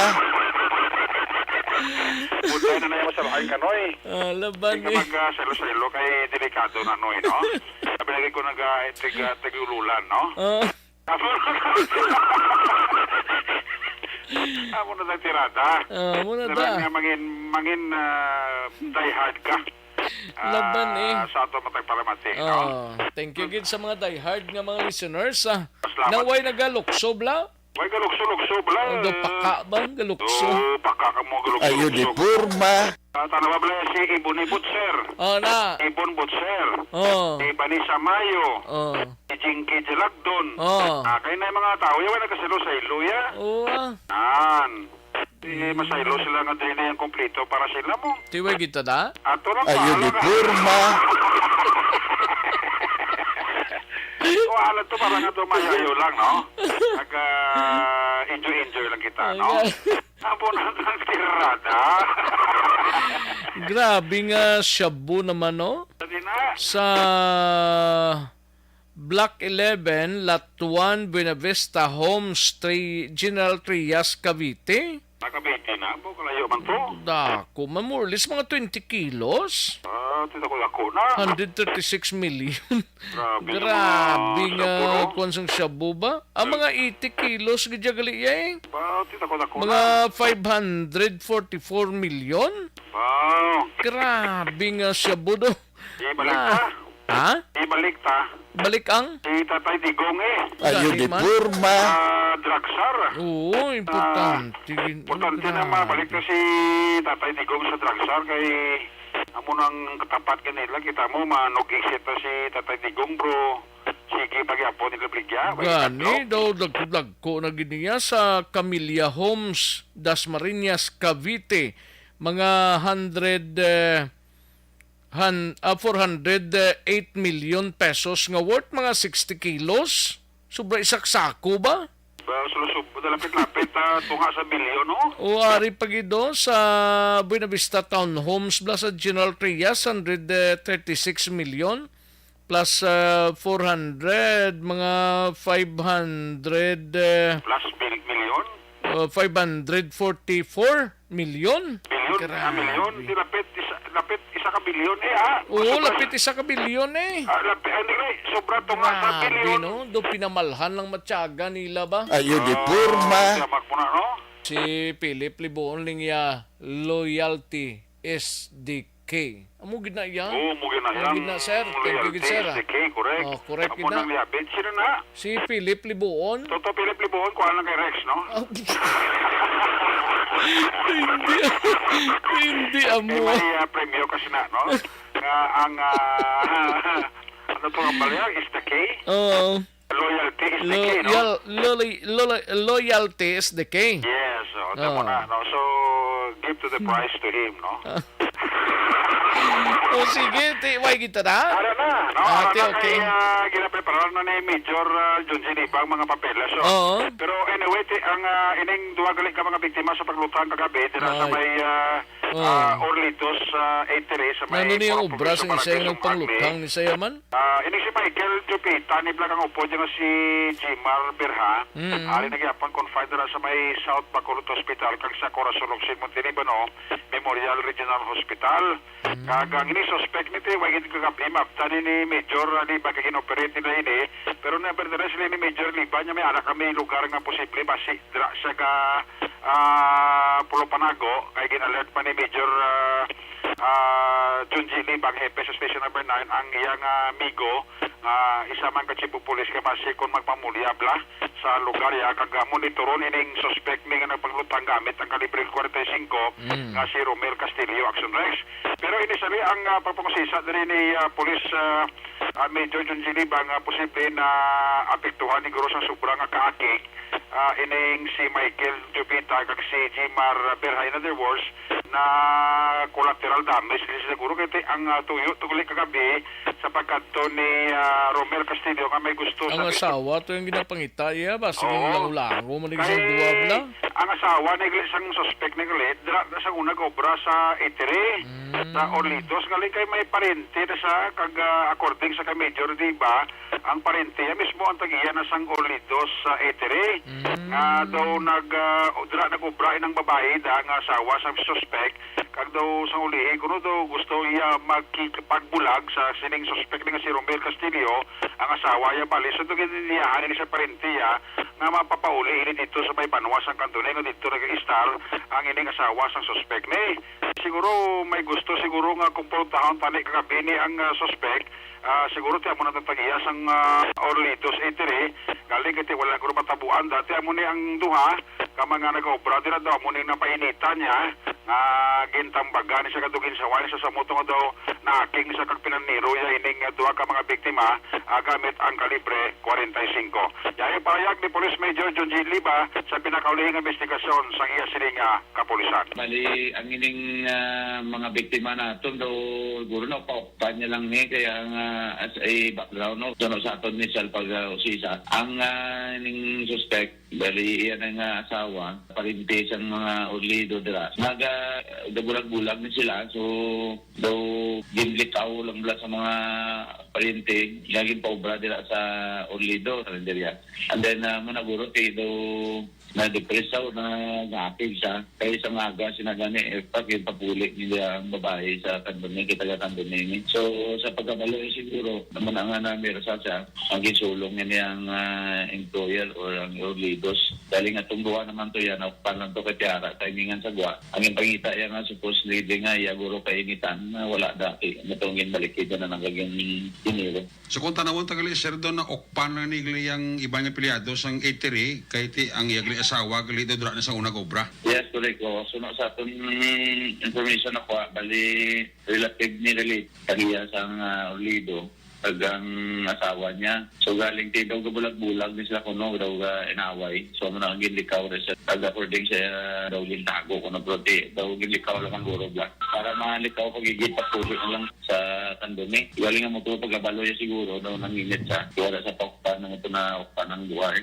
Buntay na na yung masalain ka, Noy. Ah, laban Di ka eh. Mag, ah, saylo-saylo kay delikado na, Noy, no? Sabi lagi ko nag, ah, tig-, ah, tig-ululan, no? Oh. Amo na ang tirada. Ah, amo na Dala ta. Nga mangin, mangin, ah, die hard ka. Laban, Ah, eh. Sa ato matag palamati, no? Oh, thank you gid sa mga die hard nga mga listeners, ah. Salamat. Na way nagaluksob la? Way galukso-lukso, bala. Oh, do paka ba? Galukso. Do paka ka mo, galukso-lukso. Ayo di porma. Ah, tanawa bala si Ibon Ibot, sir. Oh, na. Ibon Bot, sir. Oh. Si Vanessa Mayo. Oh. Si Jinky Jalagdon. Oh. Ah, kay na yung mga tao, yawan nagkasaylo-saylo, ya. Oo, ah. Nan. Di masaylo sila nga dili na yung kompleto para sila mo. Tiway kita da? Ato lang Ayo di porma. Wala to, para nga to mayayo lang, no? Nag, ah, enjoy-enjoy lang kita, no? Ay, Amo na ang tirada. Grabe nga shabu naman, no? Dali na. Sa Block eleven, Lot one, Buenavista Homes, Tri-, General Trias, Cavite. Nakabete na po, kalayo man to. Dako, man, more or less mga twenty kilos. Ah, tindako-dako na. Hundred thirty-six million. Grabe na Grabe mga nga, shabu, no? Kuwan sang shabu ba? Ang mga eighty kilos, gidya gali, eh. Ba, tindako-dako na. Mga five hundred forty-four million? Wow. Grabe nga shabu, do. Ibalik Na. Ta. Ha? Ibalik ta. Balik ang? Si Tatay Digong, eh. Ayo Gani di man. Porma. Ah, drug czar. Oo, importante Ah, gid. Importante na Grabe. Mabalik na si Tatay Digong sa drug czar kay amo nang katapat kanila. Kita mo, manugig siya ta si Tatay Digong, bro. Sige, pagyapon nila bligya. Gani, daw dagko-dagko na gid niya sa Camilla Homes, Dasmariñas, Cavite. Mga hundred, eh, Han-, ah, four hundred eight million pesos nga worth, mga sixty kilos. Sobra isa ka sako ba? Ba, sulusub-, Lapit-lapit, ah, tunga sa bilyon, no? O, ari pa gid, oh, sa Buena Vista Townhomes, bala sa General Trias, hundred thirty-six million, plus, ah, four hundred, mga five hundred, eh, Plus bil-, milyon? uh, five hundred forty-four million. Bilyon? Ah, Grabe. Milyon? Di lapit, isa, lapit isa ka bilyon, eh, ha? Oo, Sobra. lapit isa ka bilyon, eh. Ah, lapit, ah, hindi, sobra to nga sa Grabe, bilyon. no? Do pinamalhan lang matyaga nila ba? Ayo di Ah, porma. Siya magmuna, no? Si Philip Libuon Lingya, Loyalty S D K. Amo gid na yan. Oo, mo gid na Amo yan. gid na, sir. Thank you gid, Loyalty sir, ah. S D K, correct. Oh, correct Amo gid na. nang liabit. Sino na? Si Philip Libuon. Toto Philip Libuon, kuha lang kay Rex, no? Ah, hindi. Hindi, amo. Kay may, ah, premyo kasi na, no? Nga ang, ah, ano to ang balaya? Is the key? Oo. Loyalty is the Lo-, key, no? yal-, loli-, loli-, loyalty is the key. Yes, oh, tama Oo. na, no? So, give to the prize to him, no? Ah. O sige, ti, way kita na? Ara na, no? Ah, Ara ti, na okay. kay, ah, ginapreparahan na ni Major, ah, Junjin Ibang mga papeles, so. Oo. Pero anyway, ti, ang, ah, ining duha gali ka mga biktima sa paglutang kagabi, dira sa Ay. may, ah, Oo. ah, Orlitos, ah, eatery sa may Ano ni ang Purok obra Provincial sa Barangay isang Sumag, panglutang ni? ni Sayaman? Ah, ini si Michael Jupita, ni Black ang upo dyan nga si Jimar Berha. Mm. Ari na gyapon confined na sa may South Bacolod Hospital kag sa Corazon Ojos Monte Libano Memorial Regional Hospital. Mm. Kag ang ini suspect ni Tiway gid kagabi, maabtan ni, ni Major, ah, Liba kag gin-operate nila ini. Pero na-, pero na sila ni Major Liba niya may anak kami lugar nga posible basi dira siya ka, ah, Pulo Panago, kay gin-alert pa ni Major, ah, ah, Junji Liba, ang hepe sa Station Number Nine, ang iyang, ah, amigo, nga isa man ka chief of police, nga basi kung magpamulyab la sa lugar ya, kag, ah, monitoron ining suspect ni nga nagpanglutang gamit ang kalibre forty-five Mm. nga si Romel Castillo, Action Rex. Pero initially, ang, ah, pagpangusisa diri ni, ah, Police, ah, ah, Major Junji Liba nga posible na apektuhan ni guro sang sobra nga kaakig, ah, ining si Michael Jupita kag si Jimar Berha. In other words, na collateral damage din siguro kay ti-, ang, ah, tuyo tungod kagabi sa pagkadto ni, ah, Romel Castillo nga may gusto Ang sa asawa to yung ginapangita iya ba? Sige, Oo. lango-lango man yung Kay duwa bla. ang asawa ni gali sang suspect ni gali, dira na sa una gobra sa eatery, Mm. sa Orlitos, galing kay may parente na siya, kag, ah, according sa kay Major Diba, ang parente ya mismo ang tagiya na sang Orlitos sa eatery. Mm. Nga daw nag, ah, dira nag-obra inang babae da nga asawa sa suspect, kag daw sa ulihi, kuno daw gusto iya magkipagbulag sa sining suspect nga si Romel Castillo, ang asawa ya bali. So, daw gindiyahan ini sa parente ya nga mapapauli ini dito sa may banwa sang Candoni nga dito nag-istar ang ining asawa sang suspect ni. Siguro may gusto siguro nga kumprontahan tani kagabi ni ang, ah, suspect. Ah, siguro ti amo na tagiya sang, ah, Orlitos eatery. Galing kay ti wala guro matabuan dati amo ni ang duha ka mga nag-obra dira daw amo ni napainitan niya nga gintambagan ni sa kadugin sa wali sa samuto nga daw naaking sa kagpinaniro ya ining, ah, duha ka mga biktima, ah, gamit ang kalibre forty-five. Yayo pahayag ni Police Major Junji Liba sa pinakaulihi nga investigasyon sang iya sini nga kapulisan. Bali, ang ining, ah, mga biktima naton daw, siguro na, paukpan niya lang ni, kaya nga, as a background, no, kuno sa aton initial pag, ah, usisa. Ang, ah, ining suspect, bali, iya na nga asawa, parente sang mga Orlido dira. Naga, dabulag-bulag ni sila, so, daw, ginlikaw lang bala sa mga parente, nga ginpaobra dira sa Orlido, karinderya. And then, ah, managuro, kay daw, na-depress siya o na-, naapig siya. Kaya sa mga aga, sinagani, eh, pag ipapuli nila ang babae sa Candoni, kay taga Candoni ni. So, sa pagkabalo, eh, siguro, naman ang nga namirsa siya, ang gisulong niya ang, ah, employer or ang Orlidos. Dahil nga itong duha naman to yan, naukpan lang to kay Tiara, timingan sa gwa. Ang ipangita yan nga, supposedly nga, iya guro kainitan, na wala dati. Matungin balik kita na nagaging dinero. So, kung tanawon ta gali, sir, daw naukpan na ni gali ang iban nga empleyado sang eatery, kay ti ang iya gali asawa gali daw dira na sa unag obra. Yes, correct. O, suno sa aton information na kuha, bali relative ni gali tagiya sang, ah, Olido, kag ang asawa niya. So, galing ti daw gabulag-bulag ni sila kuno, daw ga inaway. So, amo na ang ginlikaw na siya. Kag according sa, ah, daw gintago kuno, pero ti daw ginlikaw lang ang guro ba. Para malikaw, pagigit patuloy na lang sa Candoni. Galing ang motor pagkabalo niya siguro, no, nanginit siya. Wala sa paukpan, nang ito na ukpan ng buhay.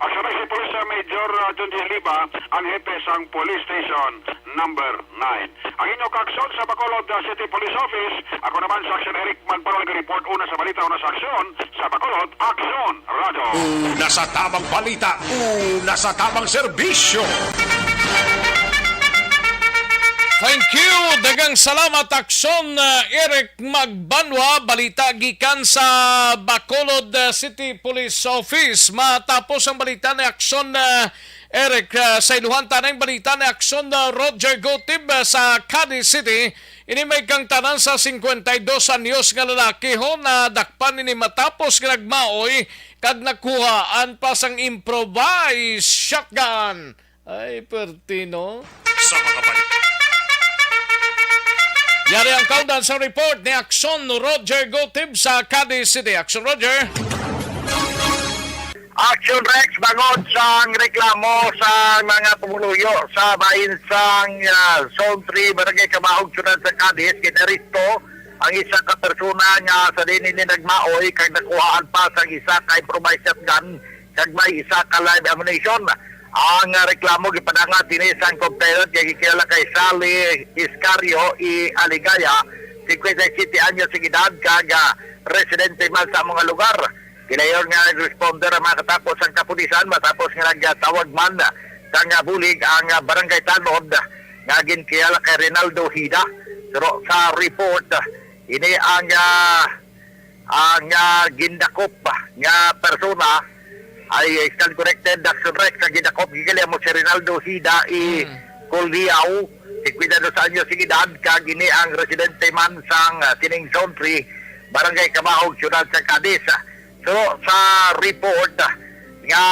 Ang sabay si Police, ah, Major Major, ah, John G. Liba, ang hepe sang Police Station Number Nine. Ang inyo kaaksyon sa Bacolod, ah, City Police Office, ako naman si Aksyon Eric Magbanwa, nag-report una sa balita, una sa aksyon, sa Bacolod, Aksyon Radyo. Una sa tamang balita, una sa tamang serbisyo. Thank you. Daghang salamat, Aksyon, uh, Eric Magbanwa. Balita gikan sa Bacolod, uh, City Police Office. Matapos ang balita ni Aksyon, uh, Eric, uh, sa iluhan tanang balita ni Aksyon, uh, Roger Gotib, uh, sa Cadiz City. Ini may kang tanan sa cincuenta y dos anyos nga lalaki ho, nadakpan ini matapos nga nagmaoy kag nakuhaan pa sang improvised shotgun. Ay, perti, no? Sa mga balik. Yari ang kaundan sa report ni Aksyon Roger Gotib sa Cadiz City. Aksyon Roger. Action Rex, bangod sang reklamo sa mga pumuluyo sa bahin sang, ah, Zone three, Barangay Kamahog, Syudad sa Cadiz, ginaresto ang isa ka persona nga sa diin ini nagmaoy kag nakuhaan pa sang isa ka improvised shotgun kag may isa ka live ammunition. Ang, ah, reklamo gipadangat ini sang complainant nga gikilala kay Sally Iscario E. Aligaya, cincuenta y siete anyos ang edad, kag, ah, residente man sa mga lugar. Gilayon nga nag-responder ang mga katapo sang kapulisan matapos nga nagtawag man sang bulig ang, ah, barangay tanod nga ginkilala kay Rinaldo Hida. Pero sa report, ini ang, ah, ang, ah, gindakop nga persona ay stand corrected, Action Rex, ang gindakop gikan mo si Rinaldo Hida i Mm. Coldiao, cincuenta y dos anyos ang edad, kag ini ang residente man sang, ah, sining Zone three, Barangay Kamahog, Syudad sa Cadiz. So, sa report, ah, nga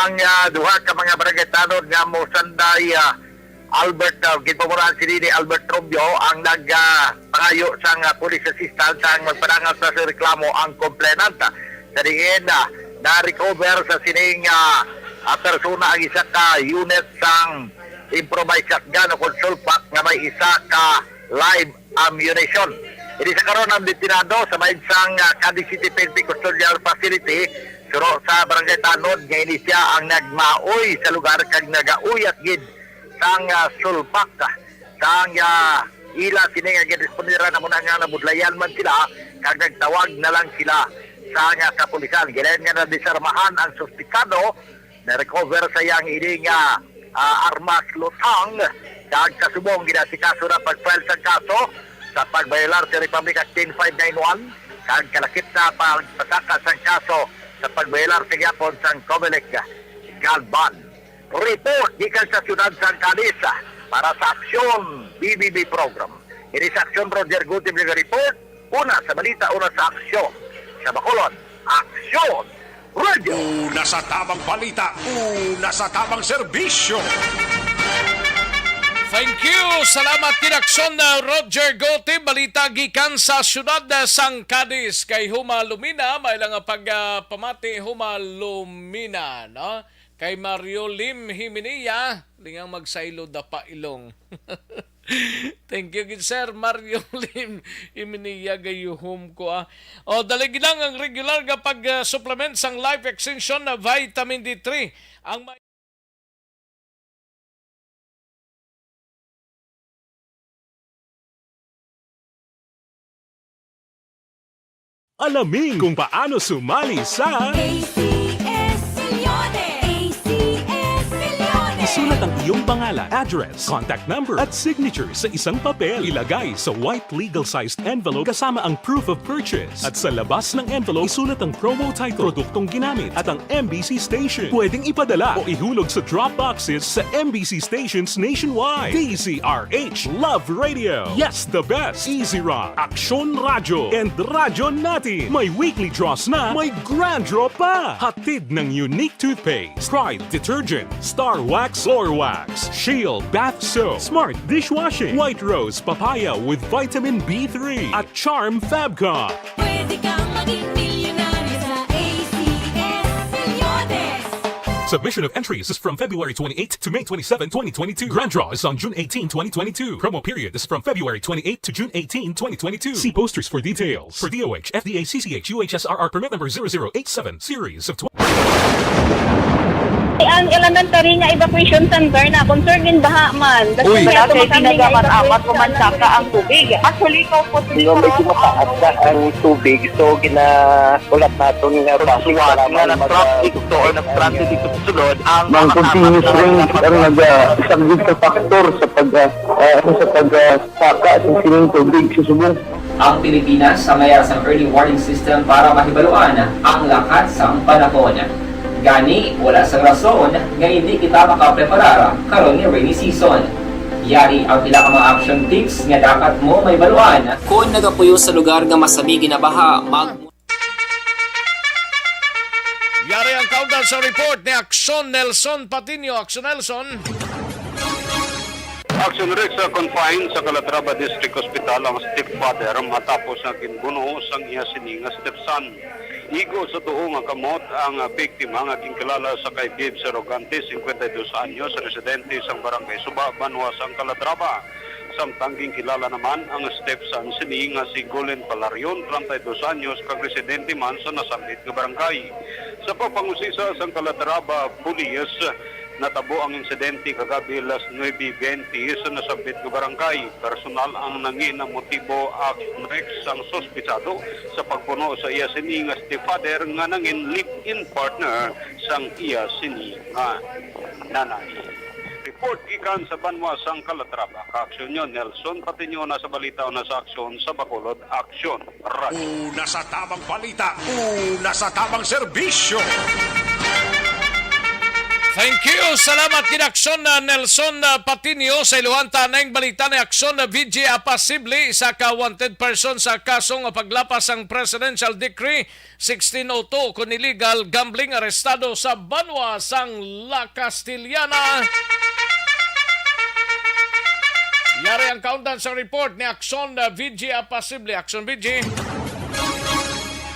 ang, ah, duha ka mga barangay tanod nga mosanday, ah, Albert, ah, ginpamunuan sini ni Albert Rubio ang nag, ah, pangayo sang, ah, police assistance ang magpadangat sa reklamo ang complainant. Sa diin, ah, na-recover sa sining, ah, ah, persona ang isa ka unit sang improvised shotgun o kon sulpak nga may isa ka live ammunition. Ini sa karon ang detenado sa bahin sang, ah, Cadiz City P N P Custodial Facility, suro sa Barangay Tanod, nga ini siya ang nagmaoy sa lugar kag nagauyat gid sang, ah, sulpak, ah, sang, ah, ila. Sini nga ginrespondera na muna nga nabudlayan man sila kag nagtawag na lang sila sa, ah, kapulisan. Gilayon nga nadisarmahan ang suspikado, na-recover sa iyang ini nga, ah, armas lutang, kag kasubong ginaasikaso na pag-file sang kaso sa pagbayolar sa Republic Act ten five nine one, kag kalakip na pagpasaka sang kaso sa pagbayolar sa gihapon sang Comelec gun ban. Report gikan sa siyudad sang Cadiz para sa Aksyon B B B program. Ini sa Aksyon, Roger Gutib nga report. Una sa balita, una sa aksyon. Sa Bacolod, Aksyon Radio. Una sa tamang balita, una sa tamang serbisyo. Thank you. Salamat kay Aksyon, uh, Roger Gutib. Balita gikan sa siyudad, uh, sang Cadiz. Kay Huma Lumina, may lang nga pag, uh, pamati, Huma Lumina, no? Kay Mario Lim Himinia, lingang magsaylo, dapa ilong. Thank you gid, Sir Mario Lim Himinia, gayuhom ko, ah. O, dali lang ang regular nga pag, ah, supplement sang Life Extension na Vitamin D three. Ang may Alamin kung paano sumali sa A C S Milyones! A C S Milyones! Isulat ang iyong pangalan, address, contact number, at signature sa isang papel. Ilagay sa white legal-sized envelope kasama ang proof of purchase. At sa labas ng envelope, isulat ang promo title, produktong ginamit, at ang M B C station. Pwedeng ipadala o ihulog sa drop boxes sa M B C stations nationwide. D Z R H Love Radio. Yes, the best. Easy Rock, Aksyon Radyo, and Radyo Natin. May weekly draws na, may grand draw pa. Hatid ng Unique Toothpaste, Pride Detergent, Star Wax Floor Wax, Shield Bath Soap, Smart Dishwashing, White Rose Papaya with Vitamin B three, at Charm Fabcon. Pwede kang maging milyonaryo sa A C S Milyones. Submission of entries is from February twenty-eighth to May twenty-seven, twenty twenty-two. Grand draw is on June eighteen, twenty twenty-two. Promo period is from February twenty-eighth to June eighteen, twenty twenty-two. See posters for details. For D O H, F D A, C C H, U H S R R permit number zero zero eight seven, series of tw- Ang elementary nga evacuation center na concern in baha man. That's Uy. why Wala ato kay makami nga tinaga man, evacuation amat ko man center. saka ang tubig. Actually, ikaw po, Di ba, medyo mataas na ang tubig, so ginahulat naton nga Sa traffic buwan para nga may nag-traffic mag-, to or nag-transit dito sa sulod, ang Ang mga continuous tapat na rain ang nagpag- naga-, isa gid sa factor sa pag, ah, ah, ano, sa pag, ah, saka sa sining tubig sa subong. Ang Pilipinas sa mayara sang early warning system para mahibaluan ang lakat sang panahon. Gani, wala sang rason nga hindi kita makapreparar karon nga rainy season. Yari ang pila ka mga action tips nga dapat mo mahibaluan. Kon nagapuyo sa lugar nga masami ginabaha, mag- Yari ang kaundan sa report ni Action Nelson Patino. Action Nelson. Action Rex, uh, confined sa Calatrava District Hospital ang stepfather matapos nga ginbuno sang iya sini nga stepson. Igo sa tuo nga kamot ang, uh, biktima nga ginkilala sa kay Bibs Arrogante, cincuenta y dos anyos, residente sang Barangay Suba, banwa sang Calatrava. Samtang ginkilala naman ang stepson sini nga si Golen Palarion, treinta y dos anyos, kag residente man sa nasambit nga barangay. Sa pagpangusisa sang Calatrava Police, natabo ang insidente kagabi alas nuebe bente sa nasambit nga barangay. Personal ang nangin ang motibo, Action Rex, sang suspetsado sa pagpuno sa iya sini nga stepfather nga nangin live-in partner sang iya sini nga nanay. Report gikan sa banwa sang Calatrava. Kaaksyon nyo, Nelson Patiño, una sa balita, una sa aksyon, sa Bacolod Aksyon Radio. Una sa tabang balita, una sa tabang serbisyo. Thank you. Salamat gid, Aksyon, uh, Nelson, uh, Patiño. Sa iluhan ta na ang balita ni Aksyon, uh, V J Apasible, isa ka wanted person sa kaso nga paglapas sang Presidential Decree sixteen oh two kon illegal gambling, arestado sa banwa sang La Castellana. Yari ang kaundan sa report ni Aksyon, uh, V J Apasible. Aksyon, V J.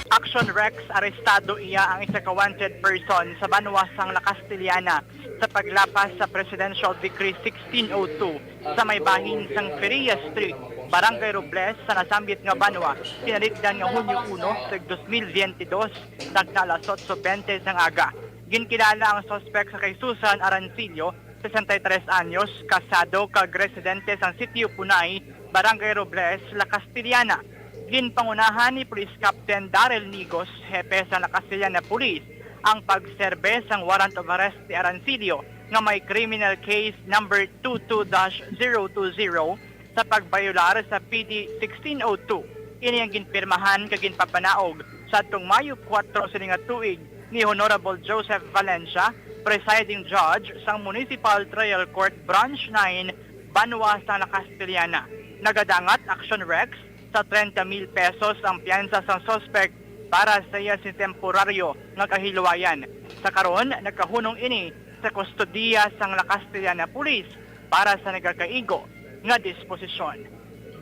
Action Rex, arestado iya ang isa ka wanted person sa banwa sang La Castellana sa paglapas sa Presidential Decree sixteen oh two sa may bahin sang Feria Street, Barangay Robles, sa nasambit nga banwa, tinalikdan nga Hunyo uno, tuig dos mil biyente dos, tagna alas otso bente sang aga. Ginkilala ang suspek sa kay Susan Arancillo, sesenta y tres anyos, kasado kag residente sang Sitio Punay, Barangay Robles, La Castellana. Ginpangunahan ni Police Captain Daryl Nigos, hepe sa La Castellana Police, ang pagserbe sang warrant of arrest ni Arancillo nga may criminal case number two two dash zero two zero sa pagbayolar sa P D sixteen oh two. Ini ang ginpirmahan kag ginpapanaog sa atong Mayo kuwatro sini nga tuig ni Honorable Joseph Valencia, Presiding Judge sang Municipal Trial Court Branch nine, Banwa sa La Castellana. Nagadangat, Action Rex, sa treinta mil pesos ang piyansa sang suspek para sa iya sini temporaryo nga kahilwayan. Sa karon, nagkahunong ini sa kustodiya sang La Castellana Police para sa nagakaigo nga disposisyon.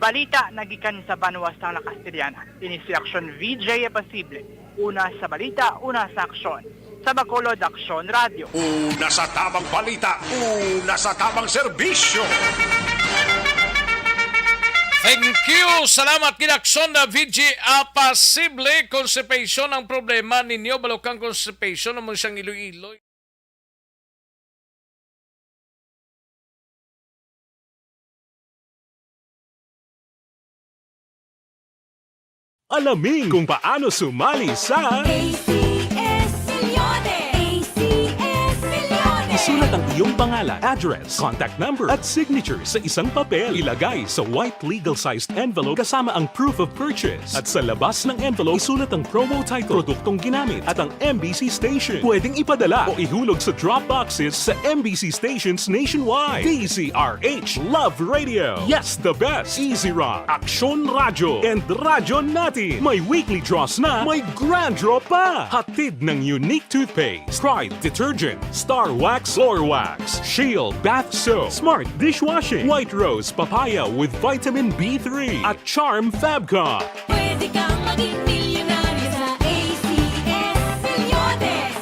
Balita nagikan sa banwa sang La Castellana. Ini si Action V J Apasible. Una sa balita, una sa aksyon. Sa Bacolod Aksyon Radyo. Una sa tabang balita, una sa tabang serbisyo. Thank you. Salamat gid, Aksyon na V J Apasible. Constipation ang problema ninyo, balukang constipation, amo siyang Iloilo. Alamin kung paano sumali sa A C S Millones. A C S Millones. Isulat ang iyong pangalan, address, contact number, at signature sa isang papel. Ilagay sa white legal-sized envelope kasama ang proof of purchase. At sa labas ng envelope, isulat ang promo title, produktong ginamit, at ang M B C station. Pwedeng ipadala o ihulog sa drop boxes sa M B C stations nationwide. D Z R H Love Radio. Yes, the best. Easy Rock, Aksyon Radyo, and Radyo Natin. May weekly draws na, may grand draw pa. Hatid ng Unique Toothpaste, Pride Detergent, Star Wax Floor Wax, Shield Bath Soap, Smart Dishwashing, White Rose Papaya with Vitamin B three, at Charm Fabcon. Pwede kang maging milyonaryo sa A C S Millones.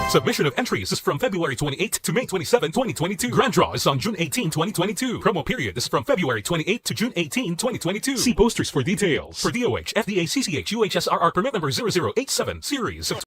Submission of entries is from February twenty-eighth to May twenty-seven, twenty twenty-two. Grand draw is on June eighteen, twenty twenty-two. Promo period is from February twenty-eighth to June eighteen, twenty twenty-two. See posters for details. For D O H, F D A, C C H, U H S R R permit number zero zero eight seven, series of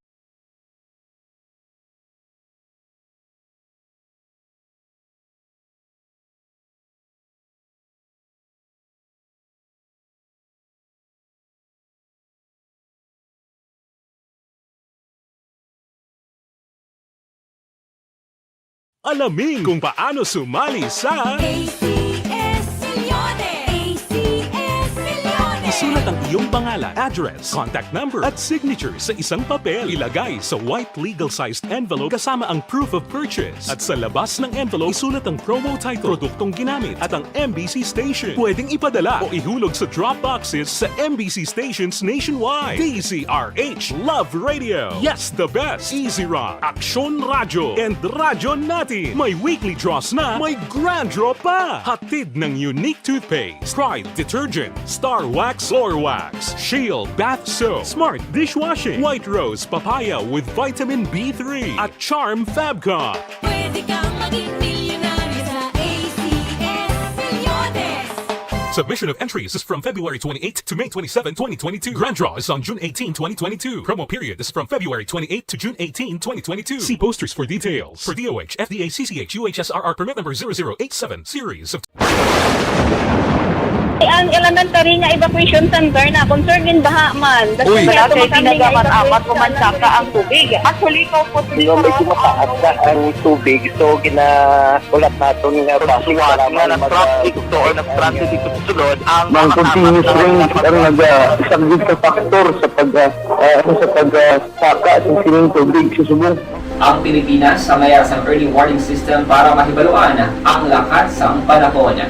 Alamin kung paano sumali sa A C S Millones! A C S Millones! Isulat ang iyong pangalan, address, contact number, at signature sa isang papel. Ilagay sa white legal-sized envelope kasama ang proof of purchase. At sa labas ng envelope, isulat ang promo title, produktong ginamit, at ang M B C station. Pwedeng ipadala o ihulog sa drop boxes sa M B C stations nationwide. D Z R H Love Radio. Yes, the best. Easy Rock, Aksyon Radyo, and Radyo Natin. May weekly draws na, may grand draw pa. Hatid ng Unique Toothpaste, Pride Detergent, Star Wax, Floor Wax, Shield Bath Soap, Smart Dishwashing, White Rose Papaya with Vitamin B three, at Charm Fabcon. Pwede kang maging milyonaryo sa A C S Millones. Submission of entries is from February twenty-eighth to May twenty-seven, twenty twenty-two. Grand draw is on June eighteen, twenty twenty-two. Promo period is from February twenty-eighth to June eighteen, twenty twenty-two. See posters for details. For D O H, F D A, C C H, U H S R R permit number zero zero eight seven, series of Ang elementary nga evacuation center na concern gid baha man. Uy. Wala kay ginagamat-amat ko man saka ang tubig. Actually, ikaw po Yung medyo mataas na ang tubig, so ginahulat naton nga bus nga mag-, nag-traffic to or nag-transit dito sa sulod ang Ang continuous rain ang naga-, isang big factor sa pag, ah, ah, sa pag, ah, saka sa sining tubig sa subong. Ang Pilipinas ang mayara sang early warning system para mahibaluan ang lakat sang panahon.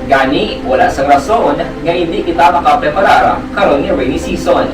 Gani, wala sang rason nga indi kita makapreparar karon nga rainy season.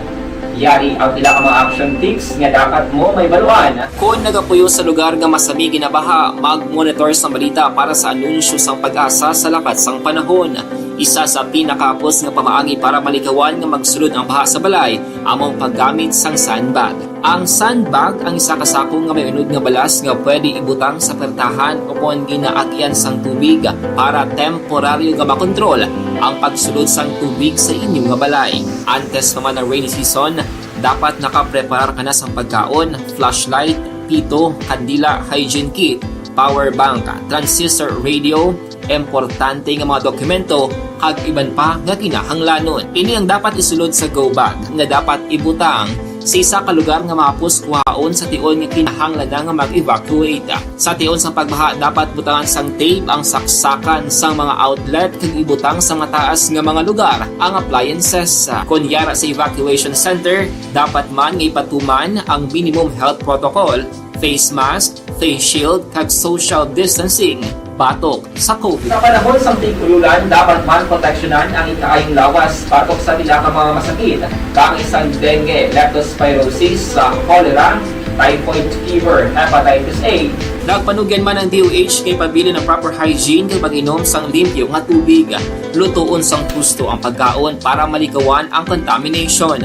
Yari ang pila ka mga action tips nga dapat mo mahibaluan. Kon nagapuyo sa lugar nga masami ginabaha, mag-monitor sang balita para sa anunsyo sang PAGASA sa lakat sang panahon. Isa sa pinakahapos nga pamaagi para malikawan nga magsulod ang baha sa balay amo ang paggamit sang sandbag. Ang sandbag ang isa ka sako nga may unod nga balas nga pwede ibutang sa pertahan ukon ginaagyan sang tubig para temporaryo nga makontrol ang pagsulod sang tubig sa inyo nga balay. Antes pa man ang rainy season, dapat nakapreparar ka na sang pagkaon, flashlight, pito, kandila, hygiene kit, power bank, transistor radio, importante nga mga dokumento, kag iban pa nga kinahanglanon. Ini ang dapat isulod sa go bag nga dapat ibutang sa isa ka lugar nga mahapos kuhaon sa tion nga kinahanglan na nga mag-evacuate. Sa tion sang pagbaha, dapat butangan sang tape ang saksakan sang mga outlet kag ibutang sa mataas nga mga lugar ang appliances. Kon yara sa evacuation center, dapat man nga ipatuman ang minimum health protocol, face mask, face shield, kag social distancing batok sa COVID. Sa panahon sang tig-ululan, dapat man proteksyonan ang ikaayong lawas batok sa pila ka mga masakit, kaangay sang dengue, leptospirosis, sa cholera, typhoid fever, hepatitis A. Nagpanugyan man ang D O H nga ipabilin ang proper hygiene kag pag-inom sang limpyo nga tubig. Lutoon sang husto ang pagkaon para malikawan ang contamination.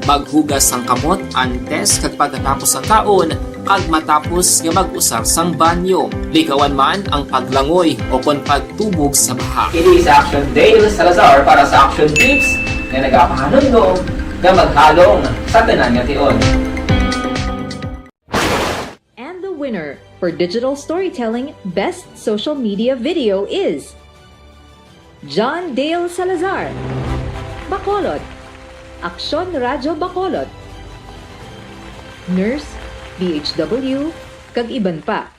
Maghugas sang kamot antes kag pagkatapos sang kaon, kag matapos nga mag-usar sang banyo. Likawan man ang paglangoy ukon pagtubog sa baha. Ini si Action Dale Salazar para sa Action Tips nga nagapahanumdom nga maghalong sa tanan nga tion. And the winner for Digital Storytelling Best Social Media Video is John Dale Salazar, Bacolod, Aksyon Radyo Bacolod, Nurse, D H W, kag iban pa.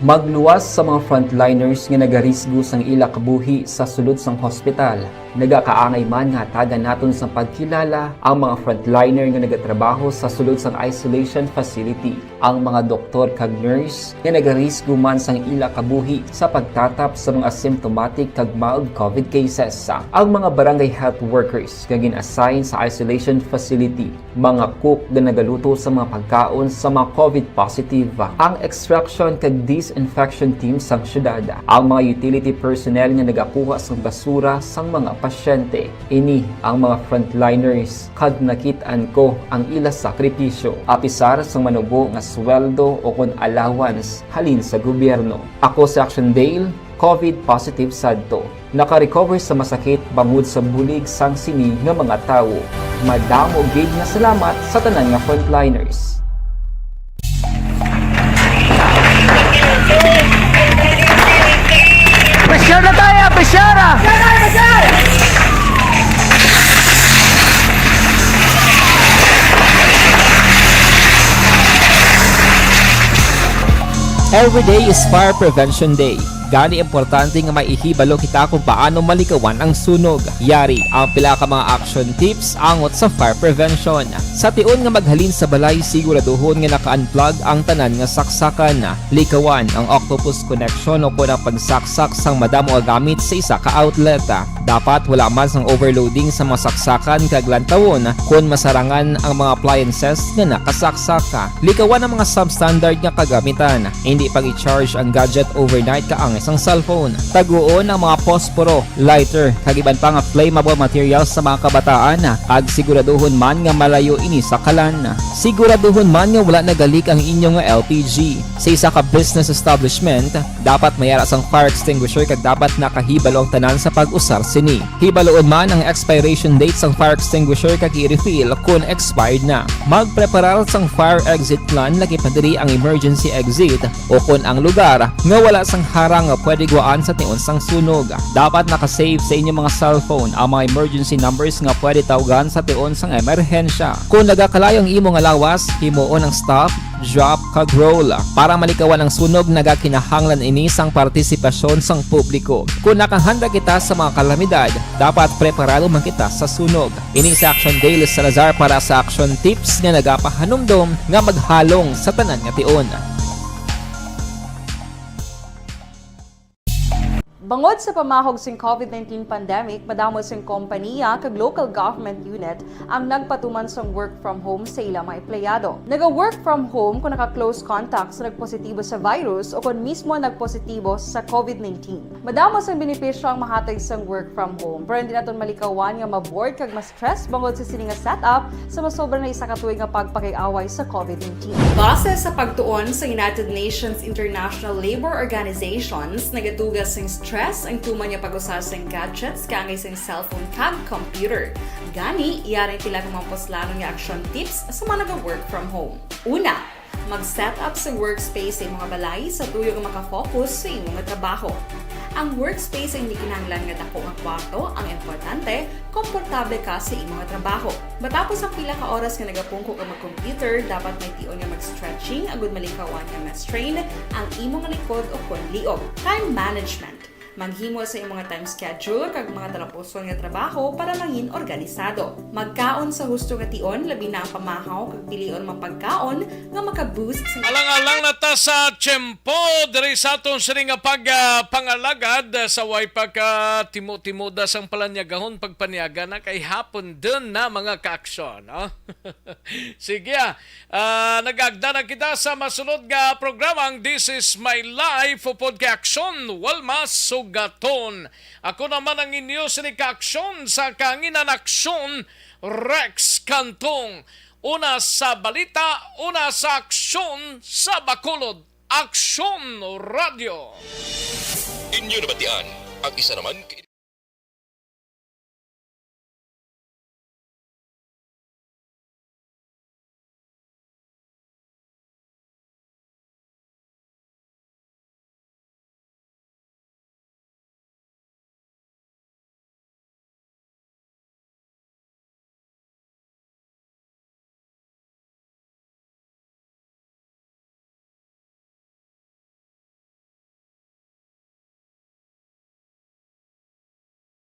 Magluwas sa mga frontliners nga nagarisgo sang ila kabuhi sa sulod sang hospital. Nagakaangay man nga hatagan naton sang pagkilala ang mga frontliner nga nagatrabaho sa sulod sang isolation facility, ang mga doktor kag nurse nga nagarisgo man sang ila kabuhi sa pagtatap sa mga symptomatic kag mild COVID cases, ang mga barangay health workers nga gin-assign sa isolation facility, mga cook nga nagaluto sa mga pagkaon sa mga COVID positive, ang extraction kag disinfection team sang syudad, ang mga utility personnel nga nagakuha sang basura sang mga pasyente. Ini ang mga frontliners, kag nakit-an ko ang ila sakripisyo, apisar sang manubo nga sweldo ukon allowance halin sa gobyerno. Ako si Action Dale, COVID positive sadto. Naka-recover sa masakit bangod sa bulig sang sini nga mga tawo. Madamo gid nga salamat sa tanan nga frontliners. Pressure na tayo! Pressure, ah! Every day is Fire Prevention Day. Gani, importante nga may ihibalo kita kung paano malikawan ang sunog. Yari ang pila ka mga action tips angot sa fire prevention. Sa tion nga maghalin sa balay, siguraduhon nga naka-unplug ang tanan nga saksakan. Likawan ang octopus connection o kon ang pagsaksak sang madamo nga gamit sa isa ka outlet. Dapat wala man sang overloading sa mga saksakan kag lantawon kon masarangan ang mga appliances nga nakasaksak. Likawan ang mga substandard nga kagamitan. Hindi pag-i-charge ang gadget overnight kaangay sang cellphone. Taguon ang mga posporo, lighter, kag iban pa nga flammable materials sa mga kabataan, kag siguraduhon man nga malayo ini sa kalan. Siguraduhon man nga wala nagalik ang inyo nga L P G. Sa isa ka business establishment, dapat may ara sang fire extinguisher kag dapat nakahibalo ang tanan sa pag-usar sini. Hibaloon man ang expiration date sang fire extinguisher kag i-refill kon expired na. Magpreparar sang fire exit plan, lakip na diri ang emergency exit, o kon ang lugar nga wala sang harang nga pwede guwaan sa tion sang sunog. Dapat naka-save sa inyong mga cellphone ang mga emergency numbers nga pwede tawgan sa tion sang emerhensya. Kung nagakalayo ang imo nga lawas, himuon ang stop, drop, kag roll. Para malikawan ang sunog, nagakinahanglan ini sang partisipasyon sang publiko. Kung nakahanda kita sa mga kalamidad, dapat preparado man kita sa sunog. Ini si Action Daily Salazar para sa Action Tips nga nagapahanumdom nga maghalong sa tanan nga tion. Bangod sa pamahog sing COVID nineteen pandemic, madamo sing kompaniya kag local government unit ang nagpatuman sang work from home sa ila mga empleyado. Naga-work from home kung naka-close contact sa nagpositibo sa virus o kon mismo nagpositibo sa COVID nineteen. Madamo sang benepisyo ang mahatag sang work from home, pero hindi naton malikawan nga ma-bored kag ma-stress bangod sa sini nga setup sa masobra na isa ka tuig nga pagpakig-away sa COVID nineteen. Base sa pagtuon sa United Nations International Labor Organizations, nagaduga sing stress ang tuman nga pag-usa sing gadgets kaangay sing cellphone kag computer. Gani, yari ang pila ka mga puslanon nga action tips sa mga naga-work from home. Una, mag-set up sa workspace sa imong balay sa tuyo nga maka-focus sa imong trabaho. Ang workspace ay hindi kinahanglan nga dako nga kwarto, ang importante, komportable ka sa imong trabaho. Matapos ang pila ka oras nga nagapungko ka mag-computer, dapat may tion nga mag-stretching agud malikawan nga ma-strain ang imong likod o kon liog. Time management. Maghimo sa imong time schedule kag mga talapuson nga trabaho para mangin organisado. Magkaon sa husto nga tion, labi na ang pamahaw, kag pilion ang mga pagkaon nga maka-boost sa Alang-alang na ta sa tiyempo diri sa aton sini nga pag, ah, pangalagad, ah, sa way pagkatimo-timoda sang palanyagahon pagpanyaga na kay hapon dun na mga kaaksyon, no? Sige, ah. Ah, nag-agda na kita sa masunod nga programang This Is My Life upod kay Aksyon Walma Sugaton. Ako naman ang inyo sini kaaksyon sa kahanginan, Aksyon Rex Cantong. Una sa balita, una sa aksyon sa Bacolod. Aksyon Radio. Inyo nabatian ang isa naman ka